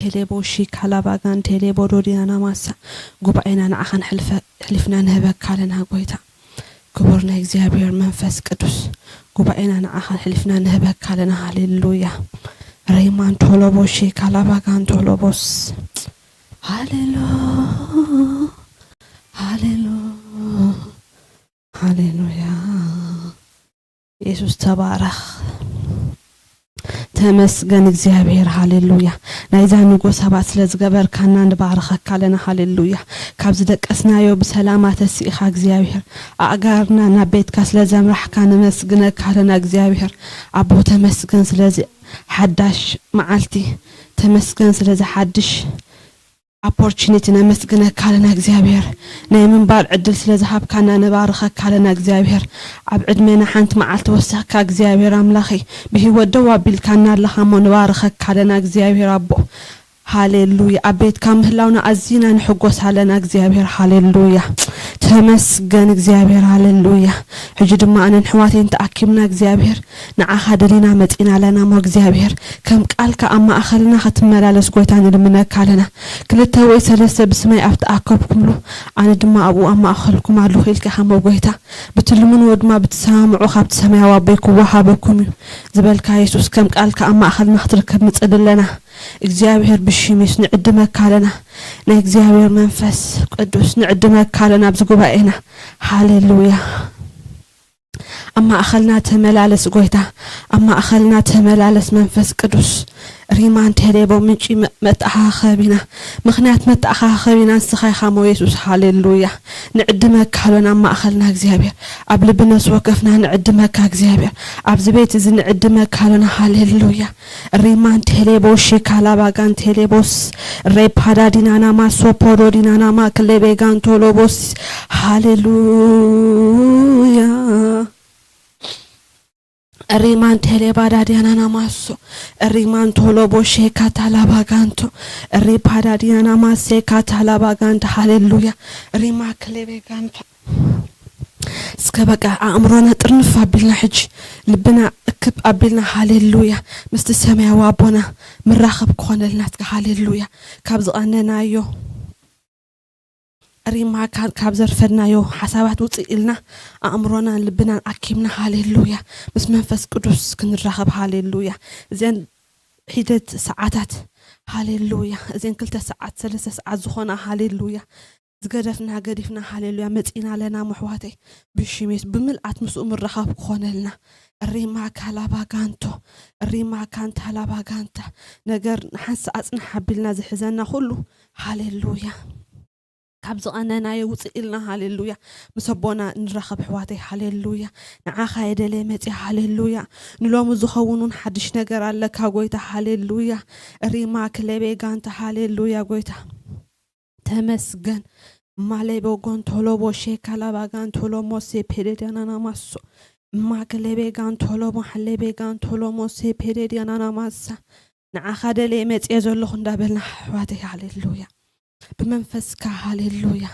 ቴሌቦ ሺካላባጋን ቴሌቦ ዶዲያና ማሳ ጉባኤና ንዓኻን ሕልፈ- ሕሊፍና ንህበካ ኣለና ጎይታ። ክቡር ናይ እግዚኣብሔር መንፈስ ቅዱስ ጉባኤና ንዓኻን ሕሊፍና ንህበካ ኣለና። ሃሌሉያ። ሬማን ቶሎቦ ሺካላባጋን ቶሎቦስ ሃሌሉ ሃሌሉ ሃሌሉያ። የሱስ ተባረኽ። ተመስገን እግዚኣብሔር። ሃሌሉያ። ናይዛ ንጎ ሰባት ስለ ዝገበርካና ንባርኸካ ኣለና። ሃሌሉያ። ካብ ዝደቀስናዮ ብሰላማ ተሲእኻ እግዚኣብሔር ኣእጋርና ናብ ቤትካ ስለ ዘምራሕካ ነመስግነካ ኣለና እግዚኣብሔር። ኣቦ ተመስገን ስለዚ ሓዳሽ መዓልቲ፣ ተመስገን ስለዚ ሓድሽ ኣፖርቹኒቲ ነመስግነካ ኣለና እግዚኣብሔር። ናይ ምንባር ዕድል ስለ ዝሃብካና ንባርኸካ ኣለና እግዚኣብሔር። ኣብ ዕድሜና ሓንቲ መዓልቲ ወሰኽካ እግዚኣብሔር ኣምላኸይ፣ ብህይወት ደው ኣቢልካና ኣለኻ እሞ ንባርኸካ ኣለና እግዚኣብሔር ኣቦ። ሃሌሉያ። ኣብ ቤትካ ምህላውና ኣዚና ንሕጎስ ኣለና እግዚኣብሔር። ሃሌሉያ። ተመስገን እግዚኣብሔር። ሃሌሉያ። ሕጂ ድማ ኣነን ኣሕዋተይን ተኣኪብና እግዚኣብሔር ንዓኻ ደሊና መጺና ኣለና እሞ እግዚኣብሔር ከም ቃልካ ኣብ ማእኸልና ክትመላለስ ጎይታ ንልምነካ ኣለና። ክልተ ወይ ሰለስተ ብስመይ ኣብ ተኣከብኩምሉ ኣነ ድማ ኣብኡ ኣብ ማእኸልኩም ኣለኹ ኢልካ ኢኻ እሞ ጎይታ ብትልምንዎ ድማ ብትሰማምዑ ካብቲ ሰማያዊ ኣቦይ ክወሃበኩም እዩ ዝበልካ የሱስ ከም ቃልካ ኣብ ማእኸልና ክትርከብ ንጽሊ ኣለና። እግዚኣብሔር ብሽም የሱስ ንዕድመካ ኣለና። ናይ እግዚኣብሔር መንፈስ ቅዱስ ንዕድመካ ኣለና ኣብዚ ጉባኤና። ሃሌሉያ። ኣብ ማእኸልና ተመላለስ ጎይታ፣ ኣብ ማእኸልና ተመላለስ መንፈስ ቅዱስ። ሪማን ቴሌቦ ምንጪ መ- መተኣኻኸቢና፣ ምኽንያት መተኣኻኸቢና ንስኻ ኢኻ ሞ የሱስ። ሃሌሉያ። ንዕድመካ ኣሎና ኣብ ማእኸልና እግዚኣብሔር፣ ኣብ ልቢ ነፍሲ ወከፍና ንዕድመካ እግዚኣብሔር፣ ኣብዚ ቤት እዚ ንዕድመካ ኣሎና። ሃሌሉያ። ሪማን ቴሌቦ ሺካላባጋን ቴሌቦስ ሬፓዳ ዲናናማ ሶፖዶ ዲናናማ ክሌቤጋን ቶሎቦስ። ሃሌሉያ። ሪማን ቴሌባዳ ዲያናና ማሶ ሪማን ቶሎቦ ሼካ ታላባጋንቶ ሪፓዳ ዲያና ማሴካ ታላባጋንቶ። ሃሌሉያ። ሪማ ክሌቤጋንቶ። እስከ በቃ ኣእምሮና ጥርንፍ ኣቢልና ሕጂ ልብና እክብ ኣቢልና ሃሌሉያ ምስቲ ሰማያዊ ኣቦና ምራኸብ ክኾነልና እስከ ሃሌሉያ ካብ ዝቐነናዮ ሪማ ካብ ዘርፈድናዮ ሓሳባት ውፅእ ኢልና ኣእምሮናን ልብናን ኣኪብና ሃሌሉያ ምስ መንፈስ ቅዱስ ክንራኸብ ሃሌሉያ። እዚአን ሒደት ሰዓታት ሃሌሉያ እዚአን ክልተ ሰዓት ሰለስተ ሰዓት ዝኾና ሃሌሉያ ዝገደፍና ገዲፍና ሃሌሉያ መፂና ኣለና። ምሕዋተይ ብሽሜት ብምልኣት ምስኡ ምራኸብ ክኾነልና ሪማ ካላባ ጋንቶ ሪማ ካንታ ላባ ጋንታ ነገር ንሓንሳ ኣፅንሕ ኣቢልና ዝሕዘና ኩሉ ሃሌሉያ ካብ ዝቐነናዮ ውፅእ ኢልና ሃሌሉያ ምስ ኣቦና ንራኸብ ኣሕዋተይ ሃሌሉያ ንዓኻ የደለየ መፅእ ሃሌሉያ ንሎሚ ዝኸውን እውን ሓድሽ ነገር ኣለካ ጎይታ ሃሌሉያ ሪማ ክለቤ ጋንታ ሃሌሉያ ጎይታ ተመስገን ማሌቦ ጎንቶሎቦ ሼካላባ ጋንቶሎሞ ሴፔዴድያናናማሶ ማክሌቤ ጋንቶሎሞ ሓሌቤ ጋንቶሎሞ ሴፔዴድያናናማሳ ንዓኻ ደልየ መፅየ ዘለኹ እንዳበልና ኣሕዋተይ ሃሌሉያ ብመንፈስካ ሃሌሉያ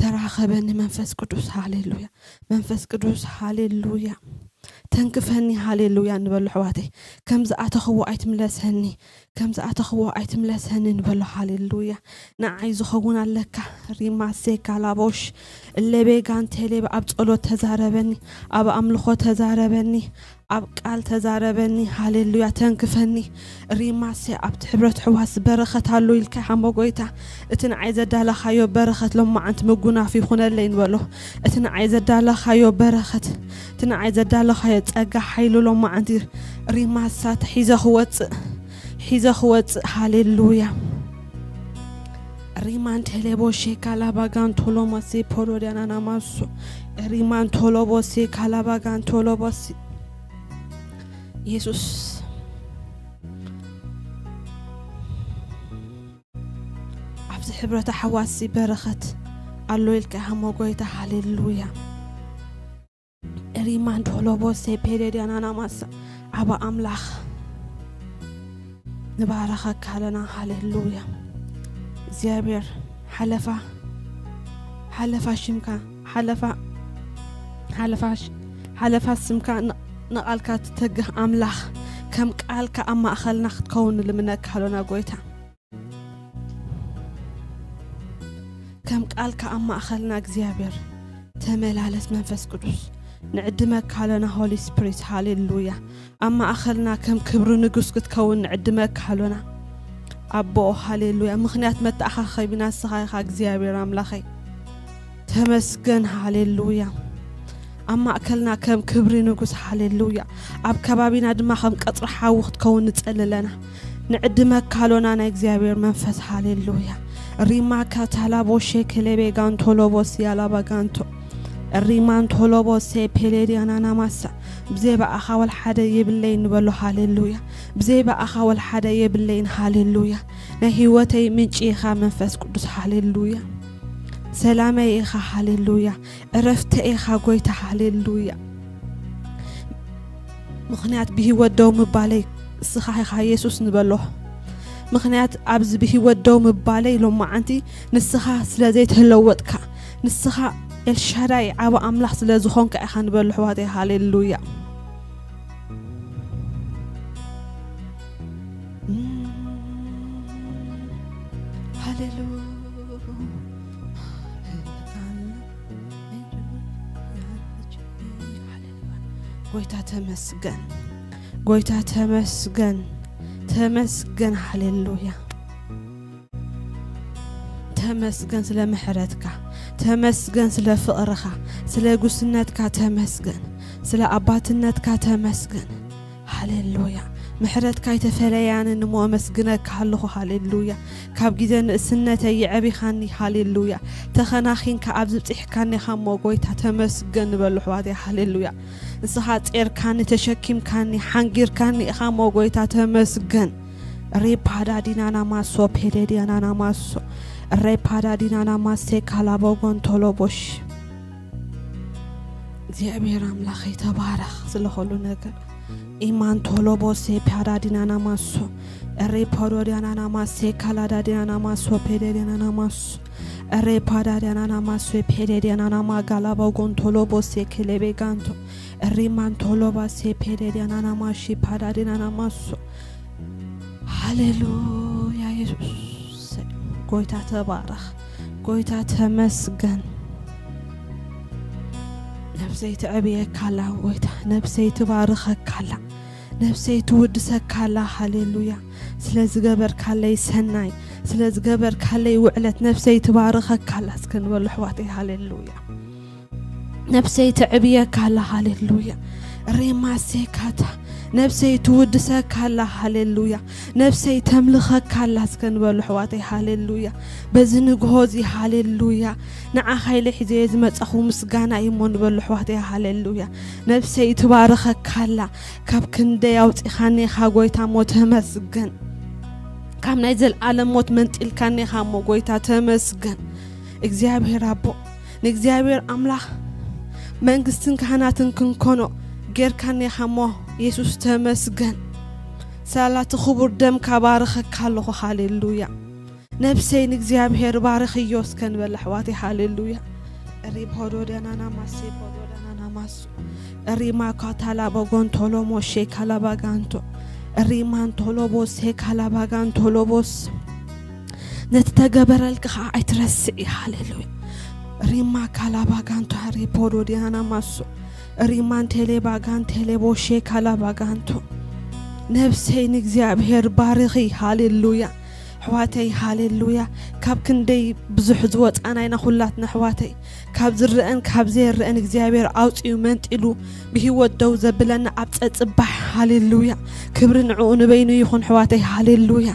ተራኸበኒ መንፈስ ቅዱስ ሃሌሉያ መንፈስ ቅዱስ ሃሌሉያ ተንክፈኒ ሃሌሉያ ንበሎ ኣሕዋተይ ከም ዝኣተኽዎ ኣይትምለሰኒ ከም ዝኣተኽዎ ኣይትምለሰኒ ንበሎ ሃሌሉያ ንዓይ ዝኸውን ኣለካ ሪማሴ ካላቦሽ እሌቤ ጋንቴሌ ኣብ ጸሎት ተዛረበኒ ኣብ ኣምልኾ ተዛረበኒ ኣብ ቃል ተዛረበኒ ሃሌሉያ ተንክፈኒ ሪማሴ ኣብቲ ሕብረት ሕዋስ በረኸት ኣሎ ኢልካ ሓሞ ጎይታ እቲ ንዓይ ዘዳለኻዮ በረኸት ሎማዓንቲ ምጉናፍ ይኹነለይ ንበሎ እቲ ንዓይ ዘዳለኻዮ በረኸት እቲ ንዓይ ዘዳለኻዮ ጸጋ ሓይሉ ሎማዓንቲ ሪማሳ ተሒዘ ክወፅእ ሒዘ ክወፅእ ሃሌሉያ ሪማን ቴሌቦ ሼካ ላባጋን ቶሎሞሲ ፖሎዲያናናማሶ ሪማን ቶሎቦሲ ካላባጋን ቶሎቦሲ የሱስ ኣብዚ ሕብረተ ሓዋሲ በረኸት ኣሎ ኢልካ ሃሞ ጎይታ ሃሌሉያ ሪማን ቶሎቦ ሴፔዴድያናናማስ ዓባ ኣምላኽ ንባረኸካ ኣለና ሃሌሉያ እግዚኣብሔር ሓለፋ ሓለፋ ሽምካ ሓለፋ ሓለፋ ሽ- ሓለፋ ስምካ ን- ንቓልካ ትተግህ ኣምላኽ ከም ቃልካ ኣብ ማእኸልና ክትከውን ንልምነካ ኣሎና ጎይታ ከም ቃልካ ኣብ ማእኸልና እግዚኣብሔር ተመላለስ መንፈስ ቅዱስ። ንዕድመካ ኣለና ሆሊ ስፕሪት። ሃሌሉያ። ኣብ ማእኸልና ከም ክብሪ ንጉስ ክትከውን ንዕድመካ ኣሎና ኣቦ። ሃሌሉያ። ምኽንያት መተኣኻኸቢና ንስኻ ኢኻ እግዚኣብሔር ኣምላኸይ። ተመስገን። ሃሌሉያ። ኣብ ማእከልና ከም ክብሪ ንጉስ። ሃሌሉያ። ኣብ ከባቢና ድማ ከም ቀጽሪ ሓዊ ክትከውን ንጸሊ ኣለና። ንዕድመካ ኣሎና ናይ እግዚኣብሔር መንፈስ። ሃሌሉያ። ሪማካ ታላቦ ሼክሌቤ ጋንቶ ሎቦስ ያላባ ጋንቶ ሪማንቶ ሎቦሴ ፔሌድያናና ማሳ። ብዘይ ብኣኻ ወላ ሓደ የብለይ ንበሎ። ሃሌሉያ። ብዘይ ብኣኻ ወላ ሓደ የብለይን። ሃሌሉያ። ናይ ህይወተይ ምንጪ ኢኻ መንፈስ ቅዱስ። ሃሌሉያ። ሰላመይ ኢኻ። ሃሌሉያ። ዕረፍተ ኢኻ ጎይታ። ሃሌሉያ። ምኽንያት ብህይወት ደው ምባለይ ንስኻ ኢኻ የሱስ ንበሎ። ምኽንያት ኣብዚ ብህይወት ደው ምባለይ ሎማዓንቲ ንስኻ ስለ ዘይተለወጥካ፣ ንስኻ ኤልሻዳይ ዓቢ ኣምላኽ ስለ ዝኾንካ ኢኻ ንበሎ ኣሕዋተይ። ሃሌሉያ። ሃሌሉያ። ጎይታ ተመስገን፣ ጎይታ ተመስገን፣ ተመስገን። ሃሌሉያ። ተመስገን ስለ ምሕረትካ፣ ተመስገን ስለ ፍቕርኻ፣ ስለ ጉስነትካ ተመስገን፣ ስለ ኣባትነትካ ተመስገን። ሃሌሉያ። ምሕረትካ ኣይተፈለያንን እሞ ኣመስግነካ ኣለኹ። ሃሌሉያ። ካብ ግዜ ንእስነተይ የዕቢኻኒ። ሃሌሉያ። ተኸናኺንካ ኣብዚ ብጽሕካኒ ኢኻ እሞ ጎይታ ተመስገን ንበሉ ኣሕዋተይ። ሃሌሉያ። ንስኻ ጼርካኒ፣ ተሸኪምካኒ፣ ሓንጊርካኒ ኢኻ እሞ ጎይታ ተመስገን። ሬፓዳ ዲናና ማሶ፣ ፔሌ ዲያናና ማሶ፣ ሬፓዳ ዲናና ማሴ ካላቦ ጎንቶሎቦሽ። እግዚኣብሔር ኣምላኸይ ተባረኽ ስለ ኹሉ ነገር። ኢማን ቶሎቦሴ ፓዳ ዲናና ማሶ፣ ሬፓዶ ዲያናና ማሴ ካላዳ ዲናና ማሶ፣ ፔሌ ዲያናና ማሶ፣ ሬፓዳ ዲያናና ማሶ፣ ፔሌ ዲያናና ማጋላቦ ጎንቶሎቦሴ ኬሌቤ ጋንቶ፣ ሪማን ቶሎባሴ ፔሌ ዲያናና ማሺ ፓዳ ዲናና ማሶ። ሃሌሉያ የሱስ። ጎይታ ተባረኽ። ጎይታ ተመስገን። ነፍሰይ ትዕብየካ ኣላ ጎይታ። ነፍሰይ ትባርኸካ ኣላ። ነፍሰይ ትውድሰካ ኣላ። ሃሌሉያ። ስለ ዝገበርካለይ ሰናይ፣ ስለ ዝገበርካለይ ውዕለት ነፍሰይ ትባርኸካ ኣላ። እስከ ንበሉ ኣሕዋተይ። ሃሌሉያ። ነፍሰይ ትዕብየካ ኣላ። ሃሌሉያ። ሬማሴካታ። ነፍሰይ ትውድሰካ ኣላ። ሃሌሉያ። ነፍሰይ ተምልኸካ ኣላ። እስከ ንበሉ ኣሕዋተይ። ሃሌሉያ። በዚ ንግሆ እዚ ሃሌሉያ። ንዓኻ ኢለ ሒዘዮ ዝመጻኹ ምስጋና እዩ እሞ ንበሉ ኣሕዋተይ። ሃሌሉያ። ነፍሰይ ትባርኸካ ኣላ። ካብ ክንደይ ኣውጺኻኒ ኢኻ ጎይታ እሞ ተመስገን። ካብ ናይ ዘልኣለም ሞት መንጢልካኒ ኢኻ እሞ ጎይታ ተመስገን። እግዚኣብሔር ኣቦ፣ ንእግዚኣብሔር ኣምላኽ መንግስትን ካህናትን ክንኮኖ ጌርካኒ ኢኻ እሞ የሱስ ተመስገን። ሳላቲ ክቡር ደምካ ባርኸካ ኣለኹ። ሃሌሉያ። ነፍሰይ ንእግዚኣብሔር ባርኽዮ እስከ ንበል ኣሕዋተይ። ሃሌሉያ። ሪፖዶ ደናና ማሴ ፖዶ ደናና ማሱ ሪማ ካታላ በጎንቶሎ ሞሼ ካላባጋንቶ ሪማንቶሎ ቦሴ ካላባጋንቶሎ ቦስ ነቲ ተገበረልኪ ኸዓ ኣይትረስዒ። ሃሌሉያ። ሪማ ካላባጋንቶ ሪፖዶ ዲያና ማሶ ሪማን ቴሌ ባጋን ቴሌ ቦሼ ካላባጋንቶ ነፍሰይ ንእግዚኣብሔር ባርኺ። ሃሌሉያ። ኣሕዋተይ ሃሌሉያ። ካብ ክንደይ ብዙሕ ዝወፃና ኢና ኩላትና ኣሕዋተይ። ካብ ዝረአን ካብ ዘይረአን እግዚኣብሔር ኣውፂኡ መንጢሉ ብህይወት ደው ዘብለና ኣብ ፀፅባሕ። ሃሌሉያ። ክብሪ ንዕኡ ንበይኑ ይኹን ኣሕዋተይ። ሃሌሉያ።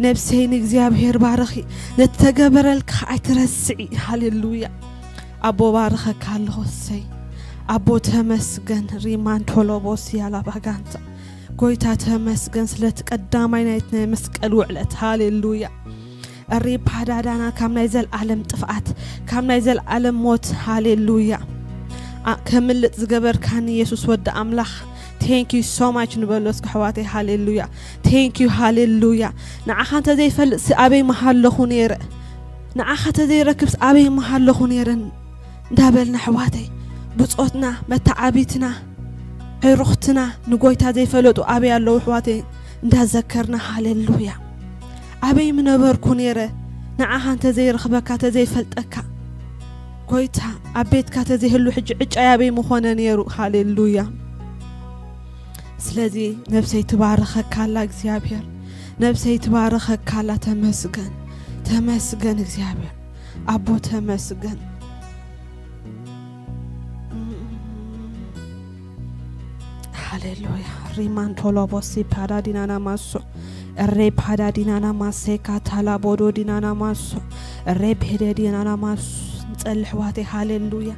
ነብሰይ ንእግዚኣብሔር ባርኺ፣ ነቲ ተገበረልኪ ከዓ ኣይትረስዒ። ሃሌሉያ። ኣቦ ባርኸካ ኣለኹ። እሰይ ኣቦ ተመስገን። ሪማን ቶሎቦስ ያላ ባጋንታ ጎይታ ተመስገን ስለቲ ቀዳማይ ናይቲ ናይ መስቀል ውዕለት። ሃሌሉያ። ሪፓዳዳና ካብ ናይ ዘልኣለም ጥፍኣት፣ ካብ ናይ ዘልኣለም ሞት። ሃሌሉያ። ኣ-፣ ከምልጥ ዝገበርካኒ የሱስ ወዲ ኣምላኽ፣ thank you so much ንበሎ እስኪ ኣሕዋተይ። ሃሌሉያ። Thank you። ሃሌሉያ። ንዓኻ እንተ ዘይፈልጥሲ ኣበይ ምሃለኹ ነይረ? ንዓኻ እንተ ዘይረክብሲ ኣበይ ምሃለኹ ነይረ? እንዳበልና ኣሕዋተይ፣ ብጾትና፣ መተዓቢትና፣ ዕሩኽትና ንጎይታ ዘይፈለጡ ኣበይ ኣለዉ ኣሕዋተይ? እንዳዘከርና። ሃሌሉያ። ኣበይ ምነበርኩ ነይረ? ንዓኻ እንተ ዘይረኽበካ፣ እንተ ዘይፈልጠካ፣ ጎይታ ኣብ ቤትካ እንተ ዘይህሉ፣ ሕጂ ዕጫይ ኣበይ ምኾነ ነይሩ? ሃሌሉያ። ስለዚ ነብሰይ ትባረኸካ ኣላ እግዚኣብሔር፣ ነብሰይ ትባረኸካ ኣላ። ተመስገን፣ ተመስገን እግዚኣብሔር ኣቦ፣ ተመስገን። ሃሌሉያ። ሪማን ቶሎቦሲ ፓዳ ዲናና ማሶ፣ ሬ ፓዳ ዲናና ማሴካ ታላ ቦዶ ዲናና ማሶ፣ ሬ ፔደ ዲናና ማሶ። ንጸሊ ኣሕዋተይ፣ ሃሌሉያ።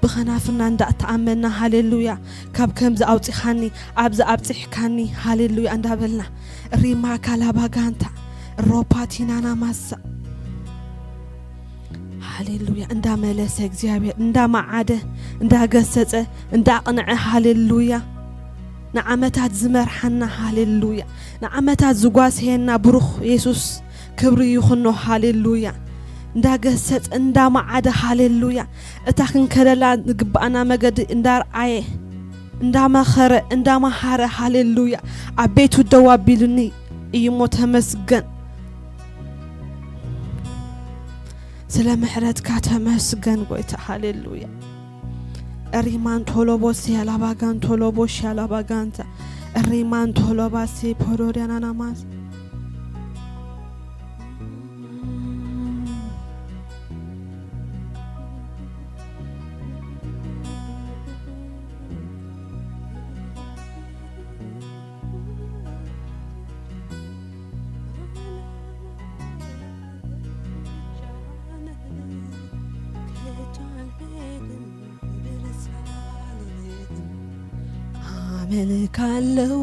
ብኸናፍርና እንዳተኣመንና፣ ሃሌሉያ፣ ካብ ከምዚ ኣውጺኻኒ፣ ኣብዚ ኣብጺሕካኒ፣ ሃሌሉያ እንዳበልና፣ ሪማ ካላባ ጋንታ፣ ሮፓቲናና ማሳ፣ ሃሌሉያ። እንዳመለሰ እግዚኣብሔር፣ እንዳመዓደ፣ እንዳገሰጸ፣ እንዳቕንዐ፣ ሃሌሉያ። ንዓመታት ዝመርሓና፣ ሃሌሉያ። ንዓመታት ዝጓስየና ብሩኽ የሱስ ክብሪ ይኹኖ፣ ሃሌሉያ። እንዳገሰጸ፣ እንዳመዓደ፣ ሃሌሉያ። እታ ክንከደላ ዝግብኣና መገዲ እንዳርኣየ፣ እንዳመኸረ፣ እንዳመሃረ፣ ሃሌሉያ። ኣብ ቤቱ ደው ኣቢሉኒ እዩሞ፣ ተመስገን። ስለ ምሕረትካ ተመስገን ጎይታ፣ ሃሌሉያ። ሪማን ቶሎቦ ሲያላባጋን ቶሎቦ ሻላባጋንታ ሪማን ቶሎባ ሲ ፖዶሪያናናማስ አመልካለው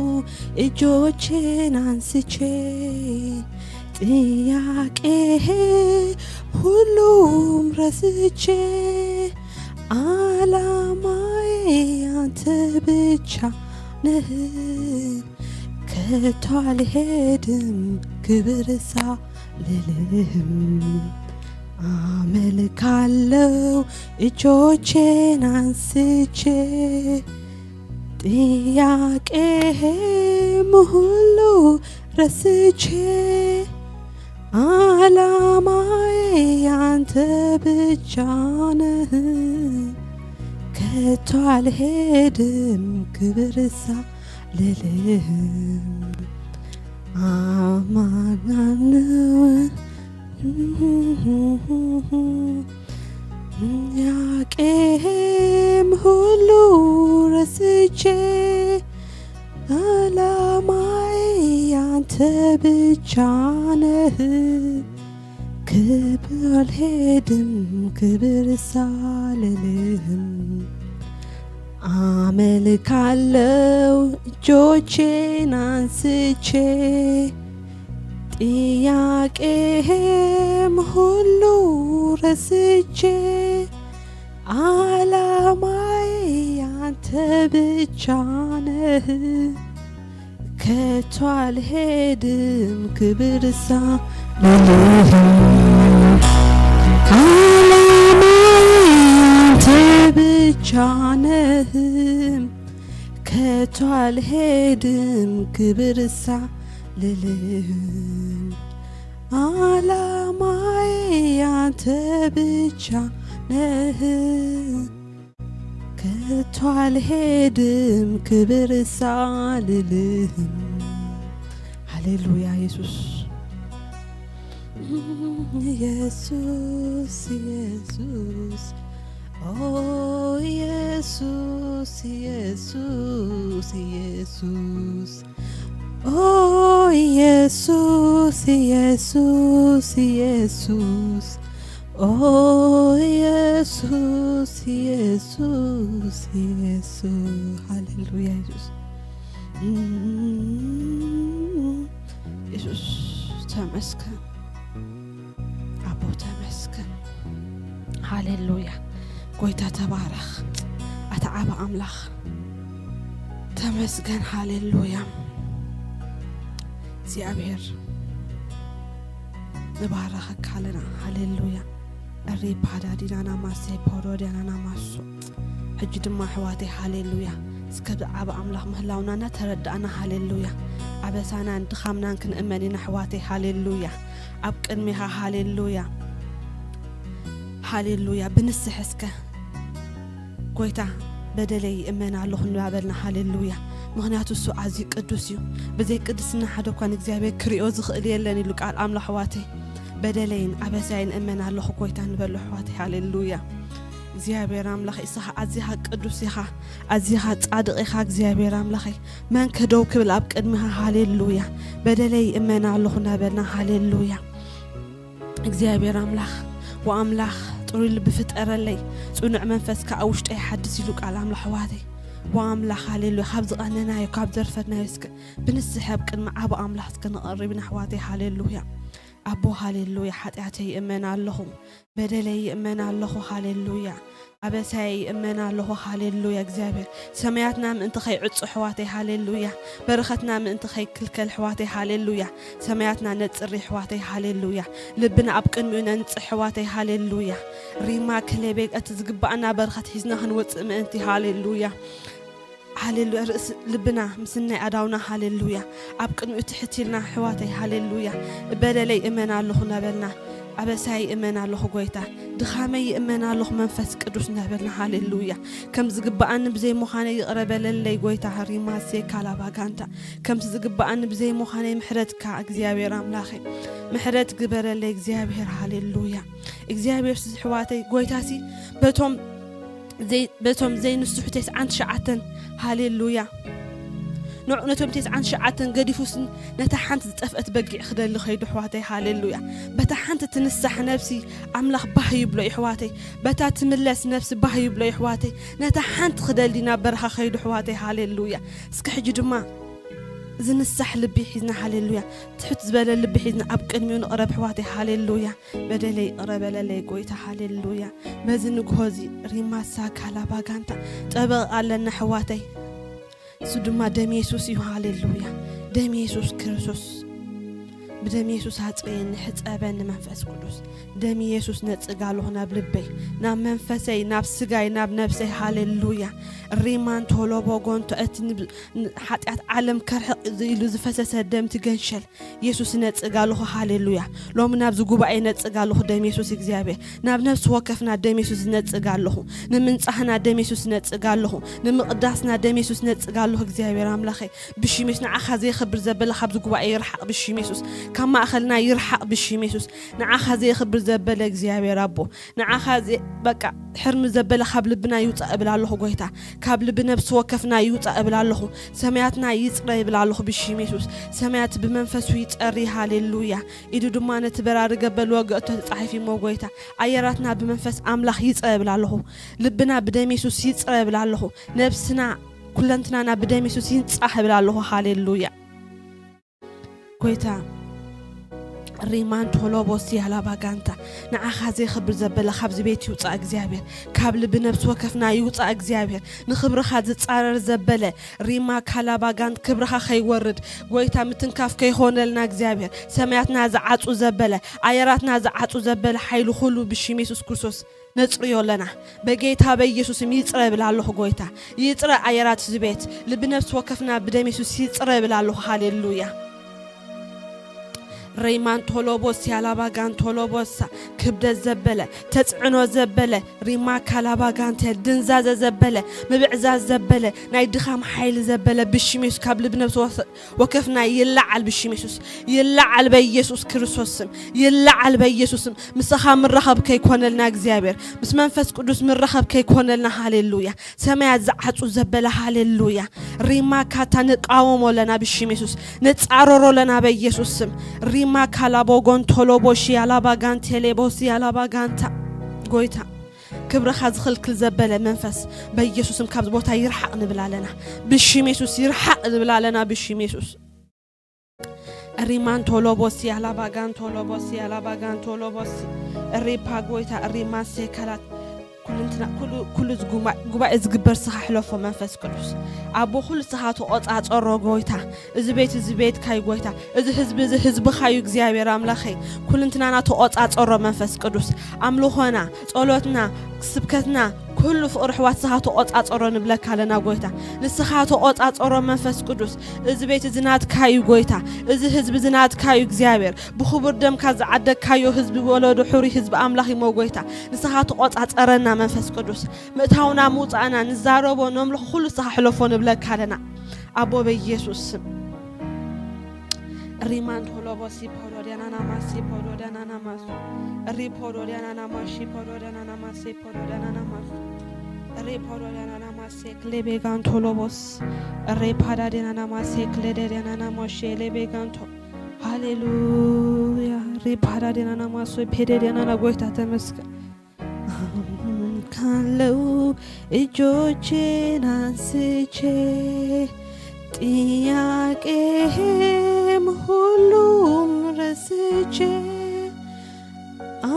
እጆቼን አንስቼ ጥያቄ ሁሉም ረስቼ አላማዬ አንተ ብቻ ነህ። ከቶ አልሄድም ክብር ሳልልህም አመልካለው እጆቼን አንስቼ ጥያቄም ሁሉ ረስቼ አላማዬ አንተ ብቻ ነህ። ከቶ አልሄድም ክብር ሳልልህም አማናን ጥያቄም ሁሉ ረስቼ አላማዬ አንተ ብቻ ነህ። ክብር አልሄድም ክብር ሳልልህም አመልካለው እጆቼን አንስቼ ጥያቄም ሁሉ ረስቼ አላማዬ አንተ ብቻ ነህ። ከቶ አልሄድም ክብር ሳልልህ አላማዬ አንተ ብቻ ነህ። ከቶ አልሄድም ክብር ሳልልህ አላማዬ አንተ ብቻ ነህ። ከቶ አልሄድም ክብር ሳልልህም። ሃሌሉያ ኢየሱስ። ኢየሱስ ኢየሱስ ኦ ኢየሱስ ኢየሱስ ኢየሱስ ኦ ኢየሱስ ኢየሱስ ኢየሱስ ኦ ኢየሱስ ኢየሱስ ኢየሱስ ሃሌሉያ ኢየሱስ ኢየሱስ ተመስገን ኣቦ ተመስገን ሃሌሉያ ጎይታ ተባረኽ ኣታ ዓቢ ኣምላኽ ተመስገን ሃሌሉያ እግዚኣብሔር ንባረኸካ ኣለና ሃሌሉያ እሪ ፓዳዲናና ማሴ ፖሮዲያናና ማሶ ሕጂ ድማ ኣሕዋተይ ሃሌሉያ እስከ ብዓብ ኣምላኽ ምህላውና እናተረዳእና ሃሌሉያ ኣበሳናን ድኻምናን ክንእመን ኢና ኣሕዋተይ ሃሌሉያ ኣብ ቅድሚኻ። ሃሌሉያ፣ ሃሌሉያ። ብንስሕ እስከ ጎይታ በደለይ እመን ኣለኹ እናበልና፣ ሃሌሉያ። ምኽንያቱ እሱ ኣዝዩ ቅዱስ እዩ። ብዘይ ቅድስና ሓደ እኳ ንእግዚኣብሔር ክሪኦ ዝኽእል የለን ኢሉ ቃል ኣምላኽ። ኣሕዋተይ፣ በደለይን ኣበሳይን እመን ኣለኹ ጎይታ ንበሎ ኣሕዋተይ። ሃሌሉያ። እግዚኣብሔር ኣምላኽ፣ ኢስኻ ኣዚኻ ቅዱስ ኢኻ፣ ኣዚኻ ጻድቕ ኢኻ እግዚኣብሔር ኣምላኸይ። መን ከደው ክብል ኣብ ቅድሚኻ? ሃሌሉያ። በደለይ እመን ኣለኹ እናበልና፣ ሃሌሉያ። እግዚኣብሔር ኣምላኽ፣ ወኣምላኽ ጥሩይ ልቢ ፍጠረለይ፣ ጽኑዕ መንፈስ ከኣ ውሽጠይ ሓድስ ኢሉ ቃል ኣምላኽ። ኣሕዋተይ፣ ወኣምላኽ፣ ሃሌሉያ። ካብ ዝቐነናዮ፣ ካብ ዘርፈድናዮ እስከ ብንስሐ ኣብ ቅድሚ ዓቢ ኣምላኽ እስከ ንቐርብ ኢና ኣሕዋተይ። ሃሌሉያ። ኣቦ፣ ሃሌሉያ። ሓጢኣተይ እመን ኣለኹ፣ በደለይ እመን ኣለኹ። ሃሌሉያ። ኣበሳይ እመን ኣለኹ። ሃሌሉያ። እግዚኣብሔር፣ ሰማያትና ምእንቲ ከይዕጹ ኣሕዋተይ፣ ሃሌሉያ። በረኸትና ምእንቲ ከይክልከል ኣሕዋተይ፣ ሃሌሉያ። ሰማያትና ነጽሪ ኣሕዋተይ፣ ሃሌሉያ። ልብና ኣብ ቅድሚኡ ነንጽህ ኣሕዋተይ፣ ሃሌሉያ። ሪማ ክሌቤ፣ እቲ ዝግባኣና በረኸት ሒዝና ክንወጽእ ምእንቲ፣ ሃሌሉያ። ሃሌሉያ። ርእሲ ልብና ምስ ናይ ኣዳውና፣ ሃሌሉያ፣ ኣብ ቅድሚኡ ትሕት ኢልና፣ ኣሕዋተይ፣ ሃሌሉያ። በደለይ እመን ኣለኹ እናበልና፣ ኣበሳይ እመን ኣለኹ ጎይታ፣ ድኻመይ እመን ኣለኹ መንፈስ ቅዱስ እናበልና፣ ሃሌሉያ። ከም ዝግባኣኒ ብዘይ ምዃነይ ይቕረ በለለይ ጎይታ። ሪማሴ ካላባጋንታ፣ ከምቲ ዝግባኣኒ ብዘይ ምዃነይ ምሕረትካ እግዚኣብሔር ኣምላኸይ፣ ምሕረት ግበረለይ እግዚኣብሔር። ሃሌሉያ። እግዚኣብሔር ሲ ኣሕዋተይ፣ ጎይታሲ በቶም ዘይ-፣ በቶም ዘይንስሑ ተስዓን ትሽዓተን፣ ሃሌሉያ፣ ንዕ-፣ ነቶም ተስዓን ትሽዓተን ገዲፉስ ነታ ሓንቲ ዝጠፍአት በጊዕ ክደሊ ኸይዱ ኣሕዋተይ፣ ሃሌሉያ። በታ ሓንቲ ትንሳሕ ነብሲ ኣምላኽ ባህ ይብሎ እዩ ኣሕዋተይ። በታ ትምለስ ነብሲ ባህ ይብሎ እዩ ኣሕዋተይ። ነታ ሓንቲ ክደሊ ናብ በረኻ ኸይዱ ኣሕዋተይ፣ ሃሌሉያ። እስኪ ሕጂ ድማ ዝንሳሕ ልቢ ሒዝና፣ ሃሌሉያ፣ ትሕት ዝበለ ልቢ ሒዝና ኣብ ቅድሚኡ ንቕረብ ኣሕዋተይ፣ ሃሌሉያ። በደለይ ይቕረ በለለይ ጎይታ፣ ሃሌሉያ። በዚ ንግሆ እዚ ሪማሳ ካላባጋንታ ጠበቓ ኣለና ኣሕዋተይ። እሱ ድማ ደም የሱስ እዩ። ሃሌሉያ። ደም የሱስ ክርስቶስ። ብደም የሱስ ኣጽርየኒ፣ ሕጸበኒ መንፈስ ቅዱስ። ደም የሱስ ነጽግ ኣለኹ ናብ ልበይ፣ ናብ መንፈሰይ፣ ናብ ስጋይ፣ ናብ ነብሰይ። ሃሌሉያ። ሪማን ቶሎቦ ጎንቶ፣ እቲ ንብ-፣ ን-፣ ሓጢኣት ዓለም ከርሕቕ ኢሉ ዝፈሰሰ ደም ትገንሸል። የሱስ ነጽግ ኣለኹ። ሃሌሉያ። ሎሚ ናብዚ ጉባኤ ነጽግ ኣለኹ ደም የሱስ እግዚኣብሔር። ናብ ነፍሲ ወከፍና ደም የሱስ ነጽግ ኣለኹ። ንምንጻህና ደም የሱስ ነጽግ ኣለኹ። ንምቕዳስና ደም የሱስ ነጽግ ኣለኹ እግዚኣብሔር ኣምላኸይ። ብሽም የሱስ ንዓኻ ዘየኽብር ዘበለ ካብዚ ጉባኤ ይርሓቕ ብሽም የሱስ። ካብ ማእኸልና ይርሓቕ ብሽም የሱስ። ንዓኻ ዘየኽብር ዘበለ እግዚኣብሔር ኣቦ። ንዓኻ ዘ-፣ በቃ ሕርሚ ዘበለ ካብ ልብና ይውጻእ እብል ኣለኹ ጎይታ። ካብ ልቢ ነብሲ ወከፍና ይውጻእ እብል ኣለኹ። ሰማያትና ይጽረ ይብል ኣለኹ ብሽም የሱስ። ሰማያት ብመንፈሱ ይጸሪ። ሃሌሉያ። ኢዱ ድማ ነቲ በራሪ ገበል ወገእቶ ተጻሒፉ እሞ ጎይታ። ኣየራትና ብመንፈስ ኣምላኽ ይጽረ እብል ኣለኹ። ልብና ብደም የሱስ ይጽረ እብል ኣለኹ። ነብስና ኩለንትናና ብደም የሱስ ይንጻህ እብል ኣለኹ። ሃሌሉያ። ጎይታ ሪማን ቶሎቦስ ያላባ ጋንታ ንዓኻ ዘይኽብር ዘበለ ካብዚ ቤት ይውጻእ እግዚኣብሔር። ካብ ልቢ ነብሲ ወከፍና ይውጻእ እግዚኣብሔር። ንኽብርኻ ዝጻረር ዘበለ ሪማ ካላባ ጋንት ክብርኻ ከይወርድ ጎይታ ምትንካፍ ከይኾነልና እግዚኣብሔር። ሰማያትና ዝዓጹ ዘበለ ኣየራትና ዝዓጹ ዘበለ ሓይሊ ኩሉ ብሽም የሱስ ክርስቶስ ነጽርዮ ኣለና። በጌታ በኢየሱስም ይጽረ እብል ኣለኹ ጎይታ። ይጽረ ኣየራት እዚ ቤት። ልቢ ነብሲ ወከፍና ብደም የሱስ ይጽረ እብል ኣለኹ። ሃሌሉያ። ሬማን ቶሎቦስ ያላባጋን ቶሎቦሳ ክብደት ዘበለ ተጽዕኖ ዘበለ ሪማ ካላባጋንቴል ድንዛዘ ዘበለ ምብዕዛዝ ዘበለ ናይ ድኻም ሓይሊ ዘበለ ብሽም የሱስ ካብ ልቢ ነብሲ ወከፍና ይለዓል ብሽም የሱስ። ይለዓል በኢየሱስ ክርስቶስ ስም። ይለዓል በኢየሱስ ስም። ምሳኻ ምራኸብ ከይኮነልና እግዚኣብሔር። ምስ መንፈስ ቅዱስ ምራኸብ ከይኮነልና። ሃሌሉያ። ሰማያት ዝዓጹ ዘበለ። ሃሌሉያ። ሪማ ካታ ንቃወሞ ኣለና ብሽም የሱስ። ንጻረሮ ኣለና በኢየሱስ ስም። ሪማ ካላቦ ጎንቶሎቦ ሺያላባ ጋንቴሌቦ ሲያላባ ጋንታ። ጎይታ ክብርኻ ዝኽልክል ዘበለ መንፈስ በኢየሱስም ካብዚ ቦታ ይርሓቕ ንብል ኣለና። ብሽም የሱስ ይርሓቕ ንብል ኣለና ብሽም የሱስ። ሪማን ቶሎቦሲ ያላባጋን ቶሎቦሲ ያላባጋን ቶሎቦሲ ሪፓ ጎይታ ሪማን ሴካላት ኩልንትና ኩሉ ኩሉ ዝጉማ-፣ ጉባኤ ዝግበር ስኻ ሕለፎ መንፈስ ቅዱስ ኣቦ ኩሉ ስኻ ተቆጻጸሮ ጎይታ። እዚ ቤት እዚ ቤትካ እዩ ጎይታ። እዚ ህዝቢ እዚ ህዝብኻ እዩ እግዚኣብሔር ኣምላኸይ። ኩልንትናና ተቆጻጸሮ መንፈስ ቅዱስ ኣምልኾና ጸሎትና ስብከትና ኩሉ ፍቕሪ ኣሕዋት ንስኻ ተቖጻጸሮ ንብለካ ኣለና ጎይታ። ንስኻ ተቖጻጸሮ መንፈስ ቅዱስ። እዚ ቤት እዚ ናትካ እዩ ጎይታ። እዚ ህዝቢ እዚ ናትካ እዩ እግዚኣብሔር። ብኽቡር ደምካ ዝዓደግካዮ ህዝቢ ወለዶ ሕሩይ ህዝቢ ኣምላኽ እሞ ጎይታ። ንስኻ ተቖጻጸረና መንፈስ ቅዱስ። ምእታውና ምውጻእና ንዛረቦ ነምልኾ ኩሉ ንስኻ ሕለፎ ንብለካ ኣለና። ኣቦ በኢየሱስ ስም። ሪማንድ ሆሎቦ ሲፖዶ ዲያናናማ ሲፖዶ ዲያናናማሱ። ሪፖዶ ዲያናናማ ሺፖዶ ዲያናናማ ሲፖዶ ዲያናናማሱ። ሪፖዶ ዲያናናማ ሴክሌ ቤጋንቶ ሎቦስ። ሬፓዳ ዲያናናማ ሴክሌ ዲያናናማ ሼሌ ቤጋንቶ። ሃሌሉያ። ሪፓዳ ዲያናናማሱ ፔዴ ዲያናና ጎይታ ተመስገን። ካለው እጆቼን አንስቼ ጥያቄህም ሁሉም ረስቼ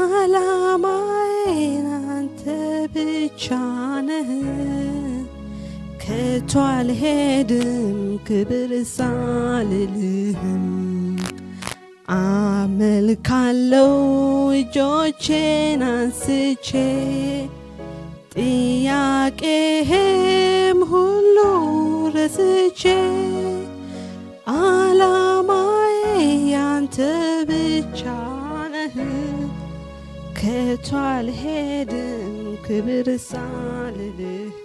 አላማዬን አንተ ብቻ ነህ። ከቶ አልሄድም ክብር ሳልልህም አመልካለው እጆቼን አንስቼ ጥያቄህም ሁሉ ረስቼ አላማዬ ያንተ ብቻ ነህ። ከቶ አልሄድም ክብር ሳልልህ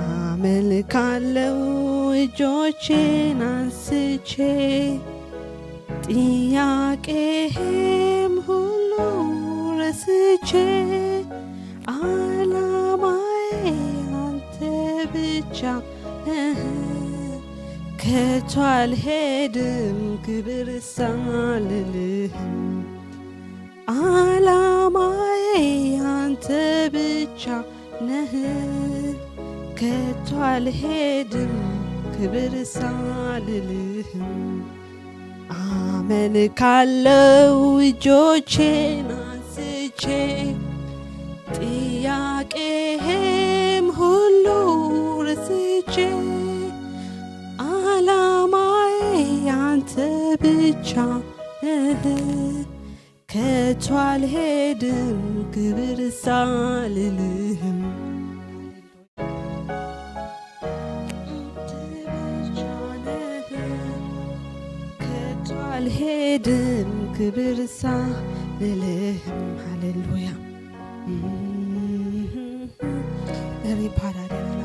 አመልካለው እጆቼን አንስቼ ጥያቄህም ሁሉ ረስቼ አላማዬ አንተ ብቻ ነህ። ከቶ አልሄድም ክብር ሳልልህም አላማዬ አንተ ብቻ ነህ። ከቶ አልሄድም ክብር ሳልልህም አመልካለው እጆቼን አንስቼ ጥያቄህም ሁሉ ረስቼ አላማዬ አንተ ብቻ ነህ። ከቶ አልሄድም ክብር ሳልልህም አንተ ብቻ ነህ። ከቶ አልሄድም ክብር ሳልልህም። ሃሌሉያ። ሪፓራሪያና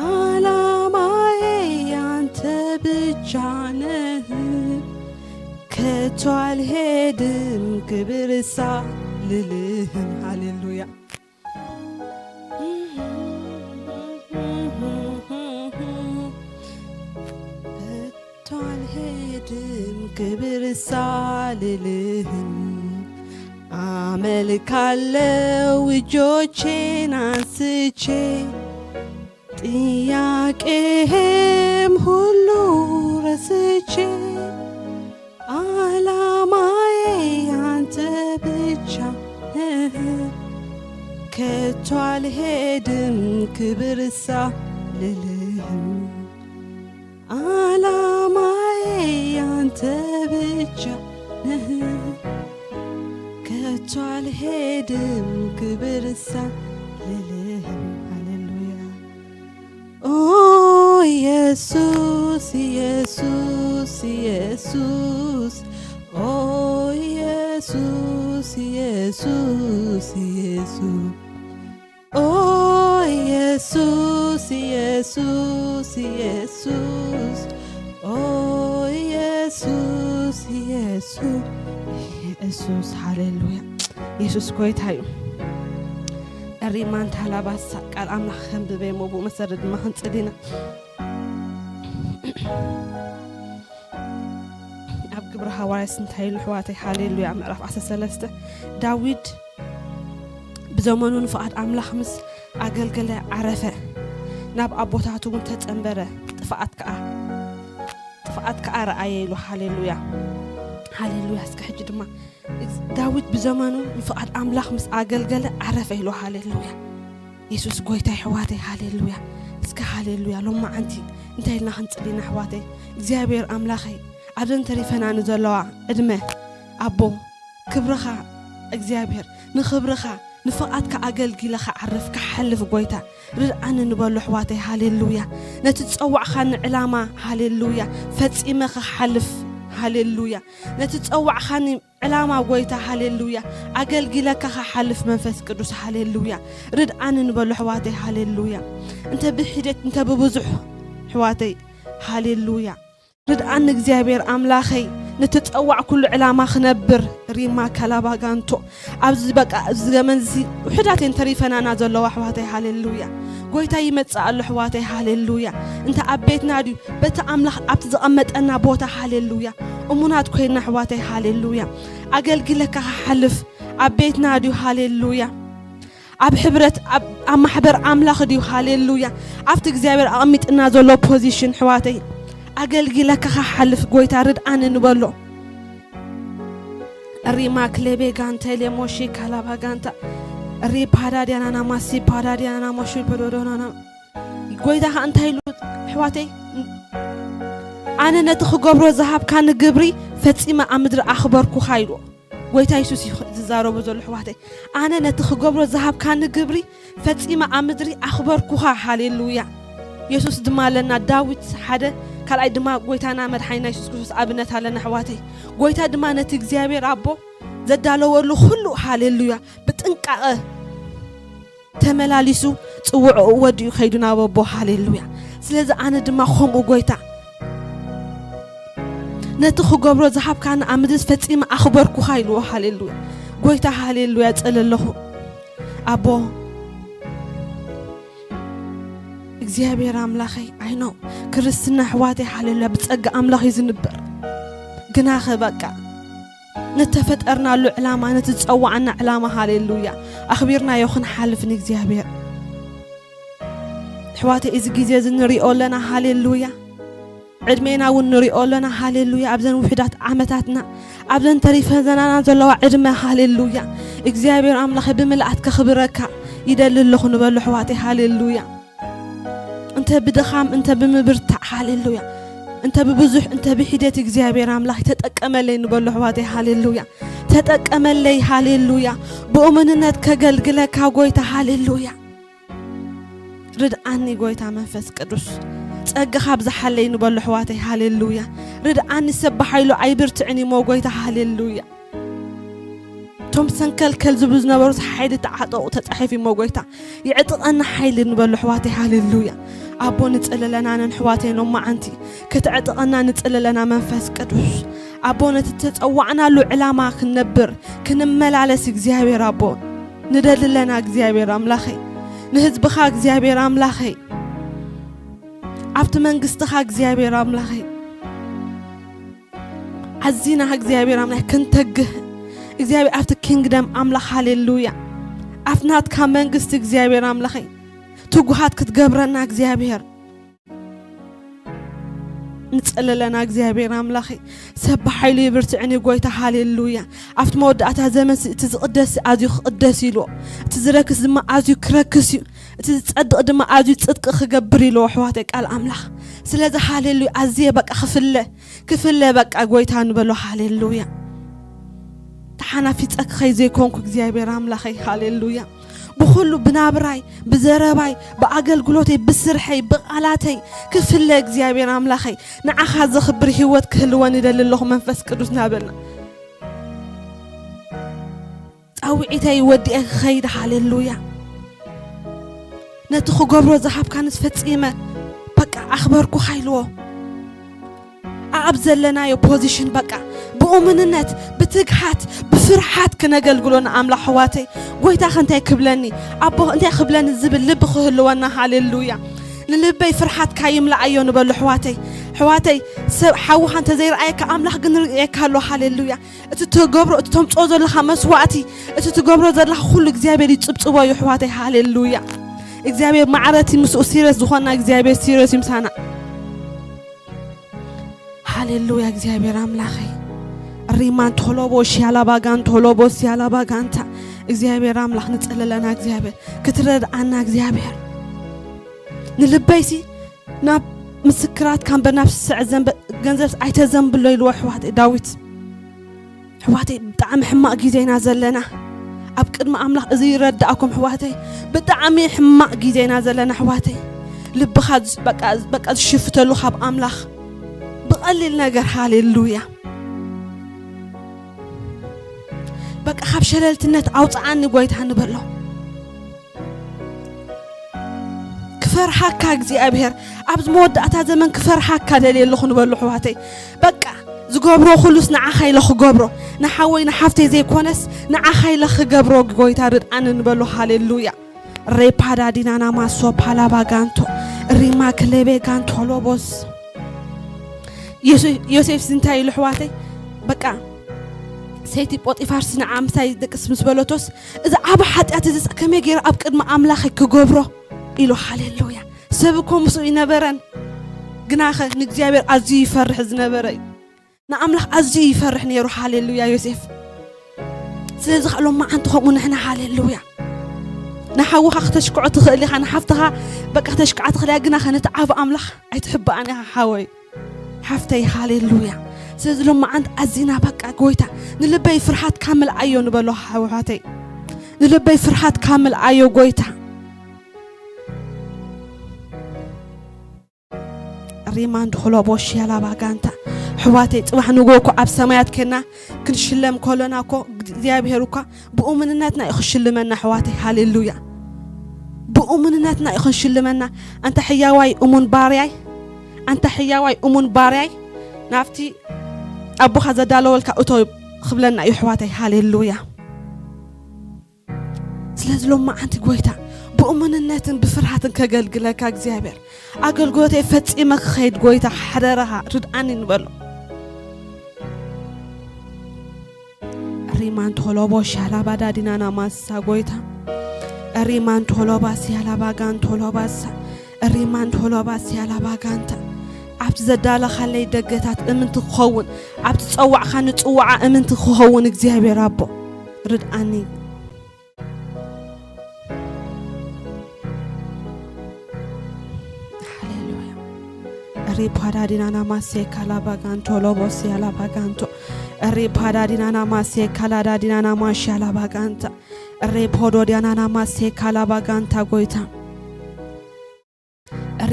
አላማዬ ያንተ ብቻ ነህ። ከቶ አልሄድም ክብር ሳልልህም። ሃሌሉያ። ከቶ አልሄድም ክብር ሳልልህም አመልካለው እጆቼን አንስቼ ጥያቄህም ሁሉ ረስቼ አላማዬ አንተ ብቻ ነህ። ከቶ አልሄድም ክብር ሳልልህም አላማዬ አንተ ብቻ ነህ። ከቶ አልሄድም ክብር ሳልልህም። ሃሌሉያ። ኦ ኢየሱስ፣ ኢየሱስ፣ ኢየሱስ፣ ኦ ኢየሱስ፣ ኢየሱስ፣ ኢየሱስ፣ ኦ ኢየሱስ፣ ኢየሱስ፣ ኢየሱስ፣ ኦ ኢየሱስ፣ ኢየሱስ፣ ኢየሱስ። ሃሌሉያ። ኢየሱስ ጎይታ እዩ። እሪማን ታላባሳ ቃል ኣምላኽ ከንብበ እሞ ብኡ መሰረት ድማ ክንጽሊ ኢና። ኣብ ግብሪ ሃዋርያት እንታይ ኢሉ ኣሕዋተይ? ሃሌሉያ። ምዕራፍ ዓሰርተ ሰለስተ ዳዊት ብዘመኑ ንፍቓድ ኣምላኽ ምስ ኣገልገለ ዓረፈ፣ ናብ ኣቦታቱ እውን ተጸንበረ፣ ጥፍኣት ከኣ ጥፍኣት ከኣ ረኣየ ኢሉ። ሃሌሉያ፣ ሃሌሉያ። እስከ ሕጂ ድማ ዳዊት ብዘመኑ ንፍቓድ ኣምላኽ ምስ ኣገልገለ ዓረፈ ኢሉ። ሃሌሉያ። የሱስ ጎይታ ኣሕዋተይ፣ ሃሌሉያ። እስከ ሃሌሉያ። ሎማዓንቲ እንታይ ኢልና ክንጽሊ ኢና ኣሕዋተይ? እግዚኣብሔር ኣምላኸይ፣ ኣብዘን ተሪፈና ንዘለዋ ዕድመ ኣቦ፣ ክብርኻ እግዚኣብሔር፣ ንኽብርኻ ንፍቓድካ ኣገልጊለ ክዓርፍ ክሓልፍ ጎይታ ርድኣኒ ንበሎ ኣሕዋተይ። ሃሌሉያ። ነቲ ዝጸዋዕኻኒ ዕላማ፣ ሃሌሉያ፣ ፈጺመ ክሓልፍ፣ ሃሌሉያ። ነቲ ዝጸዋዕኻኒ ዕላማ ጎይታ፣ ሃሌሉያ፣ ኣገልጊለካ ክሓልፍ መንፈስ ቅዱስ፣ ሃሌሉያ፣ ርድኣኒ ንበሎ ኣሕዋተይ። ሃሌሉያ። እንተ ብሒደት እንተ ብብዙሕ ኣሕዋተይ፣ ሃሌሉያ፣ ርድኣኒ እግዚኣብሔር ኣምላኸይ፣ ንትጸዋዕኩሉ ዕላማ ክነብር። ሪማ ካላባጋንቶ። ኣብዚ በቃ፣ እዚ ዘመን እዚ ውሑዳት እየን ተሪፈናና ዘለዋ ኣሕዋተይ። ሃሌሉያ። ጎይታ ይመጽእ ኣሎ ኣሕዋተይ። ሃሌሉያ። እንተ ኣብ ቤትና ድዩ፣ በቲ ኣምላኽ ኣብቲ ዘቐመጠና ቦታ፣ ሃሌሉያ፣ እሙናት ኮይንና ኣሕዋተይ። ሃሌሉያ። ኣገልጊለካ ክሓልፍ ኣብ ቤትና ድዩ፣ ሃሌሉያ፣ ኣብ ሕብረት፣ ኣብ፣ ኣብ ማሕበር ኣምላኽ ድዩ፣ ሃሌሉያ፣ ኣብቲ እግዚኣብሔር ኣቐሚጥና ዘሎ ፖዚሽን ኣሕዋተይ፣ ኣገልጊለካ ክሓልፍ ጎይታ ርድኣኒ ንበሎ። ሪማ ክሌቤ ጋንተ ሌሞሺ ካላባ ጋንታ፣ ሪ ፓዳድያናና ማሲ ፓዳድያናና ሞሺ ዶዶዶናና። ጎይታ ኸኣ እንታይ ኢሉ ኣሕዋተይ? ኣነ ነቲ ክገብሮ ዝሃብካኒ ግብሪ ፈጺመ ኣብ ምድሪ ኣኽበርኩኻ ኢሉ። ጎይታ የሱስ እዩ ዝዛረቦ ዘሎ ኣሕዋተይ። ኣነ ነቲ ክገብሮ ዝሃብካኒ ግብሪ ፈጺመ ኣብ ምድሪ ኣኽበርኩኻ። ሃሌሉያ። የሱስ ድማ ኣለና፣ ዳዊት ሓደ ካልኣይ ድማ ጎይታና መድሓኒና የሱስ ክርስቶስ ኣብነት ኣለና ኣሕዋተይ። ጎይታ ድማ ነቲ እግዚኣብሔር ኣቦ ዘዳለወሉ ኩሉ፣ ሃሌሉያ፣ ብጥንቃቐ ተመላሊሱ ጽውዕኡ ወዲኡ ከይዱ ናብ ኣቦ። ሃሌሉያ። ስለዚ ኣነ ድማ ከምኡ ጎይታ ነቲ ክገብሮ ዝሃብካኒ ኣብ ምድርስ ፈጺመ ኣኽበርኩኻ ኢልዎ። ሃሌሉያ። ጎይታ ሃሌሉያ ጸለ ኣለኹ። ኣቦ እግዚኣብሔር ኣምላኸይ፣ ኣይኖ ክርስትና ኣሕዋተይ፣ ሃሌሉያ፣ ብጸጋ ኣምላኽ እዩ ዝንበር። ግናኸ በቃ ነተፈጠርናሉ ዕላማ፣ ነቲ ዝጸዋዓና ዕላማ፣ ሃሌሉያ፣ ኣኽቢርናዮ ክንሓልፍ ንእግዚኣብሔር። ኣሕዋተይ፣ እዚ ግዜ እዚ ንሪኦ ኣለና፣ ሃሌሉያ። ዕድሜና እውን ንሪኦ ኣለና፣ ሃሌሉያ። ኣብዘን ውሑዳት ዓመታትና፣ ኣብዘን ተሪፈናና ዘለዋ ዕድመ፣ ሃሌሉያ። እግዚኣብሔር ኣምላኸ፣ ብምልኣት ከኽብረካ ይደሊ ኣለኹ ንበሉ፣ ኣሕዋተይ፣ ሃሌሉያ። እንተ ብድኻም፣ እንተ ብምብርታዕ፣ ሃሌሉያ። እንተ ብብዙሕ፣ እንተ ብሒደት፣ እግዚኣብሔር ኣምላኽ ተጠቀመለይ ንበሉ፣ ኣሕዋተይ፣ ሃሌሉያ። ተጠቀመለይ፣ ሃሌሉያ። ብእሙንነት ከገልግለካ፣ ጎይታ፣ ሃሌሉያ። ርድኣኒ፣ ጎይታ መንፈስ ቅዱስ፣ ጸጋኻ ኣብዝሓለይ ንበሉ፣ ኣሕዋተይ፣ ሃሌሉያ። ርድኣኒ፣ ሰብ ብሓይሉ ኣይብርትዕን እሞ፣ ጎይታ፣ ሃሌሉያ። እቶም ሰንከልከል ዝብሉ ዝነበሩስ ሓይሊ ተዓጠቑ ተጻሒፉ እሞ፣ ጎይታ፣ የዕጥቀና ሓይሊ ንበሉ፣ ኣሕዋተይ፣ ሃሌሉያ። ኣቦ፣ ንጽለለና ነን ኣሕዋተይ ኖማዓንቲ፣ ከተዕጥቀና ንጽለለና መንፈስ ቅዱስ። ኣቦ፣ ነቲ ተጸዋዕናሉ ዕላማ ክንነብር፣ ክንመላለስ፣ እግዚኣብሔር ኣቦ፣ ንደሊ ኣለና፣ እግዚኣብሔር ኣምላኸይ፣ ንህዝብኻ፣ እግዚኣብሔር ኣምላኸይ፣ ኣብቲ መንግስትኻ፣ እግዚኣብሔር ኣምላኸይ፣ ኣዚና፣ እግዚኣብሔር ኣምላኽ፣ ክንተግህ፣ እግዚኣብሔር፣ ኣብቲ ኪንግደም ኣምላኽ፣ ሃሌሉያ፣ ኣብቲ ናትካ መንግስቲ፣ እግዚኣብሔር ኣምላኸይ፣ ትጉሃት ክትገብረና፣ እግዚኣብሔር፣ ንጸለለና፣ እግዚኣብሔር ኣምላኸይ፣ ሰብ ብሓይሉ ይብርትዕን እዩ፣ ጎይታ፣ ሃሌሉያ። ኣብቲ መወዳእታ ዘመን፣ እቲ ዝቕደስ ኣዝዩ ክቕደስ ኢልዎ፣ እቲ ዝረክስ ድማ ኣዝዩ ክረክስ እዩ፣ እቲ ዝጸድቕ ድማ ኣዝዩ ጽድቂ ክገብር ኢልዎ፣ ኣሕዋተይ፣ ቃል ኣምላኽ። ስለዚ፣ ሃሌሉያ፣ ኣዝየ በቃ ክፍለ፣ ክፍለ በቃ፣ ጎይታ ንበሎ፣ ሃሌሉያ። ተሓናፊጸ ክኸይ ዘይኮንኩ፣ እግዚኣብሔር ኣምላኸይ፣ ሃሌሉያ። ብኹሉ፣ ብናብራይ፣ ብዘረባይ፣ ብኣገልግሎተይ፣ ብስርሐይ፣ ብቓላተይ ክፍለ፣ እግዚኣብሔር ኣምላኸይ፣ ንዓኻ ዘኽብር ህይወት ክህልወኒ ይደሊ ኣለኹ፣ መንፈስ ቅዱስ ናበልና። ጻውዒተይ ወዲኤ ክኸይድ፣ ሃሌሉያ። ነቲ ክገብሮ ዝሃብካንስ ፈጺመ በቃ ኣኽበርኩኻ ኢልዎ። ኣብ ዘለናዮ ፖዚሽን በቃ ብእሙንነት፣ ብትግሃት፣ ብፍርሃት ክነገልግሎ ንኣምላኽ፣ ኣሕዋተይ። ጎይታኸ እንታይ ክብለኒ፣ ኣቦ እንታይ ክብለኒ ዝብል ልቢ ክህልወና፣ ሃሌሉያ። ንልበይ ፍርሃትካ ይምልኣዮ ንበሉ፣ ኣሕዋተይ። ኣሕዋተይ፣ ሰብ ሓውኻ እንተዘይረኣየካ፣ ኣምላኽ ግን ርእየካ ኣሎ፣ ሃሌሉያ። እቲ ትገብሮ፣ እቲ ተምጽኦ ዘለኻ መስዋእቲ፣ እቲ ትገብሮ ዘለኻ ኩሉ እግዚኣብሔር ይጽብጽቦ እዩ፣ ኣሕዋተይ። ሃሌሉያ። እግዚኣብሔር ማዕረቲ ምስኡ ሲሪየስ ዝኾና እግዚኣብሔር ሲሪየስ እዩ ምሳና። ሃሌሉያ። እግዚኣብሔር ኣምላኸይ፣ ሪማን ቶሎቦ፣ ሽያላባጋን ቶሎቦ፣ ሲያላባጋንታ። እግዚኣብሔር ኣምላኽ፣ ንጸለለና እግዚኣብሔር፣ ክትረድኣና እግዚኣብሔር። ንልበይሲ ናብ ምስክራት ካንበና ስስዐ ዘንበ-፣ ገንዘብ ኣይተዘንብሎ ኢልዎ ኣሕዋተይ ዳዊት። ኣሕዋተይ ብጣዕሚ ሕማቕ ግዜ ኢና ዘለና ኣብ ቅድሚ ኣምላኽ። እዚ ይረዳእኩም ኣሕዋተይ፣ ብጣዕሚ ሕማቕ ግዜ ኢና ዘለና ኣሕዋተይ። ልብኻ ዝ-፣ በቃ፣ በቃ ዝሽፍተሉ ካብ ኣምላኽ ብቐሊል ነገር። ሃሌሉያ። በቃ ካብ ሸለልትነት ኣውፅኣኒ ጎይታ ንበሎ። ክፈርሃካ እግዚኣብሔር፣ ኣብዚ መወዳእታ ዘመን ክፈርሃካ ደልየ ኣለኹ ንበሎ ኣሕዋተይ። በቃ ዝገብሮ ኩሉስ ንዓኻ ኢለ ክገብሮ፣ ንሓወይ ንሓፍተይ ዘይኮነስ ንዓኻ ኢለ ክገብሮ ጎይታ ርድኣኒ ንበሎ። ሃሌሉያ። ሬፓዳ ዲናና ማሶ ፓላባ ጋንቶ ሪማ ክሌቤ ጋንቶ ሎቦስ። ዮሴ-፣ ዮሴፍ እንታይ ኢሉ ኣሕዋተይ? በቃ ሰይቲ ጶጢፋርስ ንዓ ምሳይ ደቅስ ምስ በለቶስ፣ እዚ ዓቢ ሓጢኣት እዚ ከመይ ገይረ ኣብ ቅድሚ ኣምላኸይ ክገብሮ ኢሉ። ሃሌሉያ። ሰብ እኮ ምስኡ ይነበረን፣ ግናኸ ንእግዚኣብሔር ኣዝዩ ይፈርሕ ዝነበረ እዩ። ንኣምላኽ ኣዝዩ ይፈርሕ ነይሩ። ሃሌሉያ ዮሴፍ። ስለዚ ኸኣ ሎማዓንቲ ከምኡ ንሕና። ሃሌሉያ። ንሓውኻ ክተሽክዖ ትኽእል ኢኻ፣ ንሓፍትኻ በቃ ክተሽክዓ ትኽእል እያ፣ ግናኸ ነቲ ዓቢ ኣምላኽ ኣይትሕብኣን ኢኻ ሓወይ ሓፍተይ። ሃሌሉያ። ስለዚ ሎማዓንቲ ኣዚና በቃ ጎይታ ንልበይ ፍርሃትካ ምልኣዮ ንበሎ ኣሕዋተይ። ንልበይ ፍርሃትካ ምልኣዮ ጎይታ። ሪማንድ ሆሎቦሽ ያላባ ጋንታ። ኣሕዋተይ ጽባሕ ንግሆ እኮ ኣብ ሰማያት ኬና ክንሽለም ከሎና እኮ እግዚኣብሔር እኳ ብእሙንነትና እዩ ክሽልመና ኣሕዋተይ። ሃሌሉያ። ብእሙንነትና እዩ ክንሽልመና። ኣንታ ሕያዋይ እሙን ባርያይ፣ ኣንታ ሕያዋይ እሙን ባርያይ፣ ናብቲ ኣቦኻ ዘዳለወልካ እቶ ክብለና እዩ ኣሕዋተይ። ሃሌሉያ። ስለዚ ሎማዓንቲ ጎይታ ብእሙንነትን ብፍርሃትን ከገልግለካ እግዚኣብሔር፣ ኣገልግሎተይ ፈጺመ ክኸይድ ጎይታ ሓደራኻ ርድኣኒ ንበሎ። ሪማን ቶሎቦ ሻላባዳ ዲናና ማሳ ጎይታ፣ ሪማን ቶሎባ ሲያላባ ጋን ቶሎባሳ፣ ሪማን ቶሎባ ሲያላባ ጋንታ። ኣብቲ ዘዳለኻለይ ደገታት እምንቲ ክኸውን፣ ኣብቲ ጸዋዕኻኒ ጽዋዓ እምንቲ ክኸውን እግዚኣብሔር ኣቦ ርድኣኒ። ሃሌሉያ። ሪፓዳ ዲናና ማሴ ካላባ ጋንቶ ሎቦስ ያላባ ጋንቶ። ሪፓዳ ዲናና ማሴ ካላዳ ዲናና ማሽ ያላባ ጋንታ። ሪፖዶ ዲያናና ማሴ ካላባ ጋንታ ጎይታ።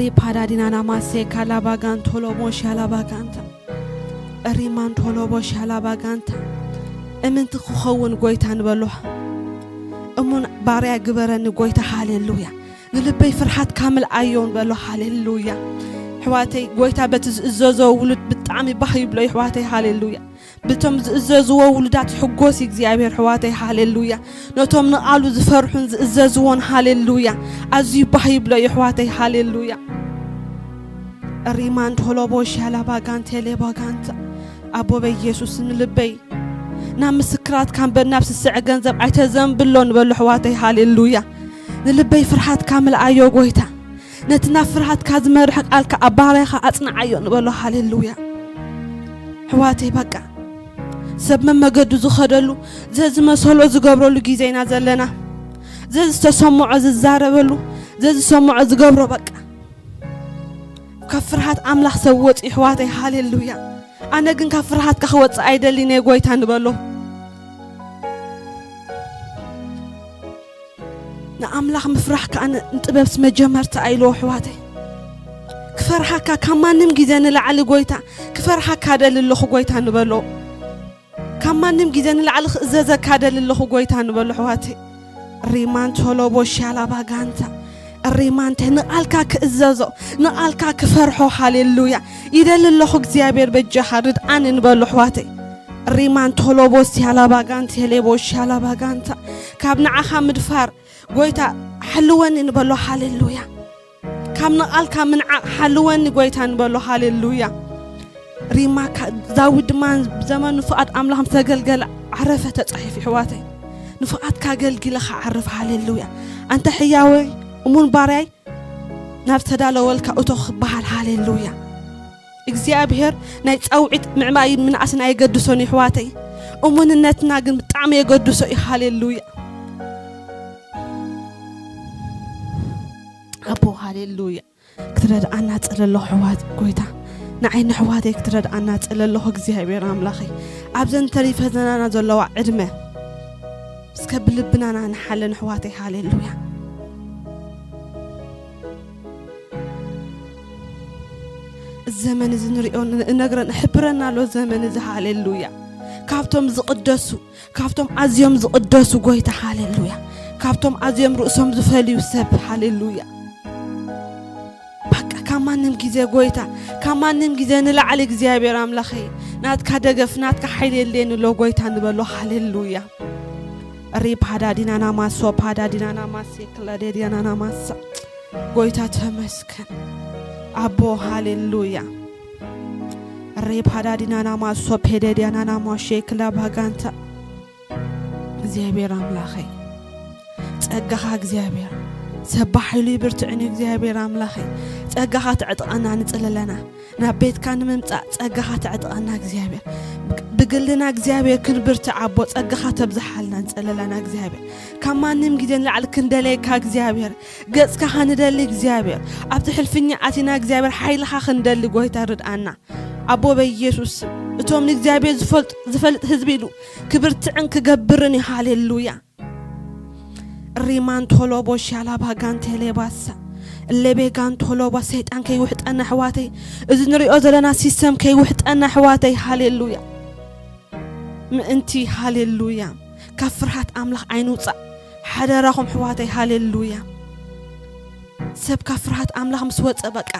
ሪፓዳ ዲናና ማሴ ካላባ ጋንቶ ሎቦሽ ያላባ ጋንታ። ሪማን ቶሎቦሽ ያላባ ጋንታ። እምንቲ ክኸውን ጎይታ ንበሎ። እሙን ባርያ ግበረኒ ጎይታ። ሃሌሉያ። ንልበይ ፍርሃትካ ምልኣዮ ንበሎ። ሃሌሉያ። ኣሕዋተይ፣ ጎይታ በቲ ዝእዘዞ ውሉድ ብጣዕሚ ባህ ይብሎ እዩ ኣሕዋተይ። ሃሌሉያ። በቶም ዝእዘዝዎ ውሉዳት ሕጎስ እግዚኣብሔር ኣሕዋተይ። ሃሌሉያ። ነቶም ንቓሉ ዝፈርሑን ዝእዘዝዎን። ሃሌሉያ። ኣዝዩ ባህ ይብሎ እዩ ኣሕዋተይ። ሃሌሉያ። ሪማን ቶሎቦሽ ያላባ ጋንቴ ሌባ ጋንታ። ኣቦ በኢየሱስ ንልበይ ናብ ምስክራትካ እምበር ናብ ስስዐ ገንዘብ ኣይተዘንብሎ ንበሎ ኣሕዋተይ። ሃሌሉያ። ንልበይ ፍርሃትካ ምልኣዮ ጎይታ። ነቲ ናብ ፍርሃትካ ዝመርሕ ቃልካ ኣብ ባርያኻ ኣጽንዓዮ ንበሎ። ሃሌሉያ። ኣሕዋተይ በቃ ሰብ መመገዱ ዝኸደሉ ዘዝመሰሎ ዝገብረሉ ግዜ ኢና ዘለና። ዘዝተሰምዖ ዝዛረበሉ፣ ዘዝሰምዖ ዝገብሮ በቃ። ካብ ፍርሃት ኣምላኽ ሰብ ወፂ ኣሕዋተይ። ሃሌሉያ። ኣነ ግን ካብ ፍርሃትካ ክወፅእ ኣይደልን እየ ጎይታ ንበሎ። ንኣምላኽ ምፍራሕ ከኣ ን-፣ ንጥበብስ መጀመርታ ኢልዎ ኣሕዋተይ። ክፈርሃካ ካብ ማንም ግዜ ንላዕሊ ጎይታ፣ ክፈርሃካ ደሊ ኣለኹ ጎይታ ንበሎ። ካብ ማንም ግዜ ንላዕሊ ክእዘዘካ ደሊ ኣለኹ ጎይታ ንበሎ ኣሕዋተይ። ሪማን ቶሎቦ ሻላባ ጋንታ። ሪማን ተ-፣ ንቓልካ ክእዘዞ፣ ንቓልካ ክፈርሖ። ሃሌሉያ። ይደሊ ኣለኹ እግዚኣብሔር በጃኻ ርድኣኒ ንበሎ ኣሕዋተይ። ሪማን ቶሎቦ ሲያላባ ጋንታ፣ ቴሌቦ ሻላባ ጋንታ። ካብ ንዓኻ ምድፋር ጎይታ ሓልወኒ ንበሎ። ሃሌሉያ። ካብ ንቓልካ ምንዓቕ ሓልወኒ ጎይታ ንበሎ። ሃሌሉያ። ሪማካ ዳዊት ድማ ብዘመኑ ፍቓድ ኣምላኽ ምስ ኣገልገለ ዓረፈ ተጻሒፉ ኣሕዋተይ። ንፍቓድካ ኣገልጊለ ክዓርፍ። ሃሌሉያ። ኣንተ ሕያወይ እሙን ባርያይ ናብ ዝተዳለወልካ እቶ ክበሃል። ሃሌሉያ። እግዚኣብሔር ናይ ጻውዒት ምዕባይን ምንኣስን ኣየገድሶን እዩ ኣሕዋተይ። እሙንነትና ግን ብጣዕሚ የገድሶ እዩ። ሃሌሉያ። ኣቦ ሃሌሉያ። ክትረድኣና ጸለሎ ኣሕዋት ጎይታ፣ ንዓይ ንኣሕዋተይ ክትረድኣና ጸለሎ እግዚኣብሔር ኣምላኸይ። ኣብዘን ተሪፈ ዘናና ዘለዋ ዕድመ እስከ ብልብናና ንሓለን ኣሕዋተይ። ሃሌሉያ። እዚ ዘመን እዚ ንሪኦ ን-፣ እነግረን እሕብረና ኣሎ ዘመን እዚ። ሃሌሉያ። ካብቶም ዝቕደሱ፣ ካብቶም ኣዝዮም ዝቕደሱ ጎይታ። ሃሌሉያ። ካብቶም ኣዝዮም ርእሶም ዝፈልዩ ሰብ። ሃሌሉያ። በቃ ካብ ማንም ግዜ ጎይታ፣ ካብ ማንም ግዜ ንላዕሊ እግዚኣብሔር ኣምላኸይ፣ ናትካ ደገፍ፣ ናትካ ሓይሊ የድልየኒ ኣሎ ጎይታ ንበሎ። ሃሌሉያ። ሪፓዳ ዲናና ማሶ፣ ፓዳ ዲናና ማሴ፣ ክለዴ ዲናና ማሳ። ጎይታ ተመስገን ኣቦ። ሃሌሉያ። ሪፓዳ ዲናና ማሶ፣ ፔዴ ዲያናና ማሼ፣ ክላ ባጋንታ። እግዚኣብሔር ኣምላኸይ፣ ጸጋኻ እግዚኣብሔር፣ ሰብ ብሓይሉ ይብርትዕን እዩ። እግዚኣብሔር ኣምላኸይ፣ ጸጋኻ ተዕጥቀና ንጽለለና። ናብ ቤትካ ንምምጻእ ጸጋኻ ተዕጥቀና እግዚኣብሔር። ብግልና እግዚኣብሔር ክንብርትዕ ኣቦ፣ ጸጋኻ ተብዝሓልና ንጸለለና እግዚኣብሔር። ካብ ማንም ግዜ ንላዕሊ ክንደለየካ እግዚኣብሔር፣ ገጽካ ክንደሊ እግዚኣብሔር። ኣብቲ ሕልፍኛ ኣቲና እግዚኣብሔር ሓይልኻ ክንደሊ ጎይታ ርድኣና። ኣቦ በኢየሱስ ስም፣ እቶም ንእግዚኣብሔር ዝፈልጥ፣ ዝፈልጥ ህዝቢ ኢሉ ክብርትዕን ክገብርን እዩ። ሃሌሉያ። ሪማን ቶሎቦ ሻላባ ጋንቴሌ ባሳ፣ እሌቤ ጋን ቶሎባ። ሰይጣን ከይውሕጠና ኣሕዋተይ፣ እዚ ንሪኦ ዘለና ሲስተም ከይውሕጠና ኣሕዋተይ። ሃሌሉያ። ምእንቲ፣ ሃሌሉያ፣ ካብ ፍርሃት ኣምላኽ ኣይንውጻእ ሓደራኹም ኣሕዋተይ። ሃሌሉያ። ሰብ ካብ ፍርሃት ኣምላኽ ምስ ወጸ በቃ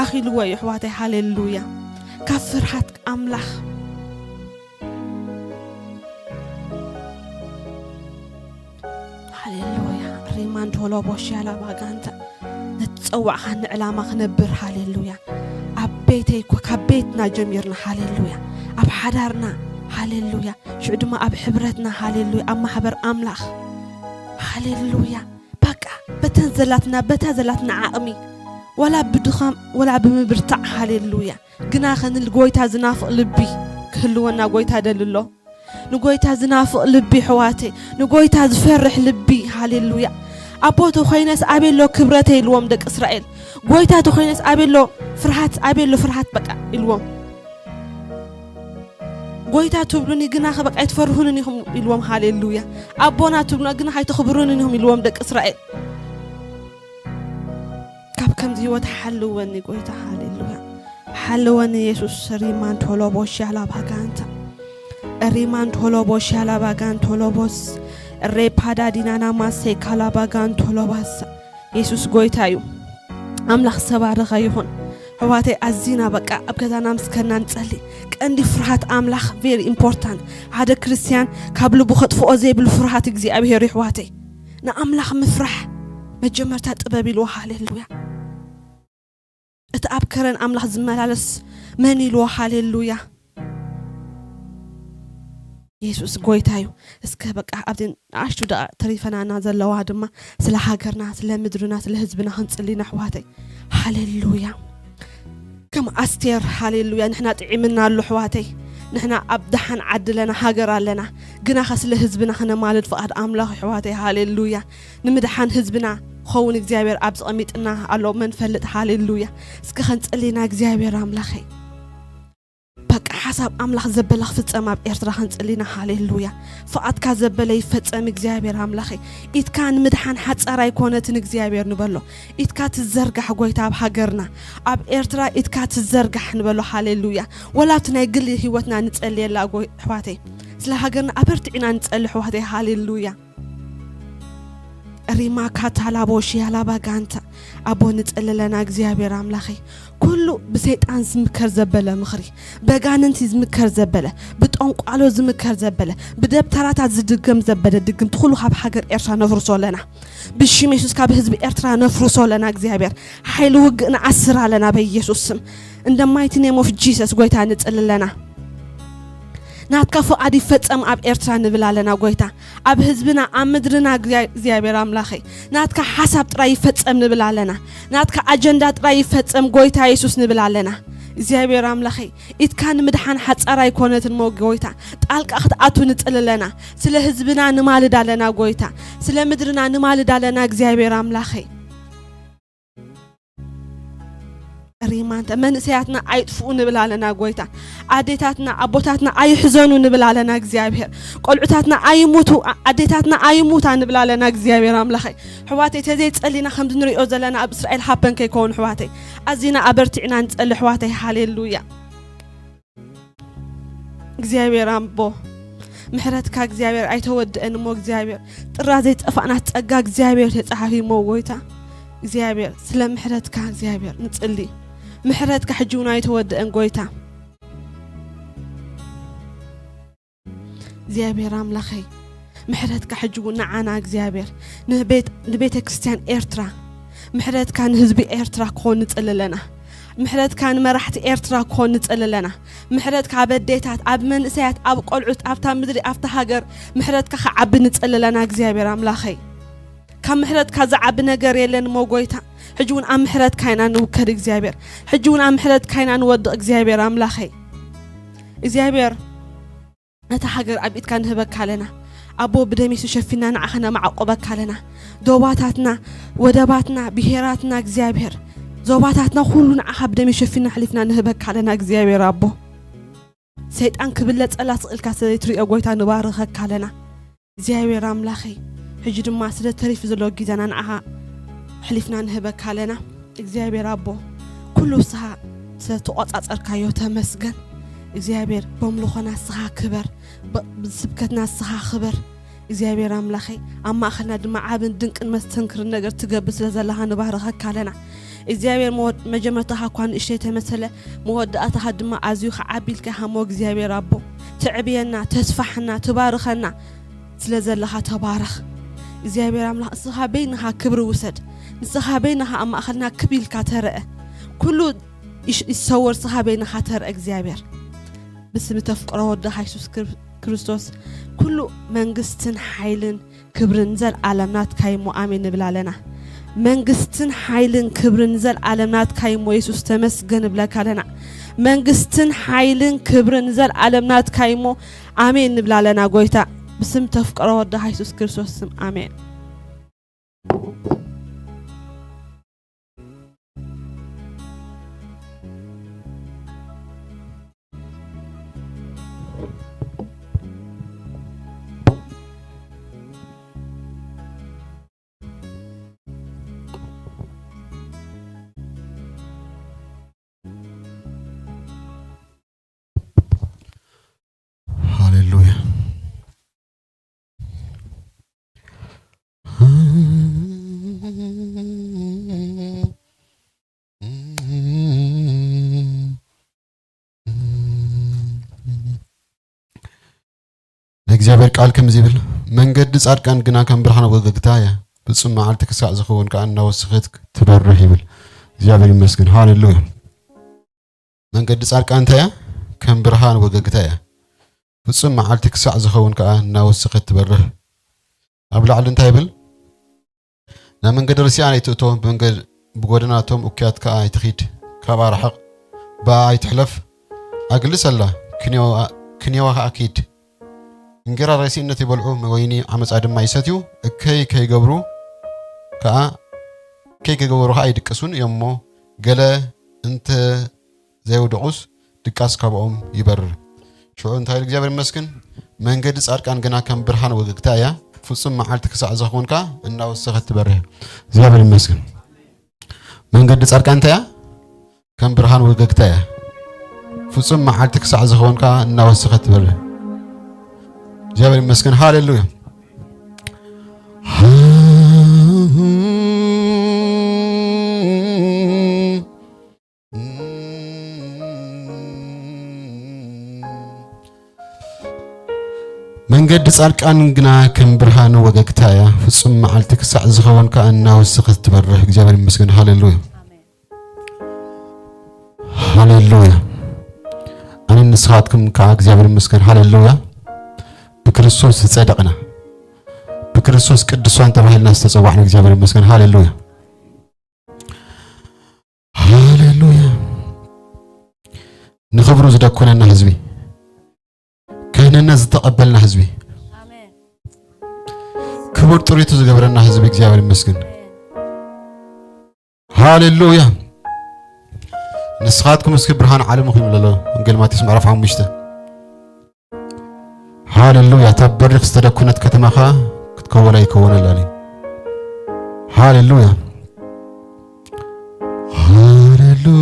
ኣኺልዎ እዩ ኣሕዋተይ። ሃሌሉያ። ካብ ፍርሃት ኣምላኽ። ሃሌሉያ። ሪማን ቶሎ ቦሽያላ ባጋንታ ነቲ ጸዋዕኻኒ ዕላማ ክነብር። ሃሌሉያ። ኣብ ቤተይ እኮ ካብ ቤትና ጀሚርና። ሃሌሉያ። ኣብ ሓዳርና። ሃሌሉያ። ሽዑ ድማ ኣብ ሕብረትና። ሃሌሉያ። ኣብ ማሕበር ኣምላኽ። ሃሌሉያ። በቃ በተን ዘላትና፣ በታ ዘላትና ዓቕሚ፣ ወላ ብድኻም ወላ ብምብርታዕ። ሃሌሉያ። ግናኸ ንጎይታ ዝናፍቕ ልቢ ክህልወና ጎይታ ደሊ ኣሎ። ንጎይታ ዝናፍቕ ልቢ ኣሕዋተይ፣ ንጎይታ ዝፈርሕ ልቢ። ሃሌሉያ። ኣቦ ተኾይነስ ኣበይ ኣሎ ክብረተይ ኢልዎም ደቂ እስራኤል። ጎይታ ተኾይነስ ኣበይ ኣሎ ፍርሃት፣ ኣበይ ኣሎ ፍርሃት በቃ ኢልዎም። ጎይታ ትብሉኒ ግናኸ በቃ ኣይትፈርሁንን ኢኹም ኢልዎም። ሃሌሉያ። ኣቦና ትብሉና ግናኸ ኣይተኽብሩንን ኢኹም ኢልዎም ደቂ እስራኤል። ካብ ከምዚ ህይወት ሓልወኒ ጎይታ። ሃሌሉያ። ሓልወኒ የሱስ። ሪማን ቶሎቦ ሻላ ባጋንታ። ሪማን ቶሎቦ ሻላ ባጋን ቶሎቦስ። ሬፓዳ ዲናና ማሴ ካላ ባጋን ቶሎባሳ። የሱስ ጎይታ እዩ። ኣምላኽ ዝተባረኸ ይኹን። ኣሕዋተይ ኣዚና በቃ ኣብ ገዛና ምስ ከና ንጸሊ። ቀንዲ ፍርሃት ኣምላኽ very important። ሓደ ክርስትያን ካብ ልቡ ከጥፍኦ ዘይብሉ ፍርሃት እግዚኣብሔር እዩ ኣሕዋተይ። ንኣምላኽ ምፍራሕ መጀመርታ ጥበብ ኢልዎ። ሃሌሉያ። እቲ ኣብ ከረን ኣምላኽ ዝመላለስ መን ኢልዎ? ሃሌሉያ። የሱስ ጎይታ እዩ። እስከ በቃ ኣብቲ ንኣሽቱ ደቂቕ ተሪፈናና ዘለዋ ድማ ስለ ሃገርና፣ ስለ ምድርና፣ ስለ ህዝብና ክንጽሊ ኢና ኣሕዋተይ። ሃሌሉያ። ከም ኣስቴር ሃሌሉያ። ንሕና ጥዒምና ኣሎ ኣሕዋተይ። ንሕና ኣብ ደሓን ዓዲ ኣለና፣ ሃገር ኣለና። ግናኸ ስለ ህዝብና ክነማልድ ፍቓድ ኣምላኽ ኣሕዋተይ። ሃሌሉያ። ንምድሓን ህዝብና ክኸውን እግዚኣብሔር ኣብ ዝቐሚጥና ኣሎ መን ፈልጥ። ሃሌሉያ። እስከ ከንጽሊ ኢና እግዚኣብሔር ኣምላኸይ። በቃ ሓሳብ ኣምላኽ ዘበለ ክፍጸም ኣብ ኤርትራ ክንጽሊ ኢና። ሃሌሉያ። ፍቓድካ ዘበለ ይፈጸም እግዚኣብሔር ኣምላኸይ። ኢድካ ንምድሓን ሓጻር ኣይኮነትን እግዚኣብሔር ንበሎ። ኢድካ ትዘርጋሕ ጎይታ ኣብ ሃገርና፣ ኣብ ኤርትራ ኢድካ ትዘርጋሕ ንበሎ። ሃሌሉያ። ወላ ኣብቲ ናይ ግሊ ህይወትና ንጸልየላ ጎይ-፣ ኣሕዋተይ። ስለ ሃገርና ኣበርቲዕና ንጸሊ ኣሕዋተይ። ሃሌሉያ። ሪማ ካታላቦ ሽያላባ ጋንታ። ኣቦ ንጸለለና እግዚኣብሔር ኣምላኸይ። ኩሉ ብሰይጣን ዝምከር ዘበለ ምኽሪ፣ በጋንንቲ ዝምከር ዘበለ፣ ብጠንቋሎ ዝምከር ዘበለ፣ ብደብተራታት ዝድገም ዘበለ ድግምቲ ኩሉ ካብ ሃገር ኤርትራ ነፍርሶ ኣለና። ብሽም የሱስ ካብ ህዝቢ ኤርትራ ነፍርሶ ኣለና እግዚኣብሔር። ሓይሊ ውግእ ንኣስር ኣለና በኢየሱስ ስም። In the mighty name of Jesus ጎይታ ንጽሊ ኣለና። ናትካ ፍቓድ ይፈጸም ኣብ ኤርትራ ንብል ኣለና ጎይታ። ኣብ ህዝብና፣ ኣብ ምድርና እግዚኣብ-፣ እግዚኣብሔር ኣምላኸይ፣ ናትካ ሓሳብ ጥራይ ይፈጸም ንብል ኣለና። ናትካ ኣጀንዳ ጥራይ ይፈጸም ጎይታ የሱስ ንብል ኣለና። እግዚኣብሔር ኣምላኸይ፣ ኢድካ ንምድሓን ሓጻር ኣይኮነትን እሞ ጎይታ፣ ጣልቃ ክትኣቱ ንጽሊ ኣለና። ስለ ህዝብና ንማልድ ኣለና ጎይታ። ስለ ምድርና ንማልድ ኣለና እግዚኣብሔር ኣምላኸይ። ሪማንተ መንእሰያትና ኣይጥፍኡ ንብል ኣለና ጎይታ። ኣዴታትና ኣቦታትና ኣይሕዘኑ ንብል ኣለና እግዚኣብሔር። ቆልዑታትና ኣይሙቱ፣ ኣዴታትና ኣይሙታ ንብል ኣለና እግዚኣብሔር ኣምላኸይ። ኣሕዋተይ፣ ተዘይጸሊና ከምዚ ንሪኦ ዘለና ኣብ እስራኤል ሃፐን ከይከውን ኣሕዋተይ፣ ኣዚና ኣበርቲዕና ንጸሊ ኣሕዋተይ። ሃሌሉያ። እግዚኣብሔር ኣቦ፣ ምሕረትካ እግዚኣብሔር ኣይተወድአን እሞ እግዚኣብሔር፣ ጥራ ዘይጠፋእና ጸጋ እግዚኣብሔር ተጻሒፉ እሞ ጎይታ እግዚኣብሔር፣ ስለ ምሕረትካ እግዚኣብሔር ንጽሊ። ምሕረትካ ሕጂ እውን ኣይተወድአን ጎይታ እግዚኣብሔር ኣምላኸይ፣ ምሕረትካ ሕጂ እውን ንዓና እግዚኣብሔር፣ ንቤት-፣ ንቤተ ክርስቲያን ኤርትራ፣ ምሕረትካ ንህዝቢ ኤርትራ ክኾን ንጽሊ ኣለና። ምሕረትካ ንመራሕቲ ኤርትራ ክኾን ንጽሊ ኣለና። ምሕረትካ ኣብ ኣዴታት፣ ኣብ መንእሰያት፣ ኣብ ቆልዑት፣ ኣብታ ምድሪ፣ ኣብታ ሃገር ምሕረትካ ክዓቢ ንጽሊ ኣለና እግዚኣብሔር ኣምላኸይ። ካብ ምሕረትካ ዝዓቢ ነገር የለን እሞ ጎይታ፣ ሕጂ እውን ኣብ ምሕረትካ ኢና ንውከል እግዚኣብሔር። ሕጂ እውን ኣብ ምሕረትካ ኢና ንወድቕ እግዚኣብሔር ኣምላኸይ። እግዚኣብሔር ነታ ሃገር ኣብ ኢድካ ንህበካ ኣለና። ኣቦ ብደም የሱስ ሸፊና ንዓኻ ነማዕቆበካ ኣለና። ዶባታትና፣ ወደባትና፣ ብሄራትና እግዚኣብሔር፣ ዞባታትና ኩሉ ንዓኻ ብደም የሱስ ሸፊና ኣሕሊፍና ንህበካ ኣለና እግዚኣብሔር ኣቦ። ሰይጣን ክብለጸላ ስቕ ኢልካ ስለ ዘይትሪኦ ጎይታ ንባርኸካ ኣለና። እግዚኣብሔር ኣምላኸይ፣ ሕጂ ድማ ስለ ተሪፉ ዘሎ ግዜና ንዓኻ ኣሕሊፍና ንህበካ ኣለና። እግዚኣብሔር ኣቦ፣ ኩሉ ንስኻ ስለ ተቖጻጸርካዮ ተመስገን። እግዚኣብሔር፣ በምልኾና ንስኻ ክበር፣ ብ-፣ ብስብከትና ንስኻ ክበር። እግዚኣብሔር ኣምላኸይ፣ ኣብ ማእኸልና ድማ ዓብን ድንቅን መስተንክርን ነገር ትገብር ስለ ዘለኻ ንባርኸካ ኣለና። እግዚኣብሔር፣ መወድ-፣ መጀመርታኻ እኳ ንእሽተይ ተመሰለ፣ መወዳእታኻ ድማ ኣዝዩ ክዓቢ ኢልካ ሃሞ። እግዚኣብሔር ኣቦ፣ ተዕብየና፣ ተስፋሕና፣ ትባርኸና ስለ ዘለኻ ተባረኽ። እግዚኣብሔር ኣምላኽ፣ ንስኻ በይንኻ ክብሪ ውሰድ። ንስኻ በይንኻ ኣብ ማእኸልና ክብ ኢልካ ተረአ። ኩሉ ይሽ-፣ ይሰወር፣ ንስኻ በይንኻ ተረአ እግዚኣብሔር። ብስም ተፍቅሮ ወድኻ የሱስ ክር-፣ ክርስቶስ፣ ኩሉ መንግስትን ሓይልን ክብርን ንዘለኣለም ናትካ እሞ ኣሜን ንብል ኣለና። መንግስትን ሓይልን ክብርን ንዘለኣለም ናትካ እሞ የሱስ ተመስገን ንብለካ ኣለና። መንግስትን ሓይልን ክብርን ንዘለኣለም ናትካ እሞ ኣሜን ንብል ኣለና ጎይታ። ብስም ተፍቅሮ ወድኻ የሱስ ክርስቶስ ስም ኣሜን። ሃሌሉያ። ናይ እግዚኣብሔር ቃል ከምዚ ይብል፣ "መንገዲ ጻድቃን ግና ከም ብርሃን ወገግታ እያ፣ ፍጹም መዓልቲ ክሳዕ ዝኸውን ከኣ እናወሰኸት ትበርህ" ይብል። እግዚኣብሔር ይመስገን። ሃሌሉያ። መንገዲ ጻድቃን እንታይ እያ? ከም ብርሃን ወገግታ እያ። ፍጹም መዓልቲ ክሳዕ ዝኸውን ከኣ እናወሰኸት ትበርህ። ኣብ ላዕሊ እንታይ ይብል? ናብ መንገዲ ርስያን ኣይትእቶ፣ ብመንገድ-፣ ብጎደናቶም እኩያት ከኣ ኣይትኺድ። ካብኣ ርሓቕ፣ ብኣ ኣይትሕለፍ። ኣግልስ ኣላ፣ ክንዮኣ፣ ክንዮኣ ከኣ ኪድ። እንጌራ ሬሲእነት ይበልዑ፣ ወይኒ ዓመጻ ድማ ይሰትዩ። እከይ ከይገብሩ ከኣ፣ እከይ ከይገበሩ ከኣ ይድቅሱን እዮም እሞ፣ ገለ እንተ ዘይወደቑስ ድቃስ ካብኦም ይበርር። ሽዑ እንታይ ኢሉ እግዚኣብሔር ይመስገን? "መንገዲ ጻድቃን ግና ከም ብርሃን ወገግታ እያ፣ ፍጹም መዓልቲ ክሳዕ ዝኸውን ከኣ እናወሰኸት ትበርህ" እያ። እግዚኣብሔር ይመስገን። መንገዲ ጻድቃን እንታይ እያ? ከም ብርሃን ወገግታ እያ፣ ፍጹም መዓልቲ ክሳዕ ዝኸውን ከኣ እናወሰኸት ትበርህ። እግዚኣብሔር ይመስገን። ሃሌሉያ። መንገዲ ጻድቃን ግና ከም ብርሃን ወገግታ እያ፣ ፍጹም መዓልቲ ክሳዕ ዝኸውን ከኣ እናወሰኸት ትበርህ። እግዚኣብሔር ይመስገን። ሃሌሉያ። ሃሌሉያ። ኣነ ንስኻትኩም ከኣ እግዚኣብሔር ይመስገን። ሃሌሉያ። ብክርስቶስ ዝጸደቕና፣ ብክርስቶስ ቅዱሳን ተባሂልና ዝተጸዋዕና እግዚኣብሔር ይመስገን። ሃሌሉያ። ሃሌሉያ። ንኽብሩ ዝደኮነና ህዝቢ፣ ክህንነት ዝተቐበልና ህዝቢ፣ ኣሜን። ክቡር ጥሪቱ ዝገበረና ህዝቢ እግዚኣብሔር ይመስገን። ኣሜን። ሃሌሉያ። ንስኻትኩም እስኪ ብርሃን ዓለም ኢኹም ይብለሎ ወንጌል ማቴዎስ ምዕራፍ ሓሙሽተ። ሃሌሉያ። እታ በሪኽ ዝተደኮነት ከተማኻ ክትከወላ ይከወነላን እዩ። ሃሌሉያ። ሃሌሉያ።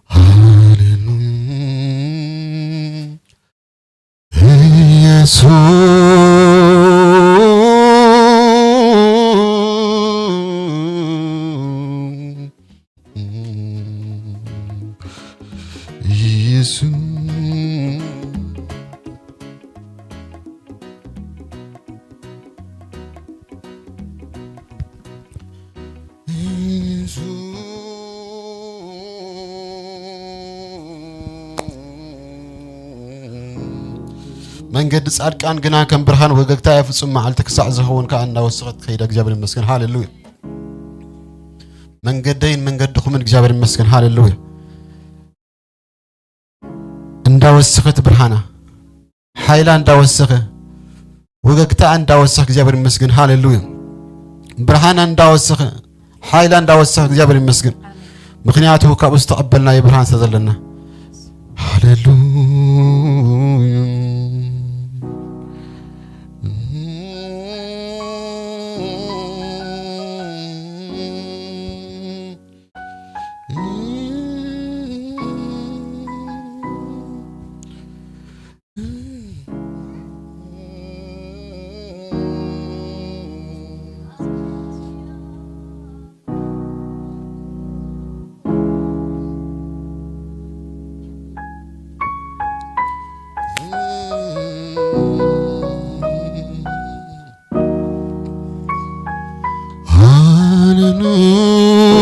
ሃሌሉያ። ኢየሱስ። ኢየሱስ። መንገዲ ጻድቃን ግና ከም ብርሃን ወገግታ እያ፣ ፍጹም መዓልቲ ክሳዕ ዝኸውን ከኣ እናወሰኸት ትኸይድ። እግዚኣብሔር ይመስገን። ሃሌሉያ። መንገደይን መንገድኹምን እግዚኣብሔር ይመስገን። ሃሌሉያ። እንዳወሰኸት ብርሃና ሓይላ እንዳወሰኸ ወገግታ እንዳወሰኸ እግዚኣብሔር ይመስገን። ሃሌሉያ። ብርሃና እንዳወሰኸ ሓይላ እንዳወሰኸ እግዚኣብሔር ይመስገን። ምኽንያቱ ካብኡ ዝተቐበልናዮ ብርሃን ስለ ዘለና። ሃሌሉያ።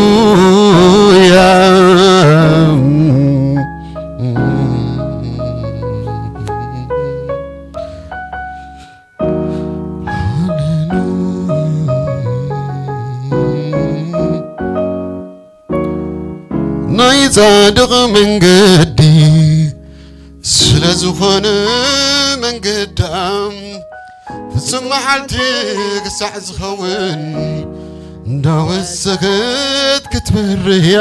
ሃሌሉያ። ናይ ጻድቕ መንገዲ ስለ ዝኾነ መንገዳ ፍጹም መዓልቲ ክሳዕ ዝኸውን እንዳወሰኸት ክትበርህ እያ።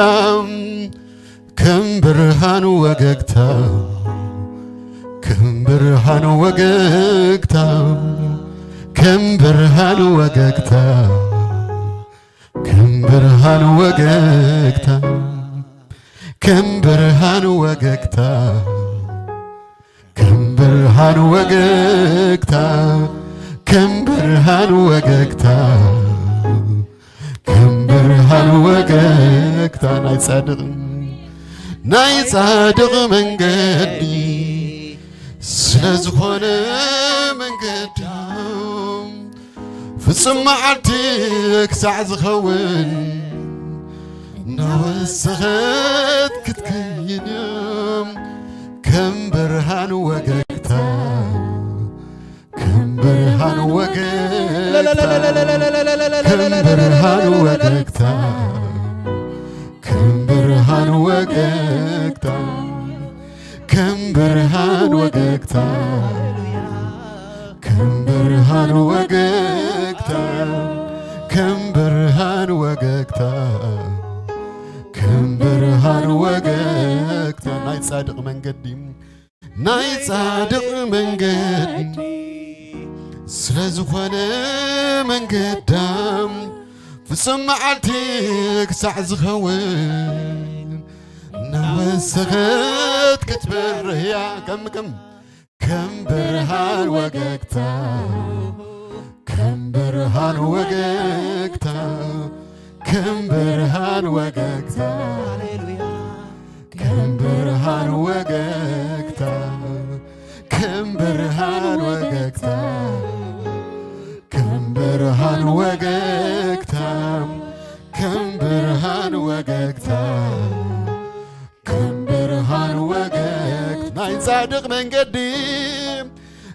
ከም ብርሃን ወገግታ፣ ከም ብርሃን ወገግታ፣ ከም ብርሃን ወገግታ፣ ከም ብርሃን ወገግታ፣ ከም ብርሃን ወገግታ፣ ከም ብርሃን ወገግታ፣ ከም ብርሃን ወገግታ፣ ከም ብርሃን ወገግታ። ናይ ጻድቕ፣ ናይ ጻድቕ መንገዲ ስለ ዝኾነ መንገዳ ፍጹም መዓልቲ ክሳዕ ዝኸውን እናወሰኸት ክትከይድ እያ። ከም ብርሃን ወገግታ፣ ከም ብርሃን ወገግታ፣ ከም ብርሃን ወገግታ፣ ከም ብርሃን ወገግታ፣ ከም ብርሃን ወገግታ፣ ከም ብርሃን ወገግታ፣ ከም ብርሃን ወገግታ፣ ከም ብርሃን ወገግታ። ናይ ጻድቕ መንገዲ፣ ናይ ጻድቕ መንገዲ ስለ ዝኾነ መንገዳ ፍጹም መዓልቲ ክሳዕ ዝኸውን እናወሰኸት ክትበርህ እያ። ከም፣ ከም፣ ከም ብርሃን ወገግታ፣ ከም ብርሃን ወገግታ፣ ከም ብርሃን ወገግታ፣ ከም ብርሃን ወገግታ፣ ከም ብርሃን ወገግታ፣ ከም ብርሃን ወገግታ፣ ከም ብርሃን ወገግታ፣ ከም ብርሃን ወገግታ። ናይ ጻድቕ መንገዲ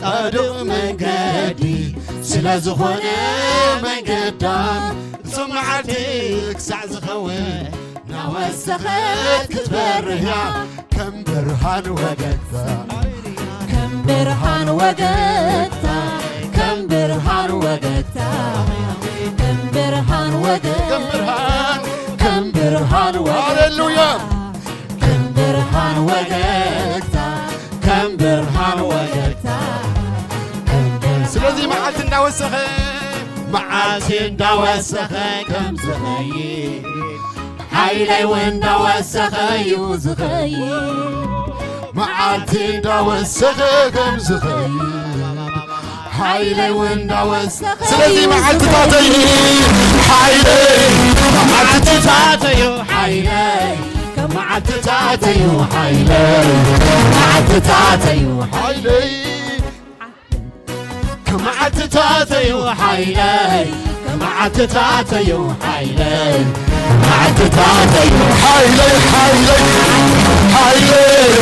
ጻድቕ መንገዲ ስለ ዝኾነ መንገዳን እዞም መዓልቲ ክሳዕ ዝኸውን ናወሰኸት ክትበርህ እያ ከም ብርሃን ወገግታ ከም ብርሃን ወገግታ ከም ብርሃን ወገግታ ከም ብርሃን ከም ብርሃን ወገግታ ሃሌሉያ ከም ብርሃን ወገግታ ከም ብርሃን ወገግታ ከም ብርሃን ስለዚህ መዓልቲ እንዳወሰኸ መዓልቲ እንዳወሰኸ ከም ዝኸይድ ሓይለይ እውን እንዳወሰኸ እዩ ዝኸይድ መዓልቲ እንዳወሰኸ ከም ዝኸይድ ሓይለይ እውን እንዳወሰኸ ስለዚህ መዓልትታተይ ሓይለይ መዓልትታተዩ ሓይለይ ከመዓልትታተዩ ሓይለይ መዓልትታተዩ ሓይለይ ከመዓልትታተዩ ሓይለይ ከመዓልትታተዩ ሓይለይ ከመዓልትታተዩ ሓይለይ ሓይለይ ሓይለይ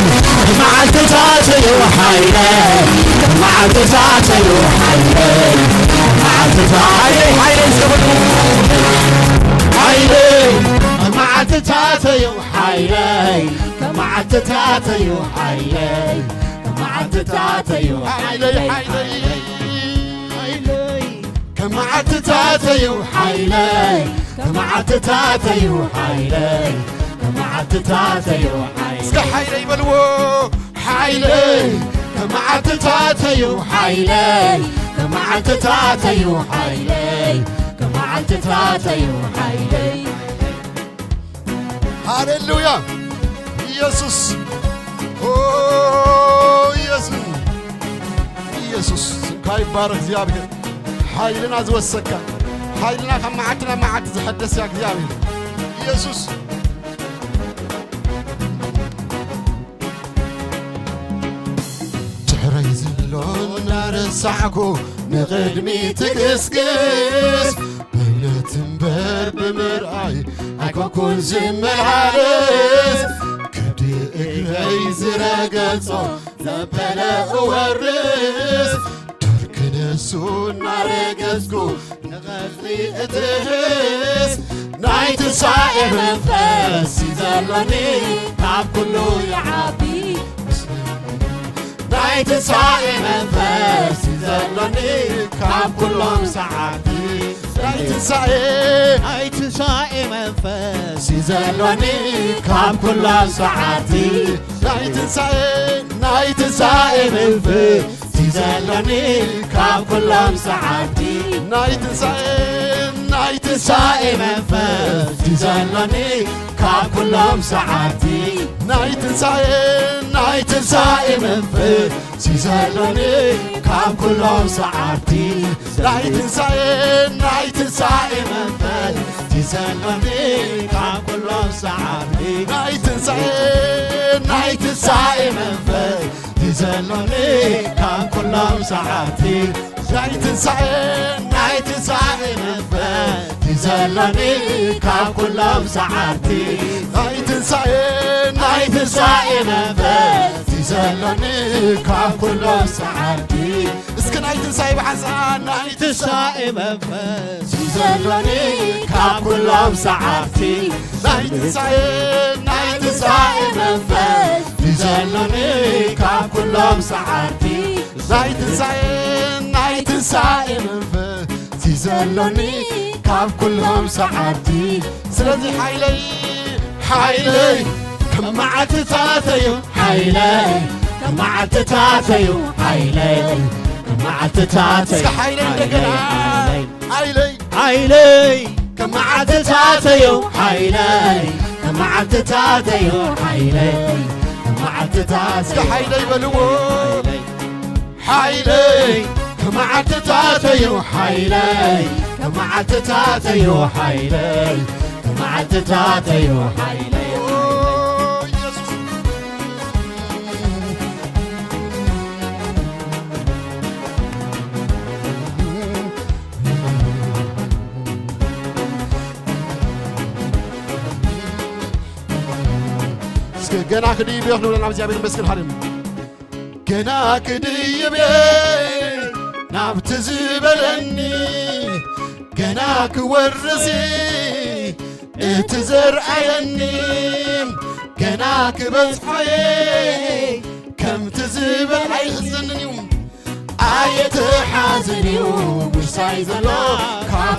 ከመዓልትታተዩ ሓይለይ ከመዓልትታተዩ ሓይለይ ከመዓልትታተዩ ሓይለይ ሓይለይ እስከ በሉ ሓይለይ ከመዓልትታተዩ ሓይለይ ከመዓልትታተዩ ሓይለይ ከመዓልትታተዩ ሓይለይ ሓይለይ ከመዓልትታተዩ ሓይለይ ከመዓልትታተዩ ሓይለይ ከመዓልትታተዩ ሓይለይ እስከ ሓይለይ በልዎ ሓይለይ ከመዓልትታተዩ ሓይለይ ከመዓልትታተዩ ሓይለይ ከመዓልትታተዩ ሓይለይ ሃሌሉያ ኢየሱስ ኦ ኢየሱስ ኢየሱስ ስምካ ይባረክ እግዚኣብሔር ሓይልና ዝወሰካ ሓይልና ካብ መዓልቲ ናብ መዓልቲ ዝሐደስያ እግዚኣብሔር ኢየሱስ ድሕረይ ዘሎ እናረሳዕኩ ንቕድሚ ትግስግስ ብእምነት እምበር ብምርኣይ ኣይኮንኩን ዝመላለስ ከብዲ እግረይ ዝረገጾ ዘበለ እወርስ ዱር ክነሱ እናረገጽኩ ንቐጽሪ እትህስ ናይ ትንሳኤ መንፈስ እዩ ዘሎኒ ካብ ኩሉ ይዓቢ ናይ ትንሳኤ መንፈስ እዩ ዘሎኒ ካብ ኩሎም ሰዓብቲ ናይ ትንሳኤ ናይ ትንሳኤ መንፈስ እዩ ዘሎኒ ካብ ኩሎም ሰዓብቲ ናይ ትንሳኤ ናይ ትንሳኤ መንፈስ እዩ ዘሎኒ ካብ ኩሎም ሰዓብቲ ናይ ትንሳኤ ናይ ትንሳኤ መንፈስ እዩ ዘሎኒ ካብ ኩሎም ሰዓብቲ ናይ ትንሳኤ ናይ ትንሳኤ መንፈስ እዩ ዘሎኒ ካብ ኩሎም ሰዓብቲ ናይ ትንሳኤ ናይ ትንሳኤ መንፈስ እዩ ዘሎኒ ካብ ኩሎም ሰዓብቲ ናይ ትንሳኤ ናይ ትንሳኤ መንፈስ እዩ ዘሎኒ ካብ ኩሎም ሰዓብቲ ናይ ትንሳኤ ናይ ትንሳኤ መንፈስ እዩ ዘሎኒ ካብ ኩሎም ሰዓብቲ ናይ ትንሳኤ ናይ ትንሳኤ መንፈስ እዩ ዘሎኒ ካብ ኩሎም ሰዓብቲ እስኪ ናይ ትንሳኤ ብሓንሳእ ናይ ትንሳኤ መንፈስ እዩ ዘሎኒ ካብ ኩሎም ሰዓብቲ ናይ ትንሳኤ ናይ ትንሳኤ መንፈስ እዩ ዘሎኒ ካብ ኩሎም ሰዓብቲ ናይ ትንሳኤ ናይ ትንሳኤ መንፈስ እዩ ዘሎኒ ካብ ኩሎም ሰዓብቲ ስለዚ ሓይለይ ሓይለይ ከም መዓልትታተዩ ሓይለይ ከም መዓልትታተዩ ሓይለይ ከም መዓልትታተዩ እስከ ሓይለይ እንደገና ሓይለይ ሓይለይ ከም መዓልትታተዩ ሓይለይ ከም መዓልትታተዩ ሓይለይ ከም መዓልትታተዩ እስከ ሓይለይ በልዎ ሓይለይ ከመዓልትታተዩ ሓይለይ ከመዓልትታተዩ ሓይለይ ከመዓልትታተዩ ሓይለይ እስከ ገና ክድይብ እየ ክንብሎ ናብ እግዚኣብሔር መስክር ሃሌሉያ ገና ክድይብ እየ ናብቲ ዝበለኒ ገና ክወርስ እቲ ዘርኣየኒ ገና ክበጽሖ እየ ከምቲ ዝበል ኣይሕዘንን እዩ ኣየተሓዝን እዩ ውሳይ ዘሎ ካብ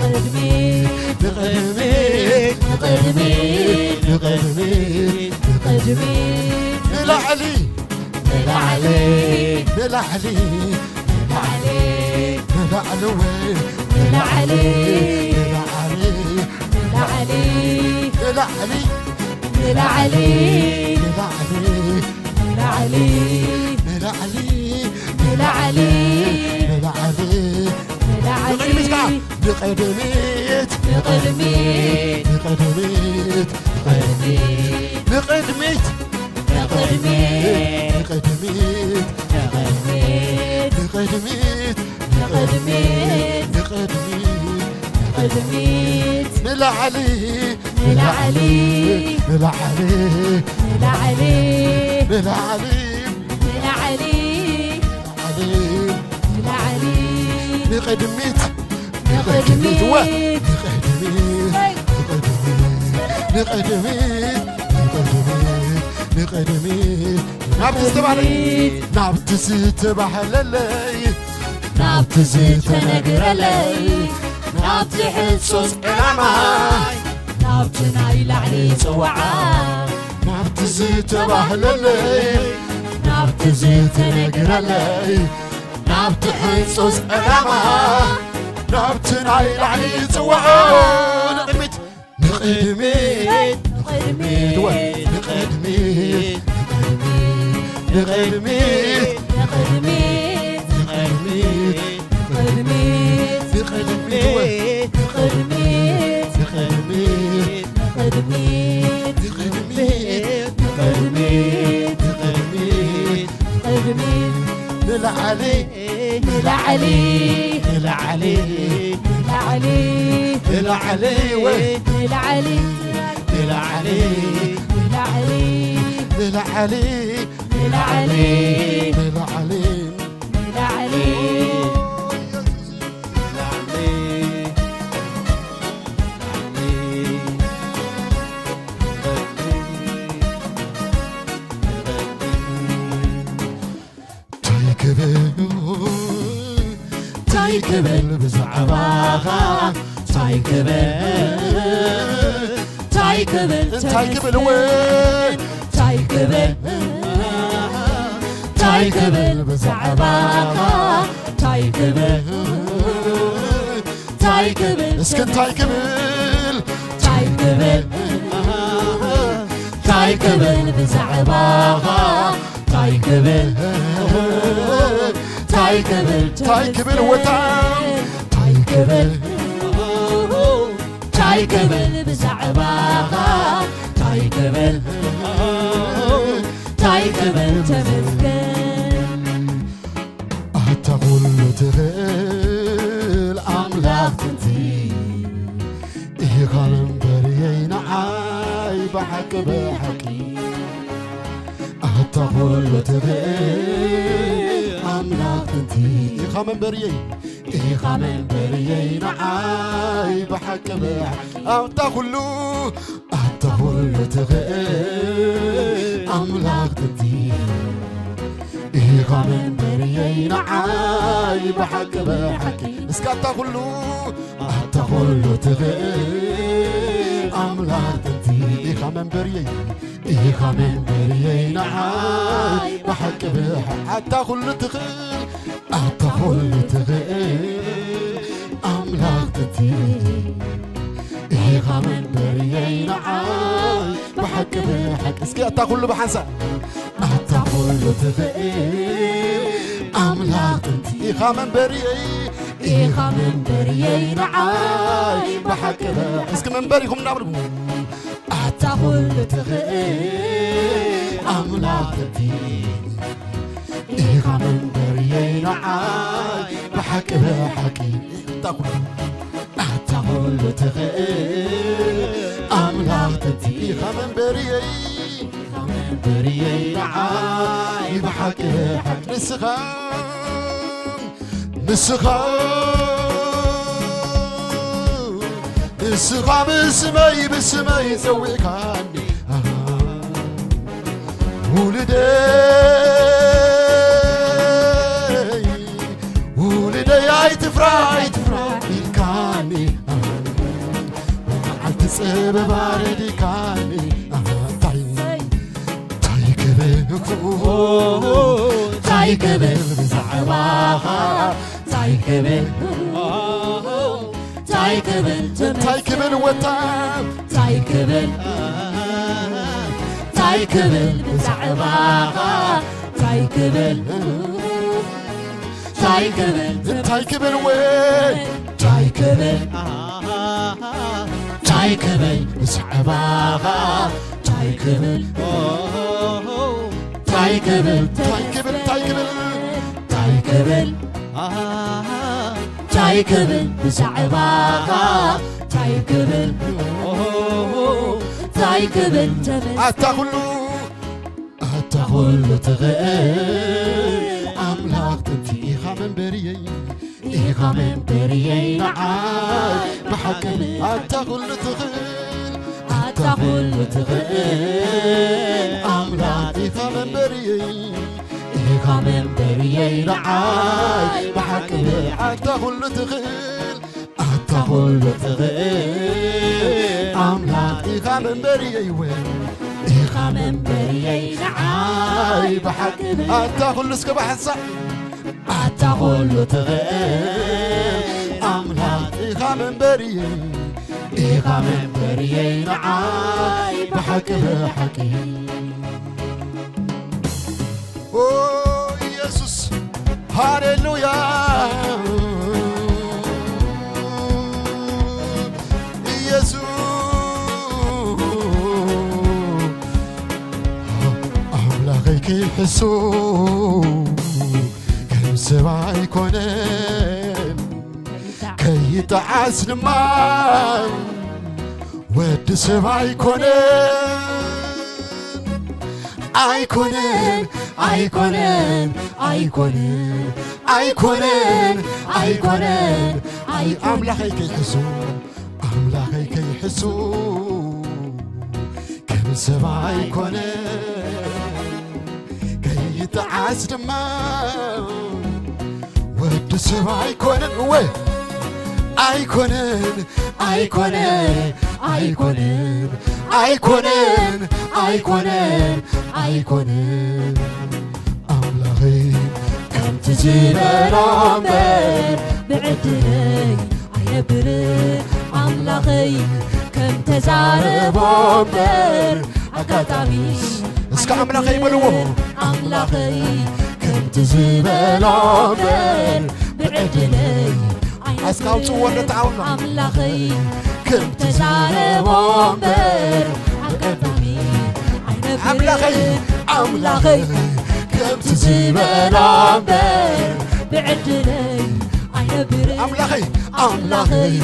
ንቕድሚት፣ ንቕድሚት፣ ንቕድሚት፣ ንቕድሚት፣ ንቕድሚት፣ ንላዕሊ፣ ንላዕሊ፣ ንላዕሊ፣ ንላዕሊ፣ ንላዕሊ፣ ንላዕሊ፣ ንላዕሊ፣ ንላዕሊ፣ ንላዕሊ፣ ንላዕሊ፣ ንላዕሊ፣ ንላዕሊ፣ ንላዕሊ፣ ንላዕሊ፣ ንላዕሊ፣ ንቕድሚት ከኣ፣ ንቕድሚት፣ ንቕድሚት፣ ንቕድሚት፣ ንቕድሚት፣ ንቕድሚት፣ ንቕድሚት፣ ንቕድሚት፣ ንቕድሚት፣ ንቕድሚት፣ ንቕድሚት፣ ንላዕሊ፣ ንላዕሊ፣ ንላዕሊ፣ ንላዕሊ፣ ንላዕሊ፣ ንላዕሊ፣ ንላዕሊ፣ ንላዕሊ፣ ንቕድሚት፣ ንቕድሚት፣ ወ-፣ ንቕድሚት፣ ንቕድሚት፣ ንቕድሚት፣ ንቕድሚት፣ ንቕድሚት፣ ናብቲ ዝተባህለ፣ ናብቲ ዝተባህለለይ፣ ናብቲ ዝተነግረለይ፣ ናብቲ ሕጹጽ ዕላማይ፣ ናብቲ ናይ ላዕሊ ጽዋዓ፣ ናብቲ ዝተባህለለይ፣ ናብቲ ዝተነግረለይ፣ ናብቲ ሕጹጽ ዕላማ፣ ናብቲ ናይ ላዕሊ ጽዋዓ፣ ንቕድሚት፣ ንቕድሚት፣ ንቕድሚት፣ ወ-፣ ንቕድሚት፣ ንቕድሚት፣ ንቕድሚት፣ ንቕድሚት፣ ንቕድሚት፣ ወ-፣ ንቕድሚት፣ ንቕድሚት፣ ንቕድሚት፣ ንቕድሚት፣ ንቕድሚት፣ ንላዕሊ፣ ንላዕሊ፣ ንላዕሊ፣ ንላዕሊ፣ ንላዕሊ፣ ወይ፣ ንላዕሊ፣ ንላዕሊ፣ ንላዕሊ፣ ንላዕሊ፣ ንላዕሊ፣ ንላዕሊ፣ ንላዕሊ። እንታይ ክብል፣ እንታይ ክብል ብዛዕባኻ፣ እንታይ ክብል፣ እንታይ ክብል እንታይ ክብል እውን፣ እንታይ ክብል፣ እንታይ ክብል ብዛዕባኻ፣ እንታይ ክብል፣ እንታይ ክብል እስኪ እንታይ ክብል፣ እንታይ ክብል፣ እንታይ ክብል ብዛዕባኻ፣ እንታይ ክብል፣ እንታይ ክብል፣ እንታይ ክብል ወታ፣ እንታይ ክብል፣ እንታይ ክብል ብዛዕባኻ፣ እንታይ ክብል፣ እንታይ ክብል ተመስገን። ኣታ ኩሉ ትኽእል ኣምላኽ ጥንቲ ኢኻ መንበርየይ ንዓይ ብሓቂ ብሓቂ። ኣታ ኩሉ ትኽእል ኣምላኽ ጥንቲ ኢኻ መንበርየይ፣ ኢኻ መንበርየይ ንዓይ ብሓቂ ብሓቂ። ኣታ ኩሉ ኣታ ኩሉ ትኽእል ኣምላኽ ጥንቲ ኢኻ መንበርየይ ንዓይ ብሓቂ ብሓቂ። እስከ ኣታ ኩሉ ኣታ ኩሉ ትኽእል ኣምላኽ ጥንቲ ኢኻ መንበርየይ፣ ኢኻ መንበርየይ ንዓይ ብሓቂ ብሓቂ። ኣታ ኩሉ ትኽእል ኣታ ኩሉ ትኽእል ኣምላኽ ጥንቲ ኢኻ መንበርየይ ንዓይ ብሓቂ ብሓቂ። እስኪ ኣታ ኩሉ ብሓንሳብ ኣታ ኩሉ ትኽእል ኣምላኽ ጥንቲ ኢኻ መንበርየይ፣ ኢኻ መንበርየይ ንዓይ ብሓቂ ብ-፣ እስኪ መንበሪኹም እናብልኩ ኣታ ኩሉ ትኽእል ኣምላኽ ጥንቲ ኢኻ መንበርየይ ንዓይ ብሓቂ ብሓቂ። ኣታ ኩሉ፣ ኣታ ኩሉ ትኽእል ኣምላኽ ጥንቲ ኢኻ መንበርየይ፣ ኢኻ በርየይ ንዓይ ብሓቂ ሓቂ ንስኻ ንስኻ ንስኻ ብስመይ ብስመይ ጸዊዕካኒ ውልደይ ውልደይ ኣይትፍራ ኣይትፍራ ኢልካኒ መዓልቲ ጸበባ ረዲካኒ እንታይ እንታይ ክብል እንታይ ክብል ብዛዕባኻ እንታይ ክብል እንታይ ክብል እንታይ ክብል ወታ እንታይ ክብል እንታይ ክብል ብዛዕባኻ እንታይ ክብል እንታይ ክብል እንታይ ክብል ወ እንታይ ክብል እንታይ ክብል ብዛዕባኻ እንታይ ክብል እንታይ ክብል እንታይ ክብል እንታይ ክብል እንታይ ክብል እንታይ ክብል ብዛዕባኻ እንታይ ክብል እንታይ ክብል ኣታ ኩሉ ኣታ ኩሉ ትኽእል ኣምላኽ ጥንቲ ኢኻ መንበርየይ ኢኻ መንበርየይ ንዓይ ብሓቂ ኣታ ኩሉ ትኽእል ኣታ ኩሉ ትኽእል ኣምላኽ ኢኻ መንበርየይ ኢኻ መንበርየይ ንዓይ ብሓቂ ኣታ ኩሉ ትኽእል ኣታ ኩሉ ትኽእል ኣምላኽ ኢኻ መንበርየይ ወ ኢኻ መንበርየይ ንዓይ ብሓቂ ኣታ ኩሉ እስከ ብሓንሳእ ኣታ ኩሉ ትኽእል ኣምላኽ ኢኻ መንበርየይ ኢኻ መንበርየይ ንዓይ ብሓቂ ብሓቂ ኦ ኢየሱስ ሃሌሉያ ኢየሱስ ኣምላኸይ ከይሕሱ ከም ሰብ ኣይኮነን ከይጠዓስ ድማ ወዲ ሰብ ኣይኮነን ኣይኮነን ኣይኮነን ኣይኮነን ኣይኮነን ኣይኮነን ኣይ ኣምላኸይ ከይሕሱ ኣምላኸይ ከይሕሱ ከም ሰብ ኣይኮነን ከይጠዓስ ድማ ወዲ ሰብ ኣይኮነን እወ ኣይኮነን ኣይኮነን ኣይኮነን ኣይኮነን ኣይኮነን ኣይኮነን ኣምላኸይ ከምቲ ዝበሎ እምበር ብዕድለይ ኣይነብር ኣምላኸይ ከም ተዛረቦ እምበር ኣጋጣሚ እስከ ኣምላኸይ በልዎ ኣምላኸይ ከምቲ ዝበሎ እምበር ብዕድለይ ኣስካውፅዎ ነተኣውና ኣምላኸይ ከም ተዛረቦ እምበር ኣጋጣሚ ኣምላኸይ ኣምላኸይ ከምቲ ዝበሎ እምበር ብዕድለይ ኣይነብር ኣምላኸይ ኣምላኸይ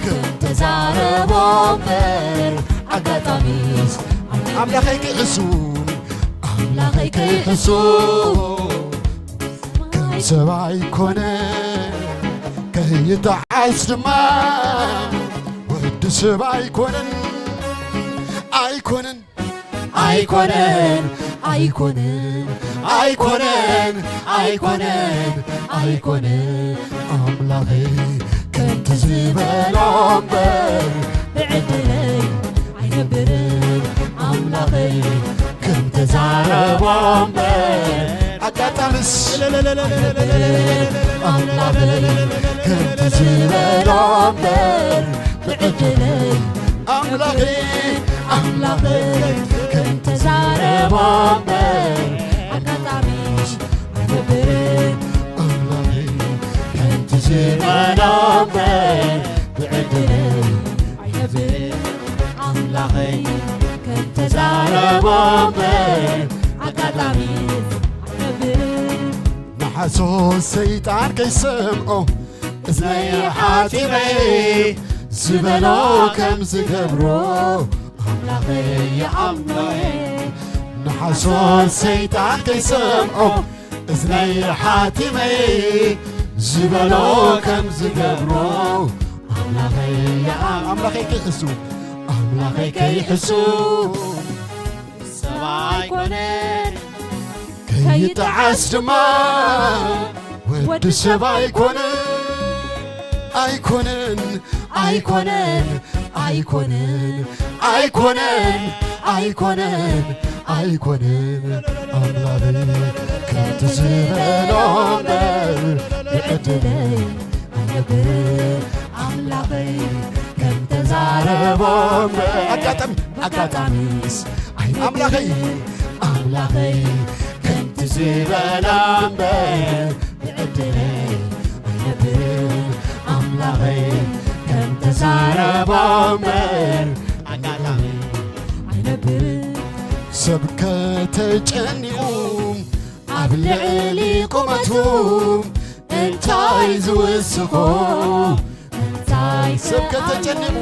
ከም ተዛረቦ እምበር ኣጋጣሚስ ኣምላኸይ ክእሱ ኣምላኸይ ከይሕሱ ከም ሰብ ኣይኮነ ከይጠዓስ ድማ ወዲ ሰብ ኣይኮነን ኣይኮነን ኣይኮነን ኣይኮነን ኣይኮነን ኣይኮነን ኣይኮነን ኣምላኸይ ከምቲ ዝበሎ እምበር ብዕድለይ ኣይነብርን ኣምላኸይ ከም ተዛረቦ እምበር ኣጋጣምስ ኣምላኸይ ከም ተዝበሎ እምበር ብዕድለይ ኣምላኸይ ኣምላኸይ ከም ተዛረቦ እምበር ኣጋጣምስ ኣይነብርን ኣምላኸይ ከም ተዝበሎ እምበር ብዕድለይ ኣይነብርን ኣምላኸይ ከም ተዛረቦ እምበር ኣጋጣሚ ኣይነብርን ንሓሶት ሰይጣን ከይሰምዖ እዝነይ ሓጺበ ዝበሎ ከም ዝገብሮ ኣምላኸይ ይኣምኖ እየ ሓሶት ሰይጣን ከይሰምዖ እዝነይ ሓቲመይ ዝበሎ ከም ዝገብሮ ኣምላኸይ ኣምላኸይ ከይሕሱ ኣምላኸይ ከይሕሱ ሰብኣይ ኮነ ከይጠዓስ ድማ ወዲ ሰብ ኣይኮነ ኣይኮነን ኣይኮነን ኣይኮነን ኣይኮነን ኣይኮነን ኣምላኸይ ከምቲ ዝበሎ እምበር ብዕድለይ ኣይነብር ኣምላኸይ ከምተዛረቦ እምበር ኣጋጣሚ ኣጋጣሚስ ኣይ ኣምላኸይ ኣምላኸይ ከምቲ ዝበሎ እምበር ብዕድለይ ኣይነብር ኣምላኸይ ከምተዛረቦ እምበር ኣጋጣሚ ኣይነብር ሰብ ከተጨኒቑ ኣብ ልዕሊ ቁመቱ እንታይ ዝውስኾ እንታይ ሰብ ከተጨኒቑ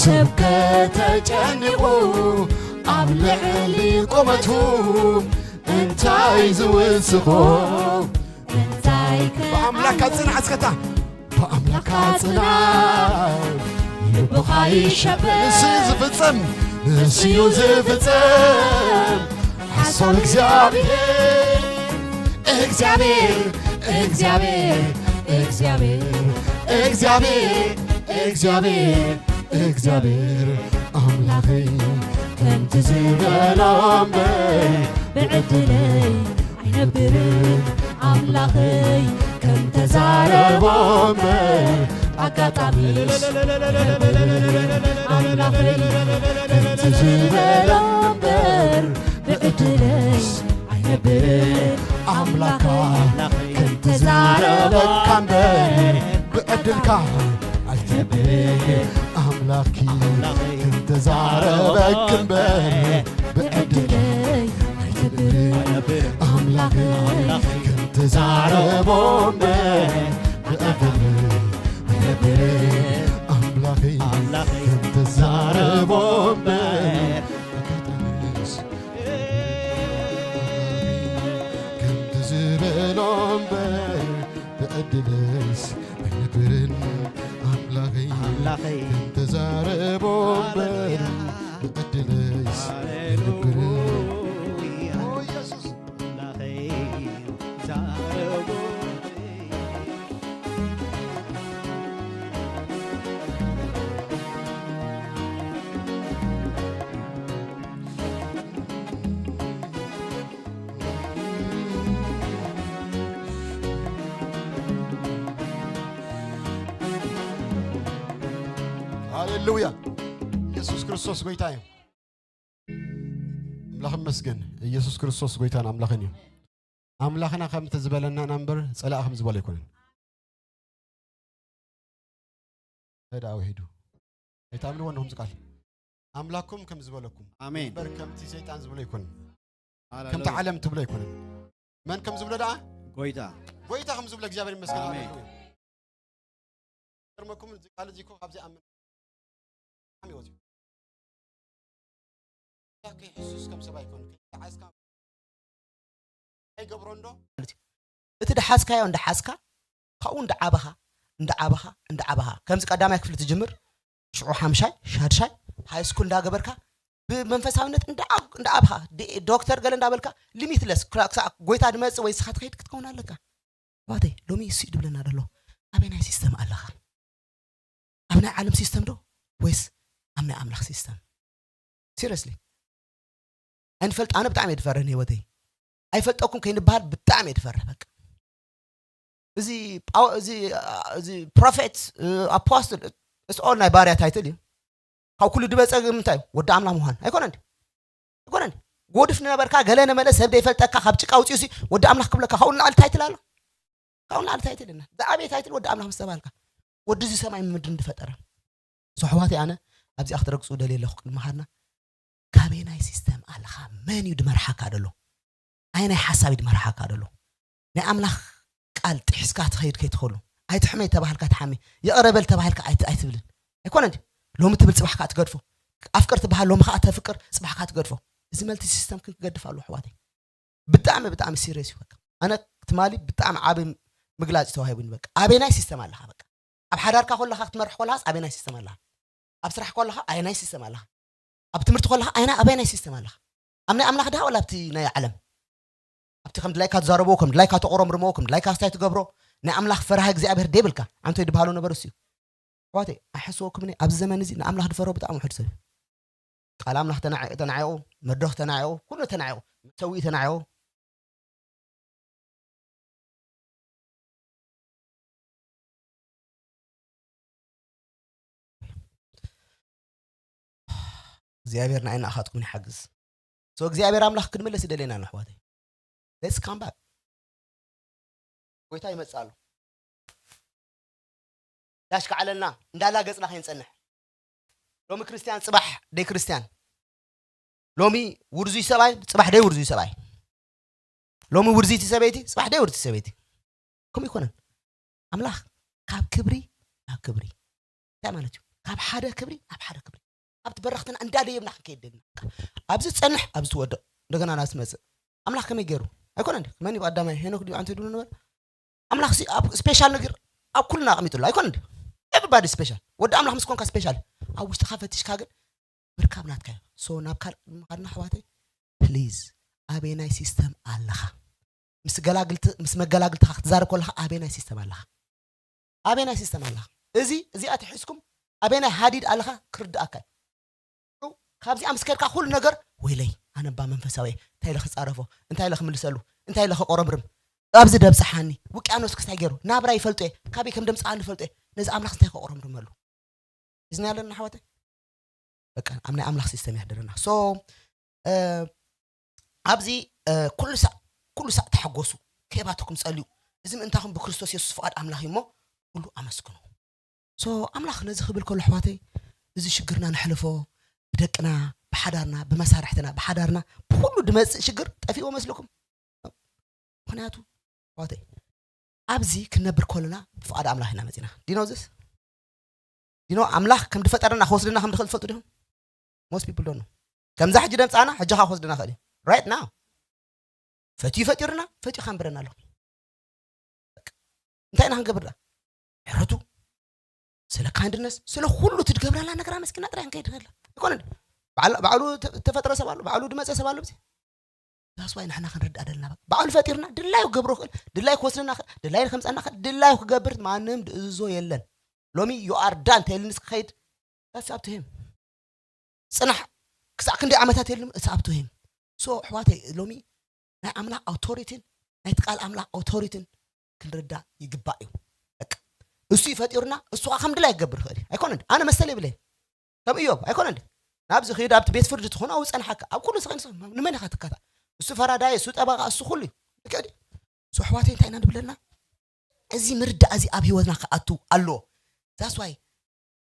ሰብ ከተጨኒቑ ኣብ ልዕሊ ቁመቱ እንታይ ዝውስኾ እንታይ ከ ብኣምላካ ጽንዓ እስከታ ብኣምላካ ጽንዓ ልብኻ ይሸበ ንሱ እዩ ዝፍጽም ንሱ እዩ ዝፍጽም ሓሳብ እግዚኣብሔር እግዚኣብሔር እግዚኣብሔር እግዚኣብሔር እግዚኣብሔር እግዚኣብሔር ኣምላኸይ ከምቲ ዝበሎ እምበር ብዕድለይ ኣይነብርን ኣምላኸይ ከምተዛረቦ እምበር ኣጋጣሚስ ኣይነብርን ኣምላኸይ ከምቲ ዝበሎ እምበር ብዕድለይ ኣይነብርን ኣምላኻ ከምተዛረበካ እምበር ብዕድልካ ኣይነብርን ኣምላኽኪ ከምተዛረበክ እምበር ብዕድለይ ኣይነብርን ኣምላኽ ከምተዛረቦ እምበር ብዕድለይ ኣይነብርን ኣምላኽ ከምተዛረቦ እምበር ኣጋጣሚስ ከምቲ ዝበሎ እምበር ብዕድለይስ ኣይነብርን ኣምላኸይ ኣምላኸይ ከምተዛረቦ እምበር ሃሌሉያ ብዕድለይስ ኣይነብርን ሃሌሉያ ኦ ኢየሱስ ኣምላኸይ ዛረቦ ሃሌሉያ ኢየሱስ ክርስቶስ ጎይታ እዩ። ኣምላኽ ይመስገን። ኢየሱስ ክርስቶስ ጎይታን ኣምላኽን እዩ። ኣምላኽና ከምቲ ዝበለና ኢና እምበር ጸላኢ ከም ዝበሎ ኣይኮነን። እንታይ ደኣ ውሒዱ? ኣይትኣምንዎ ኣለኹም እዚ ቃል። ኣምላኽኩም ከም ዝበለኩም ኣሜን። እምበር ከምቲ ሰይጣን ዝብሎ ኣይኮነን። ሃሌሉያ። ከምቲ ዓለም ትብሎ ኣይኮነን። መን ከም ዝብሎ ደኣ? ጎይታ። ጎይታ ከም ዝብሎ እግዚኣብሔር ይመስገን። ኣሜን። ሃሌሉያ። ይገርመኩም እዚ ቃል እዚ እኮ ካብዚ ኣምን ይወት እዩ። ከይሕሱስ ከም ሰብ ኣይኮን። ከይሓዝካ ኣይገብሮ እንዶ? ማለት እዩ። እቲ ደሓዝካዮ እንዳሓዝካ ካብኡ እንዳዓበኻ እንዳዓበኻ እንዳዓበኻ ከምዚ ቀዳማይ ክፍሊ ትጅምር ሽዑ ሓምሻይ ሻድሻይ ሃይ ስኩል እንዳገበርካ ብመንፈሳዊነት እንዳዓብ- እንዳዓብኻ ዲ- ዶክተር ገለ እንዳበልካ ሊሚትለስ ክላ- ክሳዕ ጎይታ ድመጽእ ወይ ስኻ ትኸይድ ክትከውን ኣለካ። ኣሕዋተይ ሎሚ እሱ እዩ ድብለና ደሎ። ኣበይ ናይ ሲስተም ኣለኻ? ኣብ ናይ ዓለም ሲስተም ዶ ወይስ ኣብ ናይ ኣምላኽ ሲስተም? ሲሪየስሊ ኣይንፈልጥ። ኣነ ብጣዕሚ እየ ድፈርህ ንህይወተይ። ኣይፈልጠኩም ከይንበሃል ብጣዕሚ እየ ድፈርህ። በቃ እዚ ጳው- እዚ እዚ ፕሮፌት ኣፖስትል እስ ኦል ናይ ባርያ ታይትል እዩ። ካብ ኩሉ ድበፀ ግን እንታይ እዩ? ወዲ ኣምላኽ ምዃን ኣይኮነን ድዩ? ኣይኮነን። ጎድፍ ነበርካ ገለ ነመለ ሰብ ደይፈልጠካ ካብ ጭቃ ውፅኡ ሲ ወዲ ኣምላኽ ክብለካ ካብኡ ንላዕሊ ታይትል ኣሎ? ካብኡ ንላዕሊ ታይትል የለን። ዝዓበየ ታይትል ወዲ ኣምላኽ ምስ ተባልካ ወዲ እዚ ሰማይ ምድርን ዝፈጠረ ሶሕዋተይ ኣነ ኣብዚኣ ክትረግፁ ደልየ ኣለኹ ቅድሚ ምሃርና ካበየናይ ሲስተም ኣለኻ? መን እዩ ድመርሓካ ደሎ? ኣየናይ ሓሳብ እዩ ድመርሓካ ደሎ? ናይ ኣምላኽ ቃል ጥሒስካ ትኸይድ ከይትኸሉ ኣይትሕመይ ተባሃልካ ትሓሚ ይቕረ በል ተባሃልካ ኣይት- ኣይትብልን ኣይኮነ እንዲ ሎሚ ትብል ፅባሕ ከዓ ትገድፎ ኣፍቅር ትበሃል ሎሚ ከዓ ተፍቅር ፅባሕ ከዓ ትገድፎ እዚ መልቲ ሲስተም ክንክገድፍ ኣለዎ ኣሕዋተይ። ብጣዕሚ ብጣዕሚ ሲሪየስ እዩ። በቃ ኣነ ትማሊ ብጣዕሚ ዓቢ ምግላጽ ተዋሂቡኒ። በቃ ኣበናይ ሲስተም ኣለኻ? በቃ ኣብ ሓዳርካ ከለኻ ክትመርሕ ከለኻስ ኣበናይ ሲስተም ኣለኻ? ኣብ ስራሕ ከለኻ ኣየናይ ሲስተም ኣለኻ? ኣብ ትምህርቲ ከለኻ ኣየና ኣበናይ ሲስተም ኣለኻ? ኣብ ናይ ኣምላኽ ድኻ ወላ ኣብቲ ናይ ዓለም? ኣብቲ ከም ድላይካ ትዛረቦ፣ ከም ድላይካ ተቆረምርሞ፣ ከም ድላይካ ስታይ ትገብሮ፣ ናይ ኣምላኽ ፈራሃ እግዚኣብሔር ደይብልካ ኣንቶይ ድበሃሎ ነበረ እሱ እዩ። ኣሕዋተይ ኣይሓስወኩምን እየ። ኣብዚ ዘመን እዚ ንኣምላኽ ድፈሮ ብጣዕሚ ውሕድ ሰብ እዩ። ቃል ኣምላኽ ተናዒ- ተናዒቑ፣ መድረኽ ተናዒቑ፣ ኩሉ ተናዒቑ፣ መሰዊኢ ተናዒቑ። እግዚኣብሔር ንዓይ ንኣኻትኩም ይሓግዝ። So እግዚኣብሔር ኣምላኽ ክንምለስ ይደልየና ኣሎ ኣሕዋተይ። Let's come back። ጎይታ ይመጽእ ኣሎ። ዳሽ ከዓለልና እንዳላገጽና ከይንጸንሕ። ሎሚ ክርስትያን ጽባሕ ደይ ክርስትያን። ሎሚ ውርዙይ ሰብኣይ ጽባሕ ደይ ውርዙይ ሰብኣይ። ሎሚ ውርዝይቲ ሰበይቲ ጽባሕ ደይ ውርዝቲ ሰበይቲ። ከምኡ ይኮነን። ኣምላኽ ካብ ክብሪ ናብ ክብሪ እንታይ ማለት እዩ? ካብ ሓደ ክብሪ ናብ ሓደ ክብሪ። ኣብቲ በረኽትና እንዳደየብና ክንከይድ ደልና። ኣብዚ ትጸንሕ፣ ኣብዚ ትወድቕ፣ እንደገና ናብ ትመጽእ። ኣምላኽ ከመይ ገይሩ? ኣይኮነን ድዩ? መን እዩ ቀዳማይ? ሄኖክ ድዩ? ኣንተ ድዩ ነበር? ኣምላኽ ሲ ኣብ ስፔሻል ነገር ኣብ ኩልና ኣቕሚጡ ኣሎ። ኣይኮነን ድዩ? ኤቨሪባዲ ስፔሻል። ወዲ ኣምላኽ ምስ ኮንካ ስፔሻል። ኣብ ውሽጥኻ ፈቲሽካ ግን ምርካብ ናትካ እዩ። So ናብ ካልእ ምኻድና ኣሕዋተይ፣ ፕሊዝ ኣበየናይ ሲስተም ኣለኻ? ምስ ገላግልቲ ምስ መገላግልትኻ ክትዛረብ ከለኻ ኣበየናይ ሲስተም ኣለኻ? ኣበየናይ ሲስተም ኣለኻ? እዚ እዚኣ ትሒዝኩም ኣበየናይ ሃዲድ ኣለኻ ክርድኣካ እዩ። ካብዚኣ ምስ ከድካ ኩሉ ነገር ወይለይ ኣነ እባ መንፈሳዊ እየ፣ እንታይ ኢለ ክጻረፎ፣ እንታይ ኢለ ክምልሰሉ፣ እንታይ ኢለ ክቆረምርም፣ ኣብዚ ደብጽሓኒ ውቅያኖስ ክስታይ ገይሩ ናብራ ይፈልጦ እየ፣ ካበይ ከም ደምጽኣኒ ይፈልጦ እየ፣ ነዚ ኣምላኽ እንታይ ክቆረምርመሉ? እዝና ያለን ኣሕዋተይ በቃ ኣብ ናይ ኣምላኽ ሲስተም ያደረና። So ኣብዚ ኩሉ ሳዕ ኩሉ ሳዕ ተሓጎሱ፣ ከይባተኩም ጸልዩ፣ እዚ ምእንታኹም ብክርስቶስ የሱስ ፍቓድ ኣምላኽ እዩ እሞ ኩሉ ኣመስግኑ። So ኣምላኽ ነዚ ክብል ከሎ ኣሕዋተይ፣ እዚ ሽግርና ነሕልፎ፣ ብደቅና፣ ብሓዳርና፣ ብመሳርሕትና፣ ብሓዳርና፣ ብኩሉ ድመጽእ ሽግር ጠፊእዎ መስልኩም? ምኽንያቱ ኣሕዋተይ ኣብዚ ክንነብር ከለና ብፍቓድ ኣምላኽ ኢና መጺና። ዲኖ ዝስ ዲኖ ኣምላኽ ከም ድፈጠረና ክወስድና ከም ድኽእል ትፈልጡ ዲኹም? Most people don't know። ከምዛ ሕጂ ደምጻና ሕጂ ኻ ክወስድና ክእል እዩ። Right now ፈትዩ ፈጢርና፣ ፈትዩ ካንብረና ኣሎ። እንታይ ኢና ክንገብር ዳ? ሕረቱ ስለ ካንድነስ ስለ ኩሉ ትድገብረላ ነገራ መስኪና ጥራይ ንከይድ ከላ ኣይኮነ ባዕሉ ተፈጥረ ሰብ ኣሎ፣ ባዕሉ ድመፀ ሰብ ኣሎ። ብዚ ዛስዋይ ንሕና ክንርዳ ደለና። ባዕሉ ፈጢርና ድላዩ ክገብሮ ክእል፣ ድላይ ክወስድና ክእል፣ ድላይ ከምፀና ክእል፣ ድላዩ ክገብር ማንም ድእዝዞ የለን። ሎሚ you are done ተይልንስ ክኸይድ that's up to him። ጽናሕ ክሳዕ ክንደይ ዓመታት የልም it's up to him። So ኣሕዋተይ ሎሚ ናይ ኣምላኽ ኣውቶሪቲን ናይቲ ቃል ኣምላኽ ኣውቶሪቲን ክንርዳ ይግባእ እዩ። እሱ ይፈጢሩና እሱ ከዓ ከም ድላይ ክገብር ይኽእል እዩ። ኣይኮነ ኣነ መሰል የብለይ ከም እዮብ ኣይኮነ ናብዚ ክይድ ኣብቲ ቤት ፍርዲ ትኾኑ ኣብኡ ጸንሓካ ኣብ ኩሉ ስኸን ንመን ኢኻ ትካታ? እሱ ፈራዳይ እሱ ጠበቃ እሱ ኩሉ እዩ። ልክዕ ድዩ? So ኣሕዋተይ እንታይ ኢና ንብለና? እዚ ምርዳእ እዚ ኣብ ህይወትና ክኣቱ ኣለዎ። That's why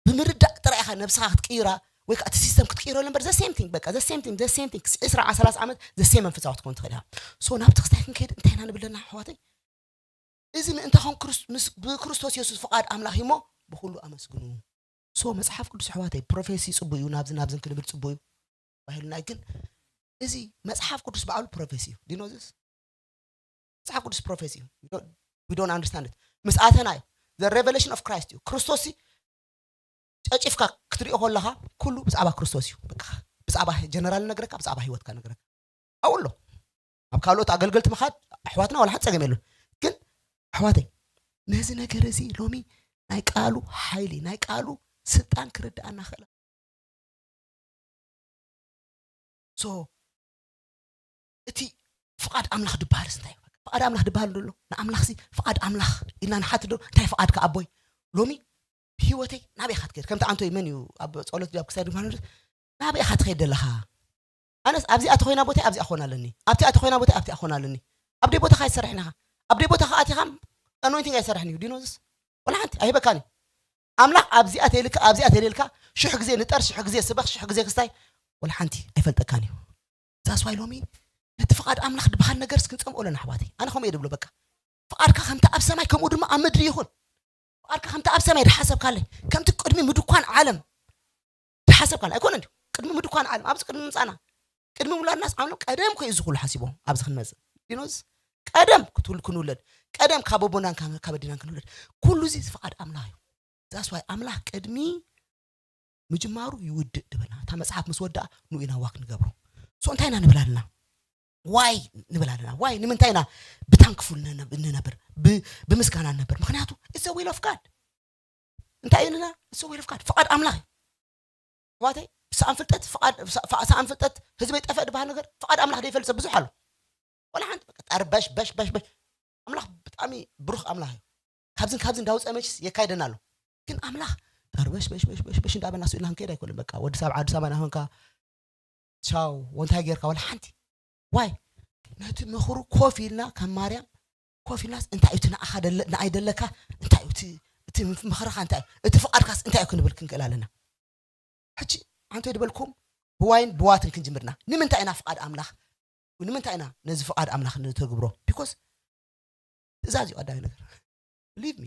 ብምርዳእ ጥራይ ኢኻ ነብስኻ ክትቅይራ ወይ ከዓ እቲ ሲስተም ክትቅይሮ እምበር the same thing በቃ the same thing the same thing ዕስራ ሰላሳ ዓመት the same መንፈሳዊ ክትኮን ትኽእል ኢኻ። So ናብቲ ክስታይ ክንከይድ እንታይ ኢና ንብለና ኣሕዋተይ? እዚ ምእንታኹም ብክርስቶስ የሱስ ፍቓድ ኣምላኽ እሞ ብኩሉ ኣመስግኑ። So መጽሓፍ ቅዱስ ኣሕዋተይ ፕሮፌሲ ጽቡቅ እዩ፣ ናብዚ ናብዝን ክንብል ጽቡቅ እዩ ባሂሉና ግን እዚ መጽሓፍ ቅዱስ ባዕሉ ፕሮፌሲ እዩ። Do you know this? መጽሓፍ ቅዱስ ፕሮፌሲ እዩ። We don't understand it። ምስ ኣተና እዩ። The revelation of Christ እዩ። ክርስቶስ ጨጪፍካ ክትሪኦ ከለኻ ኩሉ ብዛዕባ ክርስቶስ እዩ። ብዛዕባ ጀነራል ነገረካ ብዛዕባ ህይወትካ ነገረካ ኣብኡ ኣሎ። ኣብ ካልኦት ኣገልገልቲ ምኻድ ኣሕዋትና ዋላ ሓንቲ ጸገም የለን። ግን ኣሕዋተይ ነዚ ነገር እዚ ሎሚ ናይ ቃሉ ሓይሊ ናይ ቃሉ ስልጣን ክርድኣና ክእል So እቲ ፍቓድ ኣምላኽ ድበሃልስ እንታይ እዩ? ፍቓድ ኣምላኽ ድበሃል ደሎ ንኣምላኽሲ ፍቓድ ኣምላኽ ኢልና ንሓትት ዶ እንታይ ፍቓድካ ኣቦይ? ሎሚ ብህይወተይ ናበይ ኢኻ ትከይድ? ከምቲ ኣንቶይ መን እዩ ኣብ ጸሎት ድዩ ኣብ ክሳይ ድበሃል ናበይ ኢኻ ትኸይድ ዘለኻ? ኣነስ ኣብዚኣ ተኾይና ቦታይ ኣብዚኣ ክኾን ኣለኒ ኣብቲኣ ተኾይና ቦታይ ኣብቲኣ ክኾን ኣለኒ። ኣብ ደይ ቦታኻ ኣይትሰርሕን ኢኻ። ኣብ ደይ ቦታኻ ኣቲኻ ኣኖይንቲንግ ኣይሰርሕን እዩ ዲኖዝስ ወላ ሓንቲ ኣይህበካን እዩ። ኣምላኽ ኣብዚኣ ተይልካ ኣብዚኣ ተይልካ ሽሕ ግዜ ንጠር ሽሕ ግዜ ስበኽ ሽሕ ግዜ ክስታይ ወላ ሓንቲ ኣይፈልጠካን እዩ። ዛስዋይ ሎሚ ነቲ ፍቓድ ኣምላኽ ድበሃል ነገርስ ክንጸምኦ ኣለና ኣሕዋተይ። ኣነ ከምኡ እየ ድብሎ በቃ ፍቓድካ ከምቲ ኣብ ሰማይ ከምኡ ድማ ኣብ ምድሪ ይኹን። ፍቓድካ ከምቲ ኣብ ሰማይ ድሓሰብካለይ ከምቲ ቅድሚ ምድኳን ዓለም ድሓሰብካለይ ኣይኮነ እንዲ ቅድሚ ምድኳን ዓለም ኣብዚ ቅድሚ ምምጻና ቅድሚ ምውላድናስ ዓለም ቀደም ኮዩ እዚ ኩሉ ሓሲቦ ኣብዚ ክንመጽእ ዲኖስ ቀደም ክትውል ክንውለድ ቀደም ካብ ኣቦናን ካብ ኣዲናን ክንውለድ ኩሉ እዚ ፍቓድ ኣምላኽ እዩ። ዛስዋይ ኣምላኽ ቅድሚ ምጅማሩ ይውድእ ዝበልና እታ መጽሓፍ ምስ ወድኣ ንኡ ኢና ዋክ ንገብሮ። ሶ እንታይ ኢና ንብል ኣለና? ዋይ ንብል ኣለና? ዋይ ንምንታይ ኢና ብታንክፉል ንነብር? ብምስጋና ንነብር። ምክንያቱ it's the will of God። እንታይ እዩ ኢልና? It's the will of God። ፍቓድ ኣምላኽ እዩ። ኣሕዋተይ፣ ብሰኣን ፍልጠት ፍቓድ ሰኣን ፍልጠት ህዝበይ ጠፈእ ዝበሃል ነገር ፍቓድ ኣምላኽ ዘይፈልጥ ሰብ ብዙሕ ኣሎ። ወላ ሓንቲ በቃ ጠርበሽ በሽ በሽ በሽ ኣምላኽ ብጣዕሚ ብሩኽ ኣምላኽ እዩ። ካብዝን ካብዝን እንዳውፀ መችስ የካይደና ኣሎ። ግን ኣምላኽ ጠርበሽ በሽ በሽ በሽ በሽ እንዳበልና ስኢልና ክንከይድ ኣይኮነን። በቃ ወዲ ሰብ ዓዱ ሰማና ሆንካ ቻው ወንታይ ጌርካ ወላ ሓንቲ ዋይ ነቲ ምኽሩ ኮፍ ኢልና ከም ማርያም ኮፍ ኢልናስ እንታይ እዩ እቲ ንኣኻ ንኣይ ደለካ እንታይ እዩ እቲ ምኽርኻ እንታይ እዩ እቲ ፍቓድካስ እንታይ እዩ ክንብል ክንክእል ኣለና። ሕጂ ኣንተ ድበልኩም ብዋይን ብዋትን ክንጅምርና ንምንታይ ኢና ፍቓድ ኣምላኽ ንምንታይ ኢና ነዚ ፍቓድ ኣምላኽ ንተግብሮ? ቢኮዝ ትእዛዝ እዩ ቀዳሚ ነገር። ብሊቭ ሚ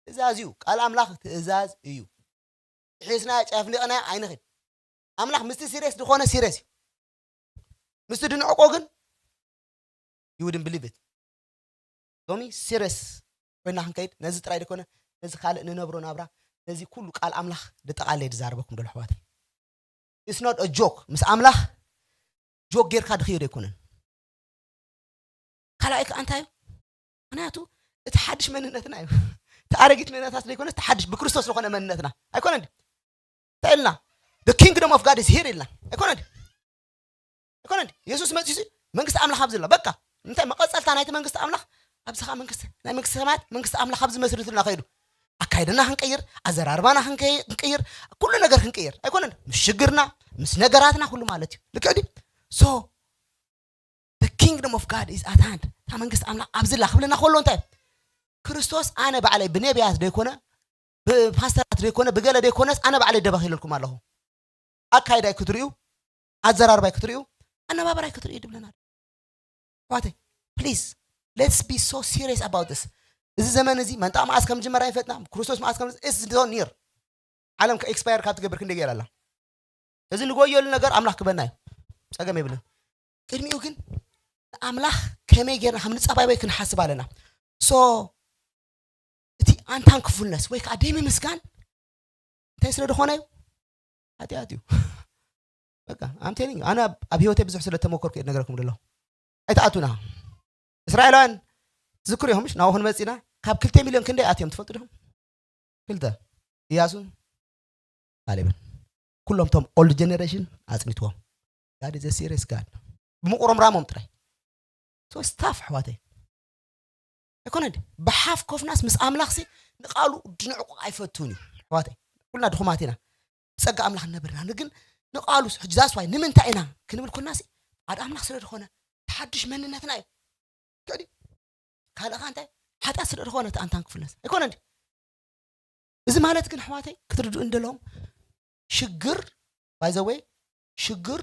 ትእዛዝ እዩ። ቃል ኣምላኽ ትእዛዝ እዩ። ሒዝና ጨፍሊቕና ኣይንኽድ። ኣምላኽ ምስቲ ሲሪየስ ዝኾነ ሲሪየስ እዩ። ምስቲ ድንዕቆ ግን you wouldn't believe it። ሎሚ ሲሪየስ ኮይና ክንከይድ ነዚ ጥራይ ደኮነ ነዚ ካልእ ንነብሮ ናብራ ነዚ ኩሉ ቃል ኣምላኽ ድጠቓለየ ድዛረበኩም ደሎ ኣሕዋተይ። It's not a joke። ምስ ኣምላኽ ጆክ ጌርካ ድኽዮ ኣይኮነን። ካልኣይ ከዓ እንታይ እዩ? ምክንያቱ እቲ ሓድሽ መንነትና እዩ። እቲ ኣረጊት መንነታት ዘይኮነ እቲ ሓድሽ ብክርስቶስ ዝኾነ መንነትና ኣይኮነ እንታይ ኢልና? The kingdom of God is here ኢልና ኣይኮነ ኣይኮነ የሱስ መፂሱ መንግስቲ ኣምላኽ ኣብዚ ኣሎ በቃ እንታይ መቐፀልታ ናይቲ መንግስቲ ኣምላኽ ኣብዚ ከዓ መንግስቲ ናይ መንግስቲ ሰማያት መንግስቲ ኣምላኽ ኣብዚ መስርትልና ከይዱ ኣካይድና ክንቀይር ኣዘራርባና ክንቀይር ኩሉ ነገር ክንቀይር ኣይኮነን ምስ ሽግርና ምስ ነገራትና ኩሉ ማለት እዩ ልክዕ ድዩ so the kingdom of God is at hand እታ መንግስቲ ኣምላኽ ኣብዚ ኣላ ክብለና ከሎ እንታይ ክርስቶስ ኣነ ባዕለይ ብነቢያት ዘይኮነ ብፓስተራት ዘይኮነ ብገለ ዘይኮነስ ኣነ ባዕለይ ደባኺለልኩም ኣለኹ ኣካይዳይ ክትርእዩ ኣዘራርባይ ክትርእዩ ኣነባበራይ ክትርእዩ ድብለና ኣሕዋተይ please let's be so serious about this እዚ ዘመን እዚ መንጣቕ መዓስ ከም ዝጅመር ኣይፈጥና ክርስቶስ መዓስ ከም is so near ዓለም ኤክስፓየር ካብ ትገብር ክንደይ ገይራ ኣላ እዚ ንጎየሉ ነገር ኣምላኽ ክበና እዩ ፀገም የብልን ቅድሚኡ ግን ንኣምላኽ ከመይ ጌርና ከም ንፀባበይ ክንሓስብ ኣለና so እቲ ኣንታንክፉልነስ ወይ ከዓ ደይ ምምስጋን እንታይ ስለ ዝኾነ እዩ ሓጢኣት እዩ በቃ ኣምቴኒ ኣነ ኣብ ህይወተይ ብዙሕ ስለ ተመኮርኩ እየ ነገረኩም ደሎ ኣይተኣቱና እስራኤላውያን ትዝክሩ ኢኹም ናብኡ ክንመፂና ካብ ክልተ ሚልዮን ክንደይ ኣትዮም ትፈልጡ ዲኹም ክልተ እያሱን ካሌብን ኩሎም ቶም ኦልድ ጀኔሬሽን ኣፅኒትዎም God is a serious God ብምቁሮም ራሞም ጥራይ so staff ኣሕዋተይ ኣይኮነ እንዲ ብሓፍ ኮፍናስ ምስ ኣምላኽሲ ንቃሉ ድንዕቁ ኣይፈቱን እዩ ኣሕዋተይ ኩልና ድኹማት ኢና ብፀጋ ኣምላኽ ንነብርና ግን ንቃሉ ሕጂ that's why ንምንታይ ኢና ክንብል ኩናሲ ሓደ ኣምላኽ ስለ ዝኾነ ሓድሽ መንነትና እዩ ካልእኻ እንታይ ሓጢኣት ስለ ዝኾነ ኣንታን ክፍለስ ኣይኮነ እንዲ እዚ ማለት ግን ኣሕዋተይ ክትርድኡ እንደለዎም ሽግር by the way ሽግር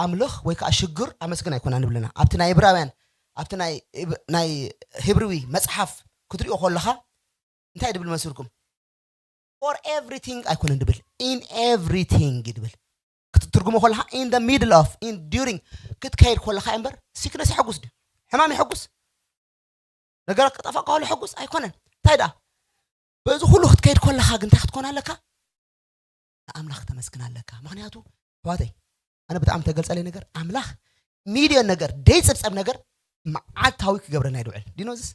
ኣምልኽ ወይ ከዓ ሽግር ኣመስግን ኣይኮና ንብልና ኣብቲ ናይ እብራውያን ኣብቲ ናይ ሂብርዊ መፅሓፍ ክትሪኦ ከለኻ እንታይ ድብል መስልኩም for everything ኣይኮነን ድብል in everything ድብል ክትትርጉሞ ከለኻ in the middle of in during ክትከይድ ከለኻ እምበር ሲክነስ ይሐጉስ ድዩ ሕማም ይሐጉስ ነገራት ክጠፋእ ከሎ ሕጉስ ኣይኮነን እንታይ ደኣ በዚ ኩሉ ክትከይድ ከለኻ ግን እንታይ ክትኮን ኣለካ ንኣምላኽ ክተመስግን ኣለካ ምክንያቱ ኣሕዋተይ ኣነ ብጣዕሚ ተገልፀለይ ነገር ኣምላኽ ሚልዮን ነገር ደይፅብፀብ ነገር መዓልታዊ ክገብረና ይድውዕል ዲኖዝስ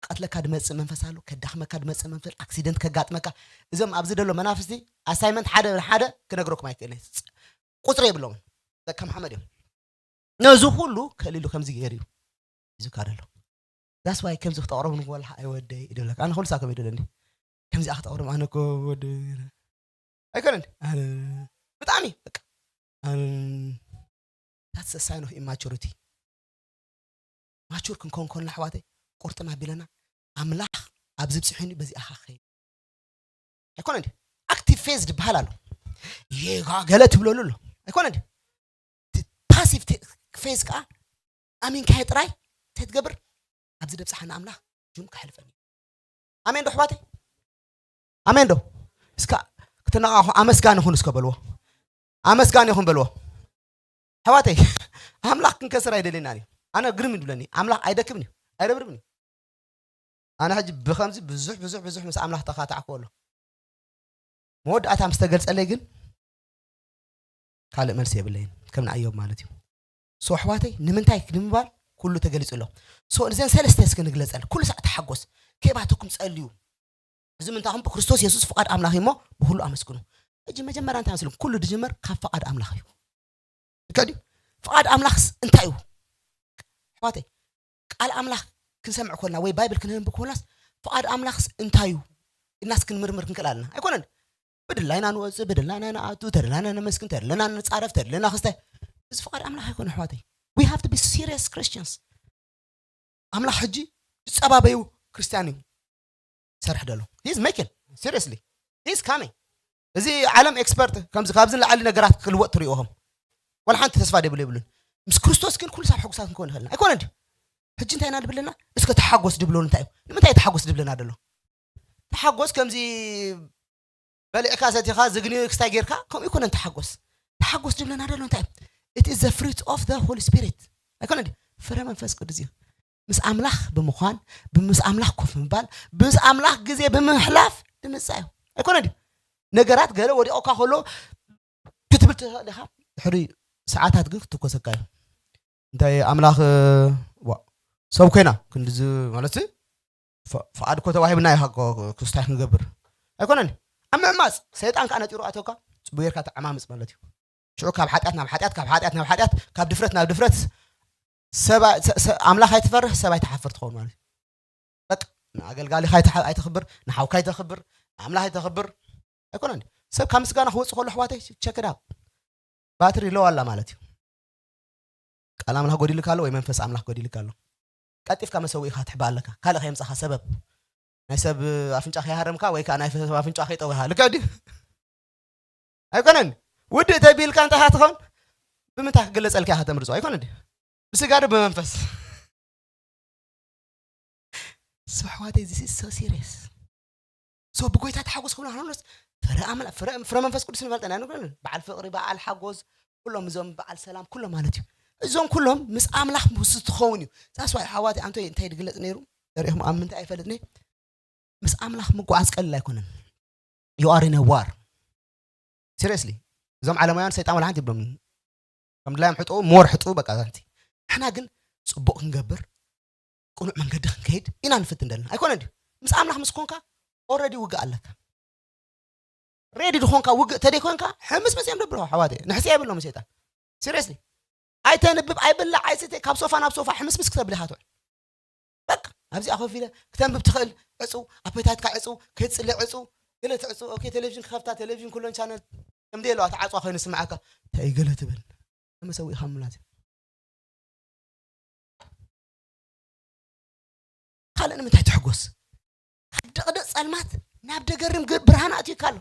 ቀትለካ ድመፅእ መንፈስ ኣሎ ከዳኽመካ ድመፅእ መንፈስ ኣክሲደንት ከጋጥመካ እዞም ኣብዚ ደሎ መናፍስቲ ኣሳይመንት ሓደ ሓደ ክነግረኩም ኣይክእልን ቁፅሪ የብሎምን ደካ መሓመድ እዮም ነዚ ኩሉ ከሊሉ ከምዚ ገይሩ እዩ ይዝካር ኣሎ that's why ከምዚ ክተቕረቡ ንክበልሓ ኣይወደይ ይደለካ ኣነ ኩሉ ሳከም ይደለኒ ከምዚ ክተቕረቡ ኣነ ኮ ወደ ኣይኮነን ኣነ ብጣዕሚ በቃ that's a sign of immaturity ማቹር ክንከውን ከልና ኣሕዋተይ ቁርጥም ኣቢለና ኣምላኽ ኣብዚ ብፅሑኒ በዚኣ ኸኸይድ ኣይኮነ እንዲ ኣክቲቭ ፌዝ ዝበሃል ኣሎ የጋ ገለ ትብለሉ ኣሎ ኣይኮነ እንዲ ፓሲቭ ፌዝ ከዓ ኣሚንካዮ ጥራይ እንታይ ትገብር ኣብዚ ደብፅሓና ኣምላኽ ጁም ከሕልፈኒ ኣሜን ዶ ኣሕዋተይ ኣሜን ዶ እስካ ክትነቃኹ ኣመስጋኒ ኩን እስከ በልዎ ኣመስጋኒ ይኹን በልዎ ኣሕዋተይ ኣምላኽ ክንከስር ኣይደልየናን እዩ። ኣነ ግርም ይብለኒ ኣምላኽ ኣይደክምን እዩ ኣይረብርብን እዩ። ኣነ ሕጂ ብኸምዚ ብዙሕ ብዙሕ ብዙሕ ምስ ኣምላኽ ተኻታዕክዎ ኣሎ። መወዳእታ ምስ ተገልጸለይ ግን ካልእ መልሲ የብለይን ከም ንኣዮብ ማለት እዩ። ሶ ኣሕዋተይ ንምንታይ ንምባል ኩሉ ተገሊጹ ኣሎ። ሶ እዘን ሰለስተ እስኪ ንግለጸል። ኩሉ ሳዕ ተሓጎስ፣ ከይባተኩም ጸልዩ። እዚ ምንታኹም ብክርስቶስ የሱስ ፍቓድ ኣምላኽ እዩ እሞ ብኩሉ ኣመስግኑ። ሕጂ መጀመርያ እንታይ መስልኩም? ኩሉ ድጅመር ካብ ፍቓድ ኣምላኽ እዩ። ልክዕ ድዩ? ፍቓድ ኣምላኽስ እንታይ እዩ? ኣሕዋተይ ቃል ኣምላኽ ክንሰምዕ ኮልና ወይ ባይብል ክንንብብ ኮናስ ፍቓድ ኣምላኽስ እንታይ እዩ ኢልናስ ክንምርምር ክንክእል ኣለና ኣይኮነን። ብድላይና ንወፅእ፣ ብድላይና ንኣቱ፣ ተደላና ነመስግን፣ ተደለና ንፃረፍ፣ ተደለና ክስተ። እዚ ፍቓድ ኣምላኽ ኣይኮነ ኣሕዋተይ። We have to be serious Christians። ኣምላኽ ሕጂ ዝፀባበዩ ክርስትያን እዩ ሰርሕ ደሎ። He's making seriously he's coming። እዚ ዓለም ኤክስፐርት ከምዚ ካብዚ ንላዕሊ ነገራት ክልወጥ ትሪእኹም ዋላ ሓንቲ ተስፋ ደብሉ የብሉን። ምስ ክርስቶስ ግን ኩሉ ሳብ ሕጉሳት ክንከውን ንኽእልና ኣይኮነ እንዲ። ሕጂ እንታይ ኢና ድብለና? እስከ ተሓጎስ ድብለሉ እንታይ እዩ? ንምንታይ ተሓጎስ ድብለና ደሎ? ተሓጎስ ከምዚ በሊዕካ ሰቲኻ ዝግኒ ክስታይ ጌርካ ከምኡ ይኮነን ተሓጎስ። ተሓጎስ ድብለና ደሎ እንታይ እዩ? It is the fruit of the Holy Spirit ኣይኮነ እንዲ? ፍረ መንፈስ ቅዱስ እዩ። ምስ ኣምላኽ ብምዃን፣ ምስ ኣምላኽ ኮፍ ምባል፣ ምስ ኣምላኽ ግዜ ብምሕላፍ ድምፃ እዩ ኣይኮነ ድዩ? ነገራት ገለ ወዲቑካ ከሎ ክትብል ትኽእል ኢኻ። ድሕሪ ሰዓታት ግን ክትኮሰካ እዩ። እንታይ ኣምላኽ ዋ ሰብ ኮይና ክንድዚ ማለት ፍቓድ እኮ ተዋሂብና ኢኻ ክስታይ ክንገብር ኣይኮነን። ኣብ ምዕማፅ ሰይጣን ከዓ ነጢሩ ኣተካ። ፅቡቅ ጌርካ ተዓማምፅ ማለት እዩ። ሽዑ ካብ ሓጢኣት ናብ ሓጢኣት ካብ ሓጢኣት ናብ ሓጢኣት ካብ ድፍረት ናብ ድፍረት ኣምላኽ ኣይትፈርህ ሰብ ኣይትሓፍር ትኸውን ማለት እዩ። በቃ ንኣገልጋሊኻ ኣይተኽብር፣ ንሓውካ ኣይተኽብር፣ ንኣምላኽ ኣይተኽብር ኣይኮነን። ሰብ ካብ ምስጋና ክወፅእ ከሎ ኣሕዋተይ ቸክዳ ባትሪ ሎ ኣላ ማለት እዩ። ቃል ኣምላኽ ጎዲልካ ኣሎ ወይ መንፈስ ኣምላኽ ጎዲልካ ኣሎ። ቀልጢፍካ መሰዊእኻ ትሕባ ኣለካ። ካልእ ከየምፃኻ ሰበብ ናይ ሰብ ኣፍንጫ ከይሃረምካ ወይ ከዓ ናይ ሰብ ኣፍንጫ ከይጠውኻ ልክዕ ድዩ? ኣይኮነን። ውድእ ተቢልካ እንታይ ኢኻ ትኸውን? ብምንታይ ክግለጸልካ ኢኻ ተምርጾ? ኣይኮነን ድዩ? ብስጋ ዶ ብመንፈስ? So ኣሕዋተይ this is so serious። So ብጎይታ ተሓጎስ ክብሎ ሃሎስ ፍረ ኣምላ ፍረ ፍረ መንፈስ ቅዱስ ንፈልጠና ንኮን በዓል ፍቕሪ በዓል ሓጎስ ኩሎም እዞም በዓል ሰላም ኩሎም ማለት እዩ። እዞም ኩሎም ምስ ኣምላኽ ምስ ትኸውን እዩ። ዛስዋይ ሓዋተይ ኣንቶይ እንታይ ድግለጽ ነይሩ ዘርእኹም ኣብ ምንታይ ኣይፈልጥኒ። ምስ ኣምላኽ ምጓዓዝ ቀልል ኣይኮነን። You are in a war seriously። እዞም ዓለማውያን ሰይጣን ወላ ሓንቲ ይብሎም ከም ድላዮም ሕጡ ሞር ሕጡ በቃ ዛንቲ። ንሕና ግን ጽቡቕ ክንገብር ቅኑዕ መንገዲ ክንከይድ ኢና ንፍትን ዘለና ኣይኮነ ድዩ? ምስ ኣምላኽ ምስ ኮንካ ኦረዲ ውግእ ኣለካ። ሬዲ ድኾንካ ውግእ ተደይኮንካ ሕምስ ምስ እዮም ደብርሆ ሓዋተ ንሕስያ የብሎም ሰይጣን። ሲሪየስሊ ኣይተንብብ ኣይብላዕ ኣይስተ ካብ ሶፋ ናብ ሶፋ ሕምስምስ ክተብል ኢኻ ትውዕል። በቃ ኣብዚኣ ኮፍ ኢለ ክተንብብ ትኽእል ዕፁ ኣፔታይትካ ዕፁ ክትፅሊ ዕፁ ገለ ትዕፁ ኦኬ ቴሌቪዥን ክኸፍታ ቴሌቪዥን ኩለን ቻነል ከምደ ኣለዋ ተዓፅዋ ኮይኑ ስምዓካ እንታይ ገለ ትብል መሰዊእኻ ምላት ካልእ ንምንታይ ትሕጎስ? ካብ ደቕደቕ ጸልማት ናብ ደገርም ብርሃን ኣእትዩካ ኣሎ።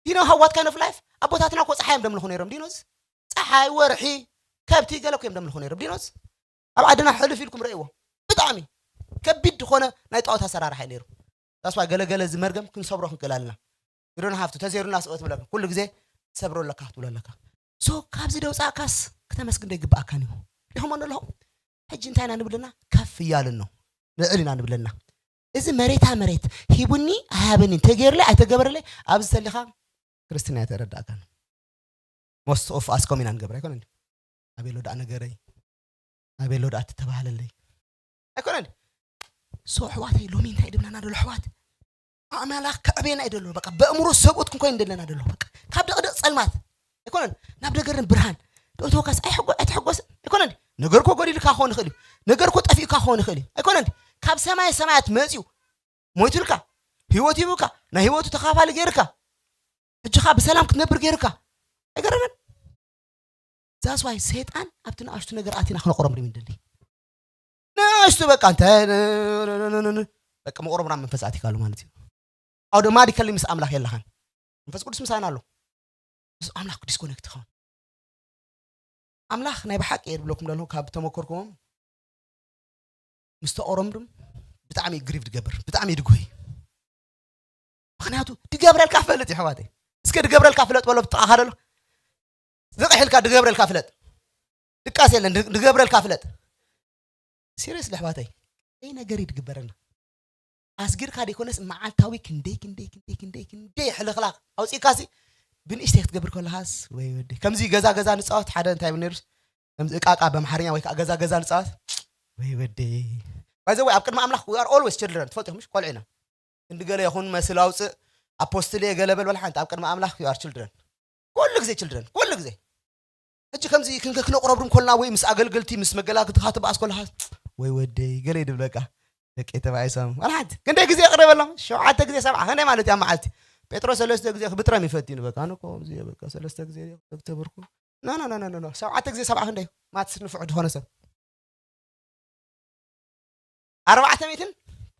ዲኖ ሃዋት ካይን ኦፍ ላይፍ ኣቦታትና እኮ ጸሓይ እዮም ደምልኹ ነይሮም። ዲኖስ ጸሓይ ወርሒ ከብቲ ገለ እኮ እዮም ደምልኹ ነይሮም። ዲኖስ ኣብ ዓድና ሕልፍ ኢልኩም ረእይዎ። ብጣዕሚ ከቢድ ዝኾነ ናይ ጣዖት ኣሰራርሓ እዩ ነይሩ። ዳስዋ ገለገለ እዚ መርገም ክንሰብሮ ክንክእል ኣለና። ይዶን ሃፍቱ ተዘይሩና ስኦ ትብለካ ኩሉ ግዜ ትሰብሮ ኣለካ ክትብሎ ኣለካ። ሶ ካብዚ ደውፃእካስ ክተመስግን ዶ ይግብኣካን እዩ። ሪኹሞ ኣለኹም። ሕጂ እንታይ ኢና ንብልና ከፍ እያልን ነው ንዕል ኢና ንብለና። እዚ መሬታ መሬት ሂቡኒ ኣይሃበኒ ተገይርለይ ኣይተገበረለይ ኣብዚ ተሊኻ ክርስትና ኣይተረዳእካን። ሞስት ኦፍ ኣስኮም ኢና ንገብር ኣይኮነ ኣቤሎ ደኣ ነገረይ ኣቤሎ ደኣ ትተባሃለለይ ኣይኮነን። ሶ ኣሕዋተይ ሎሚ እንታይ ድብለና ደሎ ኣሕዋት ኣምላኽ ከዕቤና እዩ ደሎ በቃ በእምሮ ሰብኡት ክንኮይን ደለና ደሎ በቃ ካብ ደቕደቕ ጸልማት ኣይኮነን ናብ ደገርን ብርሃን ደእተወካስ ኣይሕጎ ኣይትሕጎስን ኣይኮነን። ነገር እኮ ጎዲልካ ክኸውን ይኽእል እዩ። ነገር እኮ ጠፊእካ ክኸውን ይኽእል እዩ ኣይኮነን። ካብ ሰማይ ሰማያት መጽዩ ሞይቱልካ ህይወት ሂቡካ ናይ ህይወቱ ተኻፋሊ ገይርካ ሕጂ ኸዓ ብሰላም ክትነብር ገይርካ ኣይገረመን። ዛስዋይ ሰይጣን ኣብቲ ንኣሽቱ ነገር ኣቲና ክነቕሮም ሪም እንደሊ ንኣሽቱ በቃ እንተ በቃ መቕሮምራ መንፈስ ኣቲካሉ ማለት እዩ። ኣውቶማቲካሊ ምስ ኣምላኽ የለኻን። መንፈስ ቅዱስ ምሳና ኣሎ። ምስ ኣምላኽ ዲስኮኔክት ኸውን ኣምላኽ ናይ ብሓቂ እየ ዝብለኩም ዘለኹ ካብ ተመኮርኩዎም ምስ ተቆረምዱም ብጣዕሚ ግሪቭ ድገብር ብጣዕሚ ድጉይ ምክንያቱ ድገብረልካ ፈልጥ ይሕዋተይ እስከ ድገብረልካ ፍለጥ በሎ ብጥቃኻ ደሎ ዝቕሕ ኢልካ ድገብረልካ ፍለጥ ድቃስ የለን። ድገብረልካ ፍለጥ። ሲሪየስ ኣሕዋተይ፣ ይህ ነገር ይድግበረና። ኣስጊርካ ደይኮነስ መዓልታዊ ክንደይ ክንደይ ክንደይ ክንደይ ክንደይ ሕልኽላኽ ኣውፂእካሲ ብንእሽተይ ክትገብር ከለኻስ፣ ወይ ወዲ፣ ከምዚ ገዛ ገዛ ንፃወት ሓደ እንታይ ይብል ነይሩስ፣ ከምዚ እቃ እቃ በምሓርኛ ወይ ከዓ ገዛ ገዛ ንፃወት፣ ወይ ወዲ። ባይዘ ወይ ኣብ ቅድሚ ኣምላኽ we are always children፣ ትፈልጡ ምሽ ቆልዑ ኢና። ክንዲ ገለ ይኹን መስል ኣውፅእ፣ ኣፖስትል እየ ገለ በል በል ሓንቲ፣ ኣብ ቅድሚ ኣምላኽ you are children። ኩሉ ግዜ children፣ ኩሉ ግዜ። ሕጂ ከምዚ ክንከ ክነቕረብሩም ኮልና ወይ ምስ ኣገልገልቲ ምስ መገላግልቲ ክትበኣስ ኮለኻ፣ ወይ ወደይ ገለ ይድብለካ። ደቂ ተባይሶም ዋላ ሓንቲ ክንደይ ግዜ የቕረበሎም? ሸውዓተ ግዜ ሰብዓ። ክንደይ ማለት እያ መዓልቲ? ጴጥሮስ ሰለስተ ግዜ ክብጥረም ይፈትዩ በቃ። ኣነ እኮ ኣብዚ በቃ ሰለስተ ግዜ ተብርኩ። ኖ ኖ ኖ ኖ ኖ። ሸውዓተ ግዜ ሰብዓ ክንደይ? ማትስ ንፉዕ ዝኾነ ሰብ ኣርባዕተ ሚእትን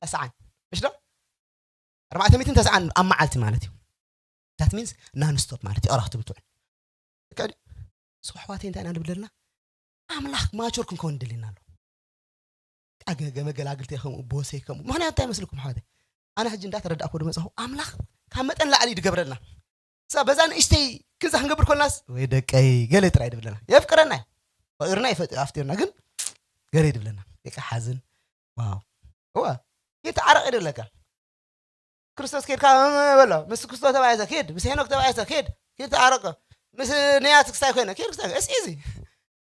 ተስዓን፣ ምሽ ዶ? ኣርባዕተ ሚእትን ተስዓን ኣብ መዓልቲ ማለት እዩ። That means non stop ማለት እዩ። ኣራኽቲ ብትውዕል። ልክዕ ድዩ? So ኣሕዋተይ እንታይ ኢና ንብል ዘለና? ኣምላኽ ማቹር ክንከውን ይደልየና ኣሎ። ኣገገ መገላግልተይ ከምኡ፣ ቦሰይ ከምኡ። ምኽንያቱ እንታይ ይመስልኩም ኣሕዋተይ? ኣነ ሕጂ እንዳተረዳእኩ ዝመጻኹ ኣምላኽ ካብ መጠን ላዕሊ እዩ ዝገብረልና። ሳ በዛ ንእሽተይ ክዛ ክንገብር ኮልናስ ወይ ደቀይ ገለ ጥራይ ድብለና። የፍቅረና እዩ። ፍቅርና ይፈጥ ኣፍጢርና ግን ገለ ድብለና። ደቂ ሓዝን። ዋው። እዋ። ይተዓረቕ ይደለካ። ክርስቶስ ኬድካ በሎ። ምስ ክርስቶስ ተባይሰ ኬድ፣ ምስ ሄኖክ ተባይሰ ኬድ፣ ኬድ ተዓረቀ። ምስ ነያት ክስታይ ኮይነ ኬድ ክስታይ። It's easy።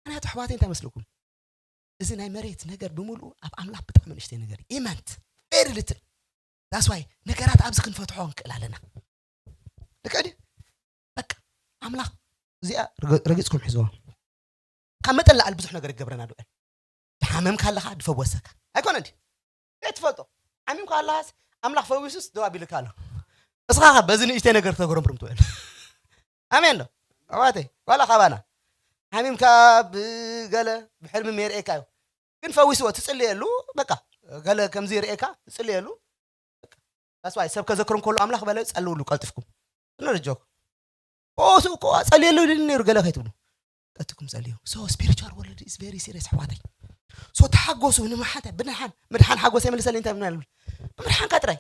ኣነ ኣሕዋተይ እንታይ መስልኩም? እዚ ናይ መሬት ነገር ብምልኡ ኣብ ኣምላኽ ብጣዕሚ ንእሽተይ ነገር እዩ። ኢመንት very little። That's why ነገራት ኣብዚ ክንፈትሖ ንክእል ኣለና። ልክዕ ድዩ? በቃ ኣምላኽ እዚኣ ረገ- ረጊጽኩም ሒዝዋ። ካብ መጠን ላዕሊ ብዙሕ ነገር ይገብረና ድውዕል። ድሓመምካ ኣለኻ ድፈወሰካ ኣይኮነ እንዲ ትፈልጦ። ሓሚምካ ኣለኻስ ኣምላኽ ፈዊሱስ ደው ኣቢልካ ኣሎ። እስኻ ከ በዚ ንእሽተይ ነገር ክተገረምርም ትውዕል። ኣሜን ዶ ኣዋተይ? ዋላ ካባና ሓሚምካ ብገለ ብሕልሚ ሜርእካ እዩ ግን ፈዊስዎ ትጽልየሉ። በቃ ገለ ከምዚ ርእካ ትጽልየሉ። That's why ሰብ ከዘክሮም ከሎ ኣምላኽ በለ ጸልውሉ ቀልጥፍኩም። No joke። ኦ እሱ እኮ ጸልየሉ ኢሉ ነይሩ ገለ ከይትብሉ ቀጥኩም ጸልዩ። So spiritual world is very serious ኣሕዋተይ። So ተሓጎሱ ንምሓተ ብድሓን ምድሓን ሓጎስ የመልሰለይ እንታይ ምናል ብምድሓንካ ጥራይ።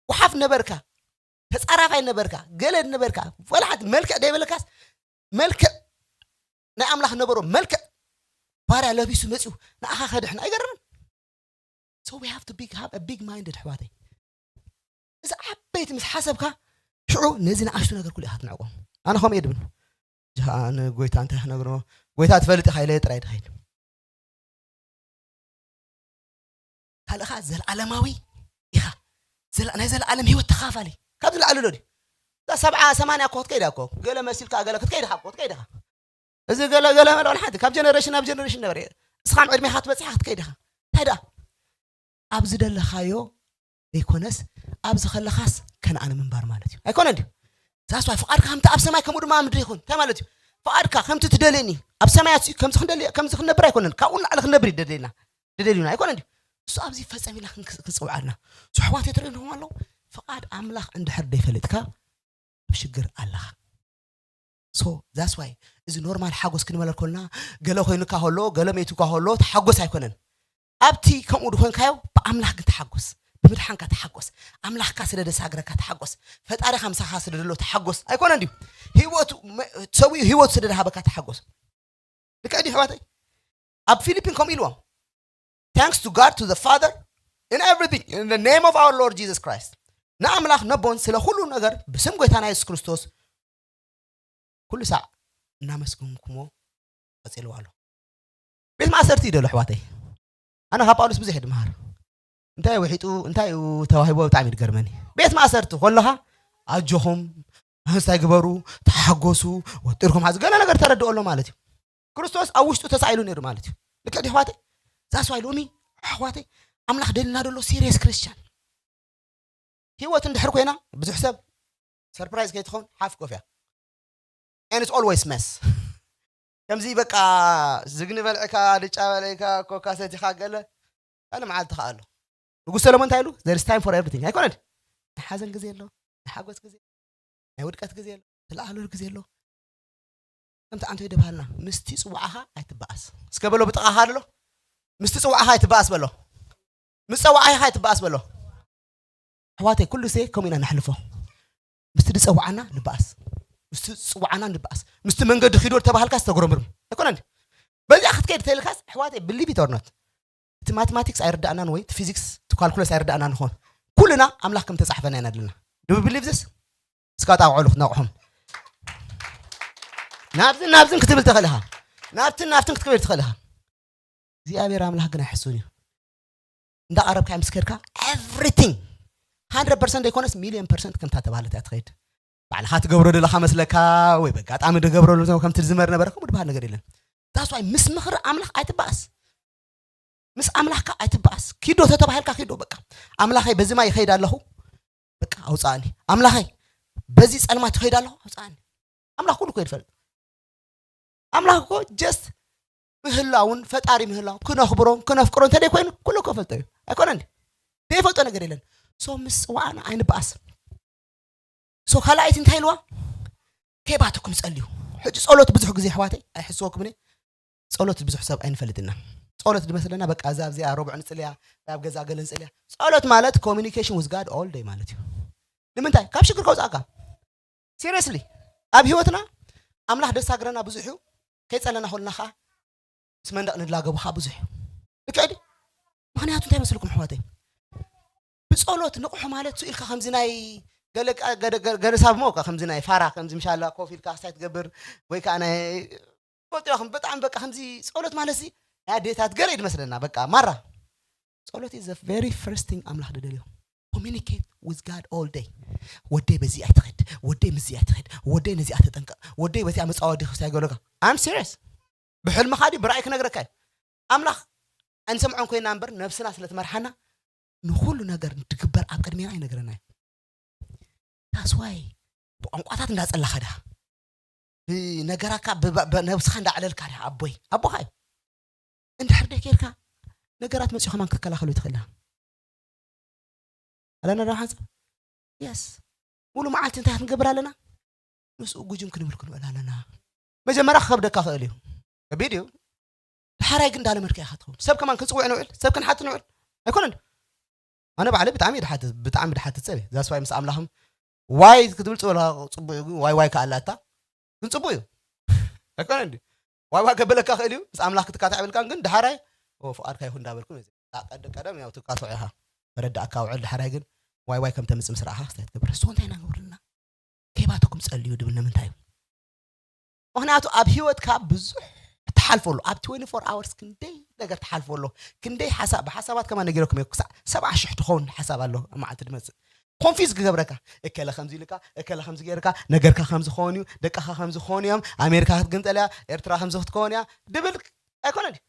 ወሓፍ ነበርካ፣ ተጻራፋይ ነበርካ፣ ገለ ነበርካ፣ ወላ ሓንቲ መልክዕ ደይበለካስ መልክዕ ናይ ኣምላኽ ነበሮ መልክዕ ባርያ ለቢሱ መጺኡ ንኣኻ ከድሕን ኣይገርምን? So we have to big have a big minded ኣሕዋተይ። እዚ ዓበይቲ ምስ ሓሰብካ ሽዑ ነዚ ንኣሽቱ ነገር ኩሉ ኢኻ ትንዕቆ። ኣነ ከምኡ እየ ድብል። ጃ ንጎይታ እንታይ ክነግሮ? ጎይታ ትፈልጥ ኢኻ ኢለ ጥራይ ድኸይድ። ካልእኻ ዘለዓለማዊ ኢኻ። ዘለ- ናይ ዘለዓለም ህይወት ተኻፋሊ ካብ ዝለዓለ ዶ ድዩ? እዛ ሰብዓ ሰማንያ እኮ ክትከይድ እያ እኮ። ገለ መሲልካ ገለ ክትከይድ ኢኻ እኮ ክትከይድ ኢኻ። እዚ ገለ ገለ መለ ሓንቲ ካብ ጀነሬሽን ናብ ጀነሬሽን ነበረ። እስኻ ዕድሜኻ ትበፅሓ ክትከይድ ኢኻ። እንታይ ደኣ ኣብ ዝደለኻዮ ዘይኮነስ ኣብዚ ከለኻስ ከነኣን ምንባር ማለት እዩ ኣይኮነ እንዲ ዛስዋይ ፍቓድካ ከምቲ ኣብ ሰማይ ከምኡ ድማ ኣብ ምድሪ ይኹን እንታይ ማለት እዩ ፍቓድካ ከምቲ ትደልየኒ ኣብ ሰማያት ከምዚ ክንደሊ ከምዚ ክንነብር ኣይኮነን ካብኡ ንላዕሊ ክንነብር ይደልየና ደደልዩና ኣይኮነ እንዲ እሱ ኣብዚ ፈፀም ኢላ ክንፅውዓልና ስሕዋት የትርእንኹም ኣለዉ ፍቓድ ኣምላኽ እንድሕር ደይፈለጥካ ኣብ ሽግር ኣለኻ so that's why እዚ ኖርማል ሓጎስ ክንበለ ኮልና ገለ ኮይኑካ ከሎ ገለ መይቱካ ከሎ ተሓጎስ ኣይኮነን ኣብቲ ከምኡ ድኮንካዮ ብኣምላኽ ግን ተሓጎስ ብምድሓንካ ተሓጎስ ኣምላኽካ ስለ ደሳግረካ ተሓጎስ ፈጣሪኻ ምሳኻ ስለ ደሎ ተሓጎስ ኣይኮነ እንድዩ ህይወቱ ሰብኡ ህይወቱ ስለ ደሃበካ ተሓጎስ ልክዕ ድዩ ኣሕዋተይ ኣብ ፊሊፒን ከምኡ ኢልዎም thanks to God to the Father in everything in the name of our Lord Jesus Christ ንኣምላኽ ነቦን ስለ ኩሉ ነገር ብስም ጎይታና የሱስ ክርስቶስ ኩሉ ሳዕ እናመስገንኩሞ ቀጺልዎ ኣሎ ቤት ማእሰርቲ ይደሎ ኣሕዋተይ ኣነ ካብ ጳውሎስ ብዙሕ ድምሃር እንታይ ውሒጡ እንታይ ተዋሂቦ ብጣዕሚ ይድገርመኒ ቤት ማእሰርቲ ከለኻ ኣጆኹም ኣንስታይ ግበሩ ተሓጎሱ ወጢርኩም ሓዚ ገለ ነገር ተረድኦ ኣሎ ማለት እዩ ክርስቶስ ኣብ ውሽጡ ተሳኢሉ ነይሩ ማለት እዩ ልክዕ ዲ ኣሕዋተይ ዛስዋይ ሎሚ ኣሕዋተይ ኣምላኽ ደልና ደሎ ሲሪየስ ክርስቲያን ህይወት እንድሕር ኮይና ብዙሕ ሰብ ሰርፕራይዝ ከይትኸውን ሓፍ ኮፍ እያ and it's always mess ከምዚ በቃ ዝግኒ በልዕካ ድጫ በልዕካ ኮካ ሰቲኻ ገለ ካልእ መዓልቲ ከኣ ኣሎ ንጉስ ሰለሞን እንታይ ኢሉ there is time for everything ኣይኮነን ናይ ሓዘን ግዜ ኣሎ ናይ ሓጎስ ግዜ ናይ ውድቀት ግዜ ኣሎ ትለዓለሉ ግዜ ኣሎ ከምቲ ኣንቶይ ደባሃልና ምስቲ ፅዋዕኻ ኣይትበኣስ እስከ በሎ ብጥቓኻ ኣሎ ምስቲ ፅዋዕኻ ኣይትበኣስ በሎ ምስ ፀዋዕኻ ኣይትበኣስ በሎ ኣሕዋተይ ኩሉ ሴ ከምኡ ኢና ነሕልፎ ምስቲ ዝፀዋዓና ንበኣስ ምስቲ ዝፅዋዓና ንበኣስ ምስቲ መንገዲ ኪዶ ተባሃልካ ዝተጉረምርም ኣይኮነን በዚኣ ክትከይድ ተልካስ ኣሕዋተይ፣ believe it or not፣ እቲ ማቴማቲክስ ኣይርዳእናን ወይ እቲ ፊዚክስ፣ እቲ ካልኩለስ ኣይርዳእናን ንኾን፣ ኩልና ኣምላኽ ከም ተጻሕፈና ኢና ዘለና። Do you believe this? እስካ ጣውዕሉ ክትነቕሖም። ናብዝን ናብዝን ክትብል ትኽእል ኢኻ። ናብትን ናብትን ክትብል ትኽእል ኢኻ። እግዚኣብሔር ኣምላኽ ግን ኣይሕሱን እዩ። እንዳቐረብካ ምስ ከድካ everything hundred percent ዘይኮነስ ሚልዮን ፐርሰንት ከምታ ተባህለት እያ ትኸይድ። ባዕልኻ ትገብሮ ዘለኻ መስለካ ወይ በጋጣሚ ትገብረሉ ከምቲ ዝመር ነበረ ከምኡ ዝበሃል ነገር የለን። That's why ምስ ምኽሪ ኣምላኽ ኣይትባኣስ። ምስ ኣምላኽካ ኣይትባኣስ። ኪዶ ተተባሂልካ ኪዶ። በቃ ኣምላኸይ በዚ ማይ ይኸይድ ኣለኹ፣ በቃ ኣውፃእኒ። ኣምላኸይ በዚ ጸልማት ይኸይድ ኣለኹ፣ ኣውፃእኒ። ኣምላኽ ኩሉ እኮ ይፈልጥ። ኣምላኽ እኮ just ምህላውን ፈጣሪ ምህላው ክነኽብሮን ክነፍቅሮ እንተ ደይ ኮይኑ ኩሉ እኮ ፈልጦ እዩ። ኣይኮነ እንዲ ዘይፈልጦ ነገር የለን። So ምስ ጽዋዕና ኣይንበኣስ። So ካልኣይቲ እንታይ ኢልዋ? ከይባተኩም ጸልዩ። ሕጂ ጸሎት ብዙሕ ግዜ ኣሕዋተይ ኣይሕስወኩም እኔ፣ ጸሎት ብዙሕ ሰብ ኣይንፈልጥና። ጸሎት ዝመስለና በቃ እዛ ኣብዚኣ ረቡዕ ንጽልያ፣ ኣብ ገዛ ገለ ንጽልያ። ጸሎት ማለት communication with God all day ማለት እዩ። ንምንታይ? ካብ ሽግር ከውጻእካ። Seriously፣ ኣብ ህይወትና ኣምላኽ ደሳግረና ብዙሕ እዩ። ከይጸለና ኮልና ኸዓ ምስ መንደቕ ንላገቡ ኸዓ ብዙሕ እዩ። ልክዕ ድዩ? ምኽንያቱ እንታይ መስልኩም ኣሕዋተይ? ብጸሎት ንቕሑ ማለት ሱ ኢልካ ከምዚ ናይ ገለ ቃ-፣ ገደ-፣ ገ-፣ ገለ ሳብ ሞ ከምዚ ናይ ፋራ ከምዚ ምሻላ ኮፍ ኢልካ ክስታይ ትገብር ወይ ከዓ ናይ ፈልጦ ኢኹም ብጣዕሚ በቃ ከምዚ ጸሎት ማለት ሲ ናይ ኣዴታት ገለ እዩ ዝመስለና በቃ ማራ። ጸሎት is the very first thing ኣምላኽ ደደልዮ። Communicate with God all day። ወደይ በዚ ኣይትኸድ፣ ወደይ ምዚ ኣይትኸድ፣ ወደይ ነዚኣ ተጠንቀቕ፣ ወደይ በዚኣ መጻወዲ ክስታይ ገለካ። I'm serious። ብሕልምኻ ድዩ ብራእይ ክነግረካ እዩ። ኣምላኽ ኣይንሰምዖን ኮይና እምበር ነብስና ስለ ትመርሓና ንኹሉ ነገር ዝግበር ኣብ ቅድሜና ይነግረና እዩ። That's why ብቋንቋታት እንዳጸላኻ ድኻ፣ ብነገራካ ብባ-፣ ብነብስኻ እንዳዕለልካ ድኻ ኣቦይ፣ ኣቦኻ እዩ። እንድሕር ደይ ኬርካ ነገራት መጺኡ ከማን ክትከላኸሉ ትኽእል ኢኻ። ኣለና ዶ ሓንሳብ? የስ። ሙሉ መዓልቲ እንታይ ክንገብር ኣለና? ምስኡ ጉጅም ክንብል ክንውዕል ኣለና። መጀመርያ ክኸብደካ ክእል እዩ። ከቢድ እዩ። ድሓራይ ግን እንዳለመድካ ኢኻ ትኸውን። ሰብ ከማን ክንጽውዕ ንውዕል፣ ሰብ ክንሓት ንውዕል። ኣይኮነን? ኣነ ባዕለይ ብጣዕሚ ድሓት፣ ብጣዕሚ ድሓት ሰብ እየ። That's why ምስ ኣምላኽም ዋይ ክትብል ጽበላ ጽቡቅ እዩ። ዋይ ዋይ ከኣላታ ግን ጽቡቅ እዩ። ኣይኮነን ድዩ? ዋይ ዋይ ከበለካ ክእል እዩ። ምስ ኣምላኽ ክትካታዕ ይብልካን ግን ድሓራይ፣ "ኦ፣ ፍቓድካ ይኹን" እንዳበልኩም እዩ። ቀደ-፣ ቀደም ያው ትካትዖ ኢኻ። መረዳእካ ውዕል ድሓራይ ግን ዋይ ዋይ ከም ተምጽእ ምስ ረኣኻ ክስታይ ትገብር። እሱ እንታይ ኢና ንገብር ኣለና? ከይባተኩም ጸልዩ ድብል ንምንታይ እዩ? ምኽንያቱ ኣብ ህይወትካ ብዙሕ ትሓልፎ ኣሎ። ኣብ twenty-four hours ክንደይ ነገር ትሓልፎ ኣሎ። ክንደይ ሓሳብ፣ ብሓሳባት ከማን ነጊረኩም እየ። ክሳዕ ሰብዓ ሽሕ ትኸውን ሓሳብ ኣሎ ኣብ መዓልቲ ድመጽእ። ኮንፊዝ ክገብረካ። እከለ ከምዚ ኢልካ፣ እከለ ከምዚ ገይርካ፣ ነገርካ ከምዚ ክኸውን እዩ፣ ደቅኻ ከምዚ ክኾኑ እዮም፣ ኣሜሪካ ክትግንጠል እያ፣ ኤርትራ ከምዚ ክትከውን እያ፣ ድብል ኣይኮነን ድዩ?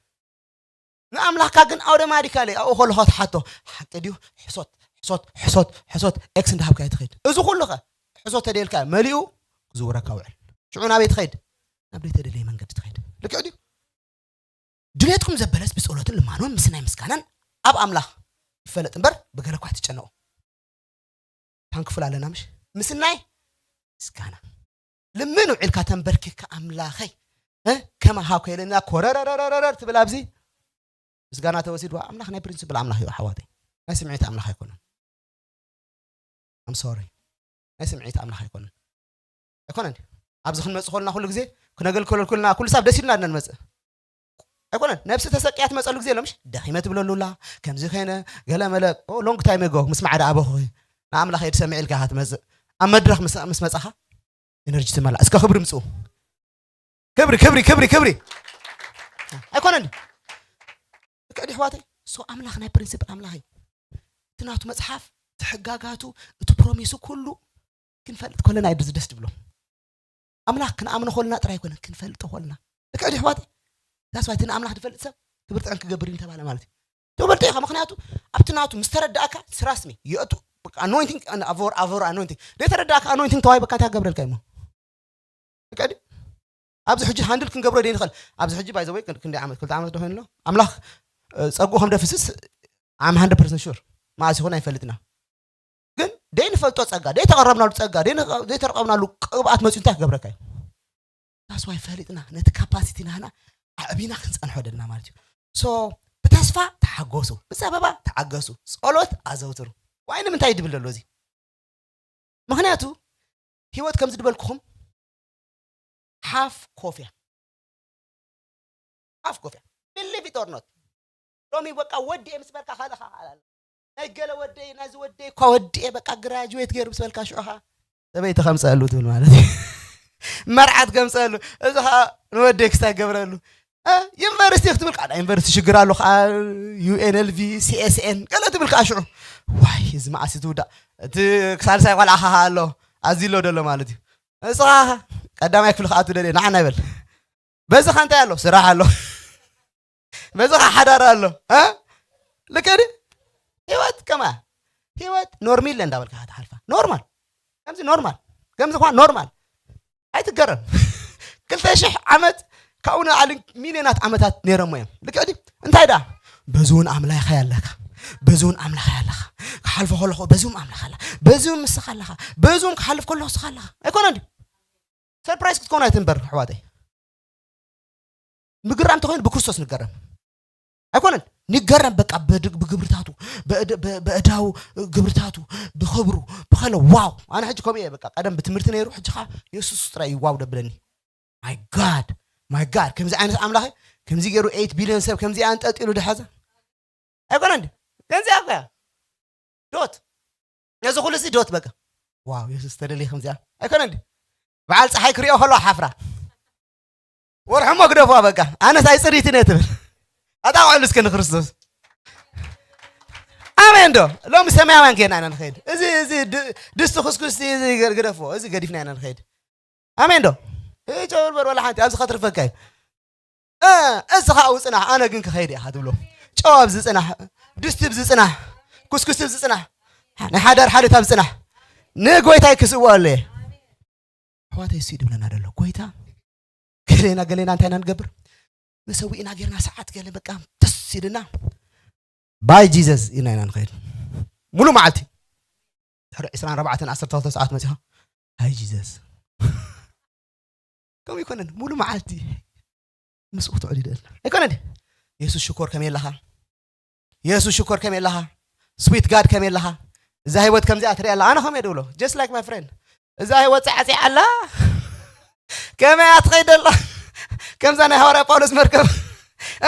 ንኣምላኽካ ግን ኣውቶማቲካሊ ኣብኡ ከለኻ ትሓቶ፣ ሓቂ ድዩ? ሕሶት፣ ሕሶት፣ ሕሶት፣ ሕሶት፣ ኤክስ እንዳሃብካ ትኸይድ። እዚ ኩሉ ኸ ሕሶት ተደልካ መሊኡ ክዝውረካ ውዕል። ሽዑ ናበይ ትኸይድ? ናብ ዘይተደለየ መንገዲ ትኸይድ። ልክዕ ድዩ? ድሌትኩም ዘበለስ ብጸሎትን ልማኖን ምስ ናይ ምስጋናን ኣብ ኣምላኽ ይፈለጥ እምበር ብገለ እኳ ትጨነቑ። ታንክፉል ኣለና ምሽ? ምስናይ ምስጋና። ልምን ውዒልካ ተንበርኪካ ኣምላኸይ፣ እ፣ ከማኻ ኮይለና ኮረረረረረር ትብል ኣብዚ ምስጋና ተወሲድዋ። ኣምላኽ ናይ ፕሪንሲፕል ኣምላኽ እዩ ኣሕዋተይ። ናይ ስምዒት ኣምላኽ ኣይኮነን። I'm sorry። ናይ ስምዒት ኣምላኽ ኣይኮነን። ኣይኮነን። ኣብዚ ክንመጽእ ከለና ኩሉ ግዜ ክነገልግለሉ ከለና ኩሉ ሳብ ደስ ኢልና ኢና ንመጽእ። ኣይኮነን። ነብሲ ተሰቅያ ትመጸሉ ግዜ ኣሎ ምሽ? ደኺመ ትብለሉ ኣላ። ከምዚ ከይነ ገለ መለ፣ ኦ፣ ሎንግ ታይም ኣጎ ምስ ማዕረ ኣበኹኺ ንኣምላኽ እየ ዝሰምዕ ኢልካ ኢኻ ትመጽእ። ኣብ መድረኽ ምስ፣ ምስ መጻኻ ኤነርጂ ትመላእ። እስከ ክብሪ ምጽኡ። ክብሪ፣ ክብሪ፣ ክብሪ፣ ክብሪ። ኣይኮነን። ልክዕ ድዩ ኣሕዋተይ? ሶ ኣምላኽ ናይ ፕሪንሲፕል ኣምላኽ እዩ። እቲ ናቱ መጽሓፍ፣ እቲ ሕጋጋቱ፣ እቲ ፕሮሚሱ ኩሉ ክንፈልጥ ከለና እዩ እዚ ደስ ድብሎ። ኣምላኽ ክንኣምኖ ከለና ጥራይ ኣይኮነን፣ ክንፈልጦ ከለና። ልክዕ ድዩ ኣሕዋተይ? That's why እቲ ንኣምላኽ ዝፈልጥ ሰብ ክብሪ ጥዕም ክገብር እዩ እንተባለ ማለት እዩ። ትፈልጦ ኢኻ፣ ምኽንያቱ ኣብቲ ናቱ ምስ ተረዳእካ፣ ትራስት ሚ፣ የእቱ፣ በቃ፣ ኣኖይንቲንግ፣ ኣቮር፣ ኣቮር ኣኖይንቲንግ። ዘይተረዳእካ ኣኖይንቲንግ ተዋሂበካ እንታይ ክገብረልካ እዩ እሞ? ልክዕ ድዩ? ኣብዚ ሕጂ ሃንድል ክንገብሮ ደይ ንኽእል። ኣብዚ ሕጂ ባይ ዘ ወይ ክንደይ ዓመት፣ ክልተ ዓመት ዶ ኮይኑ ኣሎ? ኣምላኽ፣ እ፣ ጸግኡ ከም ደፍስስ I'm hundred percent sure። መዓስ ይኹን ኣይፈልጥና። ግን ደይ ንፈልጦ ጸጋ፣ ደይ ተቐረብናሉ ጸጋ፣ ደይ ንኸ-፣ ደይ ተረቐብናሉ ቅብኣት መጺኡ እንታይ ክገብረካ እዩ? That's why ፈሊጥና ነቲ ካፓሲቲ ናህና ኣዕቢና ክንጸንሖ ደልና ማለት እዩ። So ብተስፋ ተሓጎሱ፣ ብጸበባ ተዓገሱ፣ ጸሎት ኣዘውትሩ። ዋይ ንምንታይ ድብል ዘሎ እዚ? ምኽንያቱ ህይወት ከምዚ ድበልኩኹም ሓፍ ኮፍ እያ። ኣፍ ኮፍ እያ። Believe it or not። ሎሚ በቃ ወዲ ምስ በልካ ካልኻ ኣላለ። ናይ ገለ ወደይ፣ ናይዚ ወደይ እኳ ወዲ በቃ ግራጁዌት ገይሩ ምስ በልካ ሽዑኻ ሰበይቲ ከምፀሉ ትብል ማለት እዩ። መርዓት ከምፀሉ፣ እዚ ከዓ ንወደይ ክስታይ ገብረሉ። እ፣ ዩኒቨርሲቲ ክትብል ከዓ፣ ዩኒቨርሲቲ ሽግር ኣሎ ከዓ፣ ዩ ኤን ኤል ቪ፣ ሲ ኤስ ኤን፣ ገለ ትብል ከዓ ሽዑ። ዋይ፣ እዚ መዓስ እዩ ዝውዳእ? እቲ ሳልሳይ ቆልዓ ከዓ ኣሎ፣ ኣዚ ኣሎ ደሎ ማለት እዩ። እዚ ከዓ ቀዳማይ ክፍሊ ክኣቱ ደልየ፣ ንዓና ይበል። በዚ ከዓ እንታይ ኣሎ? ስራሕ ኣሎ። በዚ ከዓ ሓዳር ኣሎ። እ? ልክዕ ድዩ? ህይወት ከማ፣ ህይወት ኖርሚለ እንዳበልካ ትሓልፋ። ኖርማል። ከምዚ ኖርማል። ከምዚ እኳ ኖርማል። ኣይትገረም። ክልተ ሽሕ ዓመት ካብኡ ንላዕሊ ሚልዮናት ዓመታት ነይሮም እዮም። ልክዕ ድዩ? እንታይ ደኣ? በዚ እውን ኣምላኽ ኣለኻ። በዚ እውን ኣምላኽ ኣለኻ። ክሓልፎ ከለኹ በዚ እውን ኣምላኽ ኣላ። በዚ እውን ምስኻ ኣለኻ። በዚ እውን ክሓልፍ ከለኹ ንስኻ ኣለኻ። ኣይኮነን ድዩ? ሰርፕራይዝ ክትኮን ኣይትንበር፣ ኣሕዋተይ። ምግራም እንተኾይኑ ብክርስቶስ ንገረም። ኣይኮነን? ንገረም በቃ፣ በድ-፣ ብግብርታቱ፣ በእድ-፣ በ-፣ በእዳው ግብርታቱ፣ ብኽብሩ፣ ብኸለ፣ ዋው! ኣነ ሕጂ ከምኡ እየ በቃ። ቀደም ብትምህርቲ ነይሩ፣ ሕጂ ኸዓ የሱስ ጥራይ እዩ ዋው ደብለኒ። My God፣ my God፣ ከምዚ ዓይነት ኣምላኸ፣ ከምዚ ገይሩ ኤይት ቢልዮን ሰብ ከምዚ ኣንጠልጢሉ ድሓዘ። ኣይኮነን ድዩ? ከምዚ እያ እኮ እያ። ዶት። ነዚ ኩሉ እዚ ዶት በቃ። ዋው፣ የሱስ ተደልየ ከምዚኣ። ኣይኮነን ድዩ? በዓል ፀሓይ ክሪኦ ከሎ ሓፍራ። ወርሕሞ ግደፍዋ በቃ። ኣነስ ኣይፅሪትን እየ ትብል። ኣጣቕዕሉ እስከ ንክርስቶስ። ኣሜን ዶ? ሎሚ ሰማያውያን ጌና ኢና ንኸይድ። እዚ፣ እዚ ድ-፣ ድስቲ ኩስኩስቲ፣ እዚ ገ-፣ ግደፍዎ። እዚ ገዲፍና ኢና ንኸይድ። ኣሜን ዶ? እህ፣ ጨው በርበር ወላ ሓንቲ፣ ኣብዚ ኸትርፈካ እዩ። እ፣ እዚ ኸኣ ውጽናሕ፣ ኣነ ግን ክኸይድ እየ ትብሎ። ጨው ኣብዚ ጽናሕ፣ ድስቲ ኣብዚ ጽናሕ፣ ኩስኩስ ኣብዚ ጽናሕ፣ ናይ ሓዳር ሓልዮት ኣብዚ ጽናሕ። ንጎይታይ ክስውኦ ኣለየ። ኣሕዋተይ፣ እሱ እዩ ድብለና ደሎ። ጎይታ፣ ገሌና፣ ገሌና እንታይ ኢና ንገብር? መሰዊእና ጌርና ሰዓት ገለ በቃ ደስ ኢልና፣ ባይ ጂዘስ ኢልና ኢና ንኸይድ። ሙሉ መዓልቲ። ድሕሪ ዕስራን ኣርባዕተን ዓሰርተ ክልተ ሰዓት መጺኻ፣ ሃይ ጂዘስ። ከምኡ ይኮነን፣ ሙሉ መዓልቲ ምስኡ ክትውዕል ይደልና። ኣይኮነን? የሱስ ሽኮር ከመይ ኣለኻ? የሱስ ሽኮር ከመይ ኣለኻ? ስዊት ጋድ ከመይ ኣለኻ? እዛ ህይወት ከምዚኣ ትሪኣ ኣላ። ኣነ ከመይ ድብሎ? Just like my friend። እዛ ህይወት ጻዕጺዓ ኣላ። ከመይ እያ ትኸይድ ኣላ? ከምዛ ናይ ሃዋርያ ጳውሎስ መርከብ።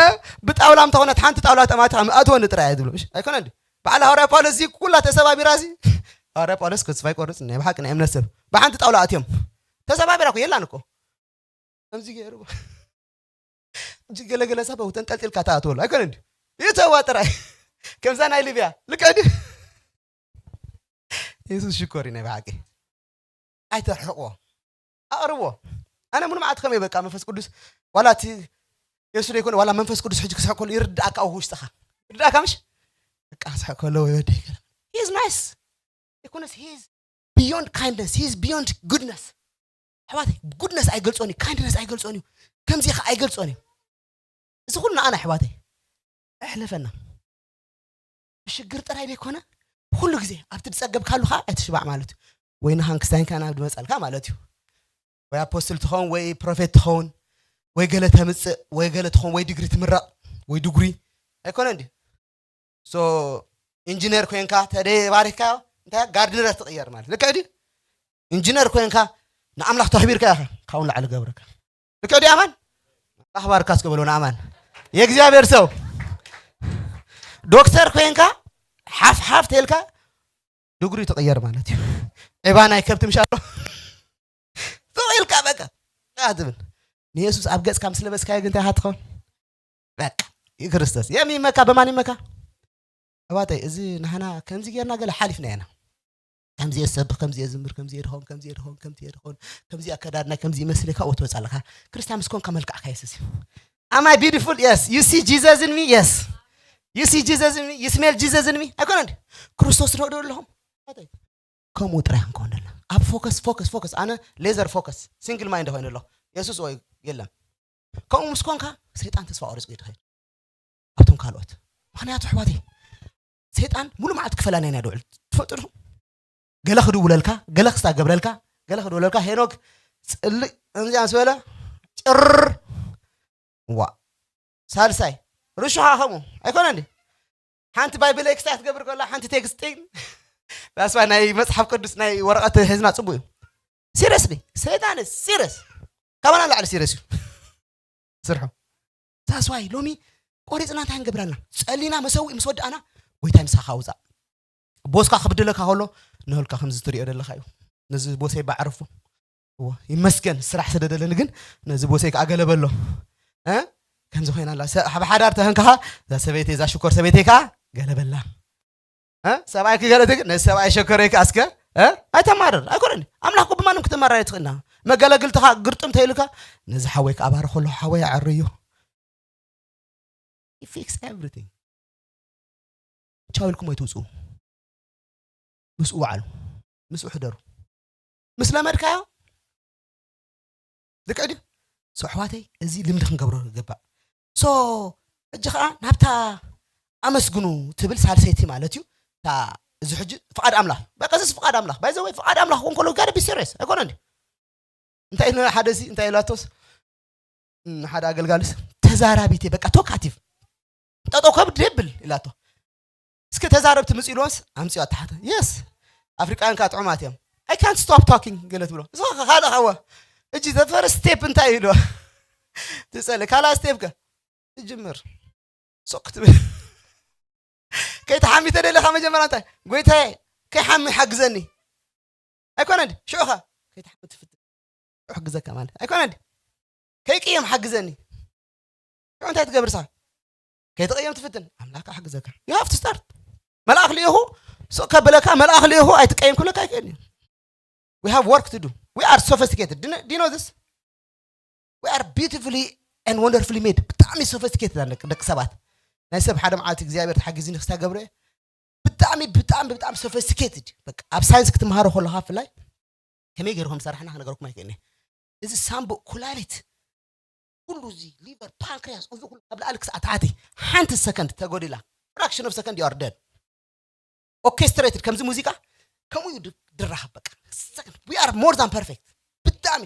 እ? ብጣውላ እንተኾነት ሓንቲ ጣውላ ተማቲኻ ምኣትወኒ ጥራይ እየ ዝብሎ። እሺ? ኣይኮነን ድዩ? በዓል ሃዋርያ ጳውሎስ እዚ ኩላ ተሰባቢራ እዚ። ሃዋርያ ጳውሎስ ተስፋ ኣይቆርጽን፣ ናይ ብሓቂ ናይ እምነት ሰብ። ብሓንቲ ጣውላ ኣትዮም። ተሰባቢራ እኮ የላን እኮ። ከምዚ ገይሩ። እጂ ገለገለ ሰብ ተንጠልጢልካ ትኣትወሉ። ኣይኮነን ድዩ? ይእተዋ ጥራይ። ከምዛ ናይ ሊብያ። ልክዕ ድዩ? የሱስ ሽኮር እዩ ናይ ብሓቂ። ኣይተርሕቕዎ። ኣቕርብዎ። ኣነ ሙሉ መዓልቲ ከመይ በቃ መንፈስ ቅዱስ ዋላ እቲ የሱ ዘይኮነ ዋላ መንፈስ ቅዱስ ሕጂ ክስሕቅ ከሎ ይርድኣካ ኣብ ውሽጥኻ። ይርድኣካ ምሽ? በቃ ክስሕቅ ከሎ ወይ ወደይ ገለ። He is nice። ይኮነስ he is beyond kindness. He is beyond goodness። ኣሕዋተይ፣ ጉድነስ ኣይገልጾን እዩ፣ ካይንድነስ ኣይገልጾን እዩ፣ ከምዚ ኢኻ ኣይገልጾን እዩ። እዚ ኩሉ ንኣና ኣሕዋተይ ኣሕለፈና። ብሽግር ጥራይ ዘይኮነ፣ ኩሉ ግዜ ኣብቲ ዝጸገብካሉ ኸኣ ኣይትሽባዕ ማለት እዩ። ወይ ንሃንክስታይንካ ናብ ዝመጻልካ ማለት እዩ። ወይ ኣፖስትል ትኸውን፣ ወይ ፕሮፌት ትኸውን፣ ወይ ገለ ተምጽእ፣ ወይ ገለ ትኸውን፣ ወይ ዲግሪ ትምረቕ፣ ወይ ዲግሪ። ኣይኮነን ድዩ? ሶ ኢንጂነር ኮይንካ ተደይ ባሪካዮ፣ እንታይ ጋርድነር ትቕየር ማለት ልክዕ ድዩ? ኢንጂነር ኮይንካ ንኣምላኽ ተኽቢርካ ኢኻ፣ ካብኡ ንላዕሊ ገብረካ። ልክዕ ድዩ ኣማን? ኣምላኽ ባርካ እስከ በሎ ንኣማን። የእግዚኣብሔር ሰው ዶክተር ኮይንካ ሓፍ ሓፍ ተልካ ድግሪ ትቕየር ማለት እዩ። ዒባ ናይ ከብቲ ምሽ ኣሎ። ስቕ ኢልካ በቃ፣ ኣ፣ ትብል። ንየሱስ ኣብ ገጽካ ምስ ለበስካዮ ግን እንታይ ኢኻ ትኸውን? በቃ፣ እዩ ክርስቶስ። የም ይመካ፣ በማን ይመካ? ኣሕዋተይ፣ እዚ ንሕና ከምዚ ጌርና ገለ ሓሊፍና ኢና። ከምዚ እየ ዝሰብኽ፣ ከምዚ እየ ዝምር፣ ከምዚ እየ ድኸውን፣ ከምዚ እየ ድኸውን፣ ከምዚ እየ ድኸውን፣ ከምዚ ኣከዳድና፣ ከምዚ ይመስል፣ ካብኡ ትወጽእ ኣለኻ። ክርስትያን ምስ ኮንካ መልክዕካ የሱስ እዩ። Am I beautiful? Yes. You see Jesus in me? Yes. You see Jesus in me? You smell Jesus in me? ኣይኮነን ድዩ? ክርስቶስ ትረድኡ ኣለኹም? ኣሕዋተይ፣ ከምኡ ጥራይ ክንከውን ደለና። ኣብ ፎከስ፣ ፎከስ፣ ፎከስ። ኣነ ሌዘር ፎከስ፣ ሲንግል ማይንድ ኮይነ ኣለኹ። የሱስ ወይ የለን። ከምኡ ምስ ኮንካ፣ ሰይጣን ተስፋ ቆሪጹ እዩ ዝኸይድ። ኣብቶም ካልኦት። ምኽንያቱ፣ ኣሕዋተይ፣ ሰይጣን ሙሉ መዓልቲ ክፈላና ኢና ድውዕል። ትፈልጡ ዲኹም? ገለ ክድውለልካ፣ ገለ ክስታ ገብረልካ፣ ገለ ክድውለልካ፣ ሄኖክ፣ ጽልእ፣ ከምዚኣ ምስ በለ፣ ጭር። ዋ። ሳልሳይ፣ ርሹ ኸኣ ከምኡ። ኣይኮነን ድዩ? ሓንቲ ባይብል ኤክስታ ክትገብር ከላ፣ ሓንቲ ቴክስት ጢን። ዳስባ ናይ መጽሓፍ ቅዱስ ናይ ወረቐት ሒዝና ጽቡቅ እዩ። ሲሪየስሊ፣ ሰይጣን ሲሪየስ። ካባና ንላዕሊ ሲሪየስ እዩ። ስርሑ። that's why ሎሚ ቆሪፅና እንታይ ንገብር ኣለና? ፀሊና መሰውኢ ምስ ወዳእና ጎይታይ ምሳኻ ውፃእ። ቦስካ ክብድለካ ከሎ ንህልካ ከምዚ ትሪኦ ዘለካ እዩ። ነዚ ቦሰይ ባዕርፉ እዎ ይመስገን ስራሕ ስደደለኒ ግን ነዚ ቦሰይ ከዓ ገለበሎ እ ከምዚ ኮይና ኣላ። ሰብ ሓዳር ተህንካኻ እዛ ሰበይተይ እዛ ሽኮር ሰበይተይ ከዓ ገለበላ። እ ሰብኣይ ክገለትክ ነዚ ሰብኣይ ሸኮረይ ከዓ እስከ እ ኣይተማርር ኣይኮነን። ኣምላኽ እኮ ብማንም ክትመራር ኣይትኽእልና። መገለግልትኻ ግርጥም ተይልካ ነዚ ሓወይ ክኣባርኸሎ ሓወይ ኣዕርዮ fix everything። ቻው ኢልኩም ኣይትውፅኡ። ምስኡ ውዓሉ፣ ምስኡ ሕደሩ። ምስ ለመድካዮ ልክዕ ድዩ? ሶ ኣሕዋተይ እዚ ልምዲ ክንገብሮ ይገባእ። ሶ ሕጂ ከዓ ናብታ ኣመስግኑ ትብል ሳልሰይቲ ማለት እዩ። እታ እዚ ሕጂ ፍቓድ ኣምላኽ እዩ። በቃ እዚስ ፍቓድ ኣምላኽ ባይ ዘ ወይ ፍቓድ ኣምላኽ ክኾን ከሎ ጋር ቢ ሲሪየስ ኣይኮነን ድዩ? እንታይ ኢሉ ሓደ እዚ እንታይ ኢላቶስ ሓደ ኣገልጋሊስ ተዛራቢት እየ በቃ ቶካቲቭ ጠጠው ከብድ የብል ኢላቶ። እስኪ ተዛረብ ትምፅእ ኢልዎንስ ኣምፅኦ ኣተሓተ የስ ኣፍሪቃውያን ከዓ ጥዑማት እዮም። I can't stop talking ገለ ትብሎ እሱ ካልእ ካዋ እጂ the first step እንታይ ኢሉ ትፀሊ ካልኣ ስቴፕ ከ ትጅምር ሶቅ ትብል ከይትሓሚ ተደለኻ መጀመርያ እንታይ ጎይታዬ ከይሓሚ ሓግዘኒ ኣይኮነን ሽዑኻ ከይትሓሚ ትፍትን ሽዑ ሕግዘካ ማለት ኣይኮነን ከይቅየም ሓግዘኒ ሽዑ እንታይ ትገብር ሳ ከይትቀየም ትፍትን ኣምላክ ኣሕግዘካ you have to start መልኣኽ ልኢኹ ሶቅ ከበለካ መልኣኽ ልኢኹ ኣይትቀየም ክብለካ ኣይክእል እዩ we have work to do we are sophisticated do you know this we are beautifully and wonderfully made ብጣዕሚ sophisticated ደቂ ሰባት ናይ ሰብ ሓደ መዓልቲ እግዚኣብሔር ተሓጊዝኒ ክስታ ገብረ ብጣዕሚ ብጣዕሚ ብጣዕሚ sophisticated በቃ ኣብ ሳይንስ ክትመሃሮ ከለካ ፍላይ ከመይ ገይሩ ከም ዝሰርሕና ክነገርኩም ኣይክእልኒ እዚ ሳምቡእ ኩላሊት ኩሉ እዚ ሊቨር ፓንክሪያስ እዚ ኩሉ ካብ ላዕሊ ክሳዕ ታሕቲ ሓንቲ ሰከንድ ተጎዲላ fraction of second you are dead orchestrated ከምዚ ሙዚቃ ከምኡ እዩ ድራኸብ በቃ we are more than perfect ብጣዕሚ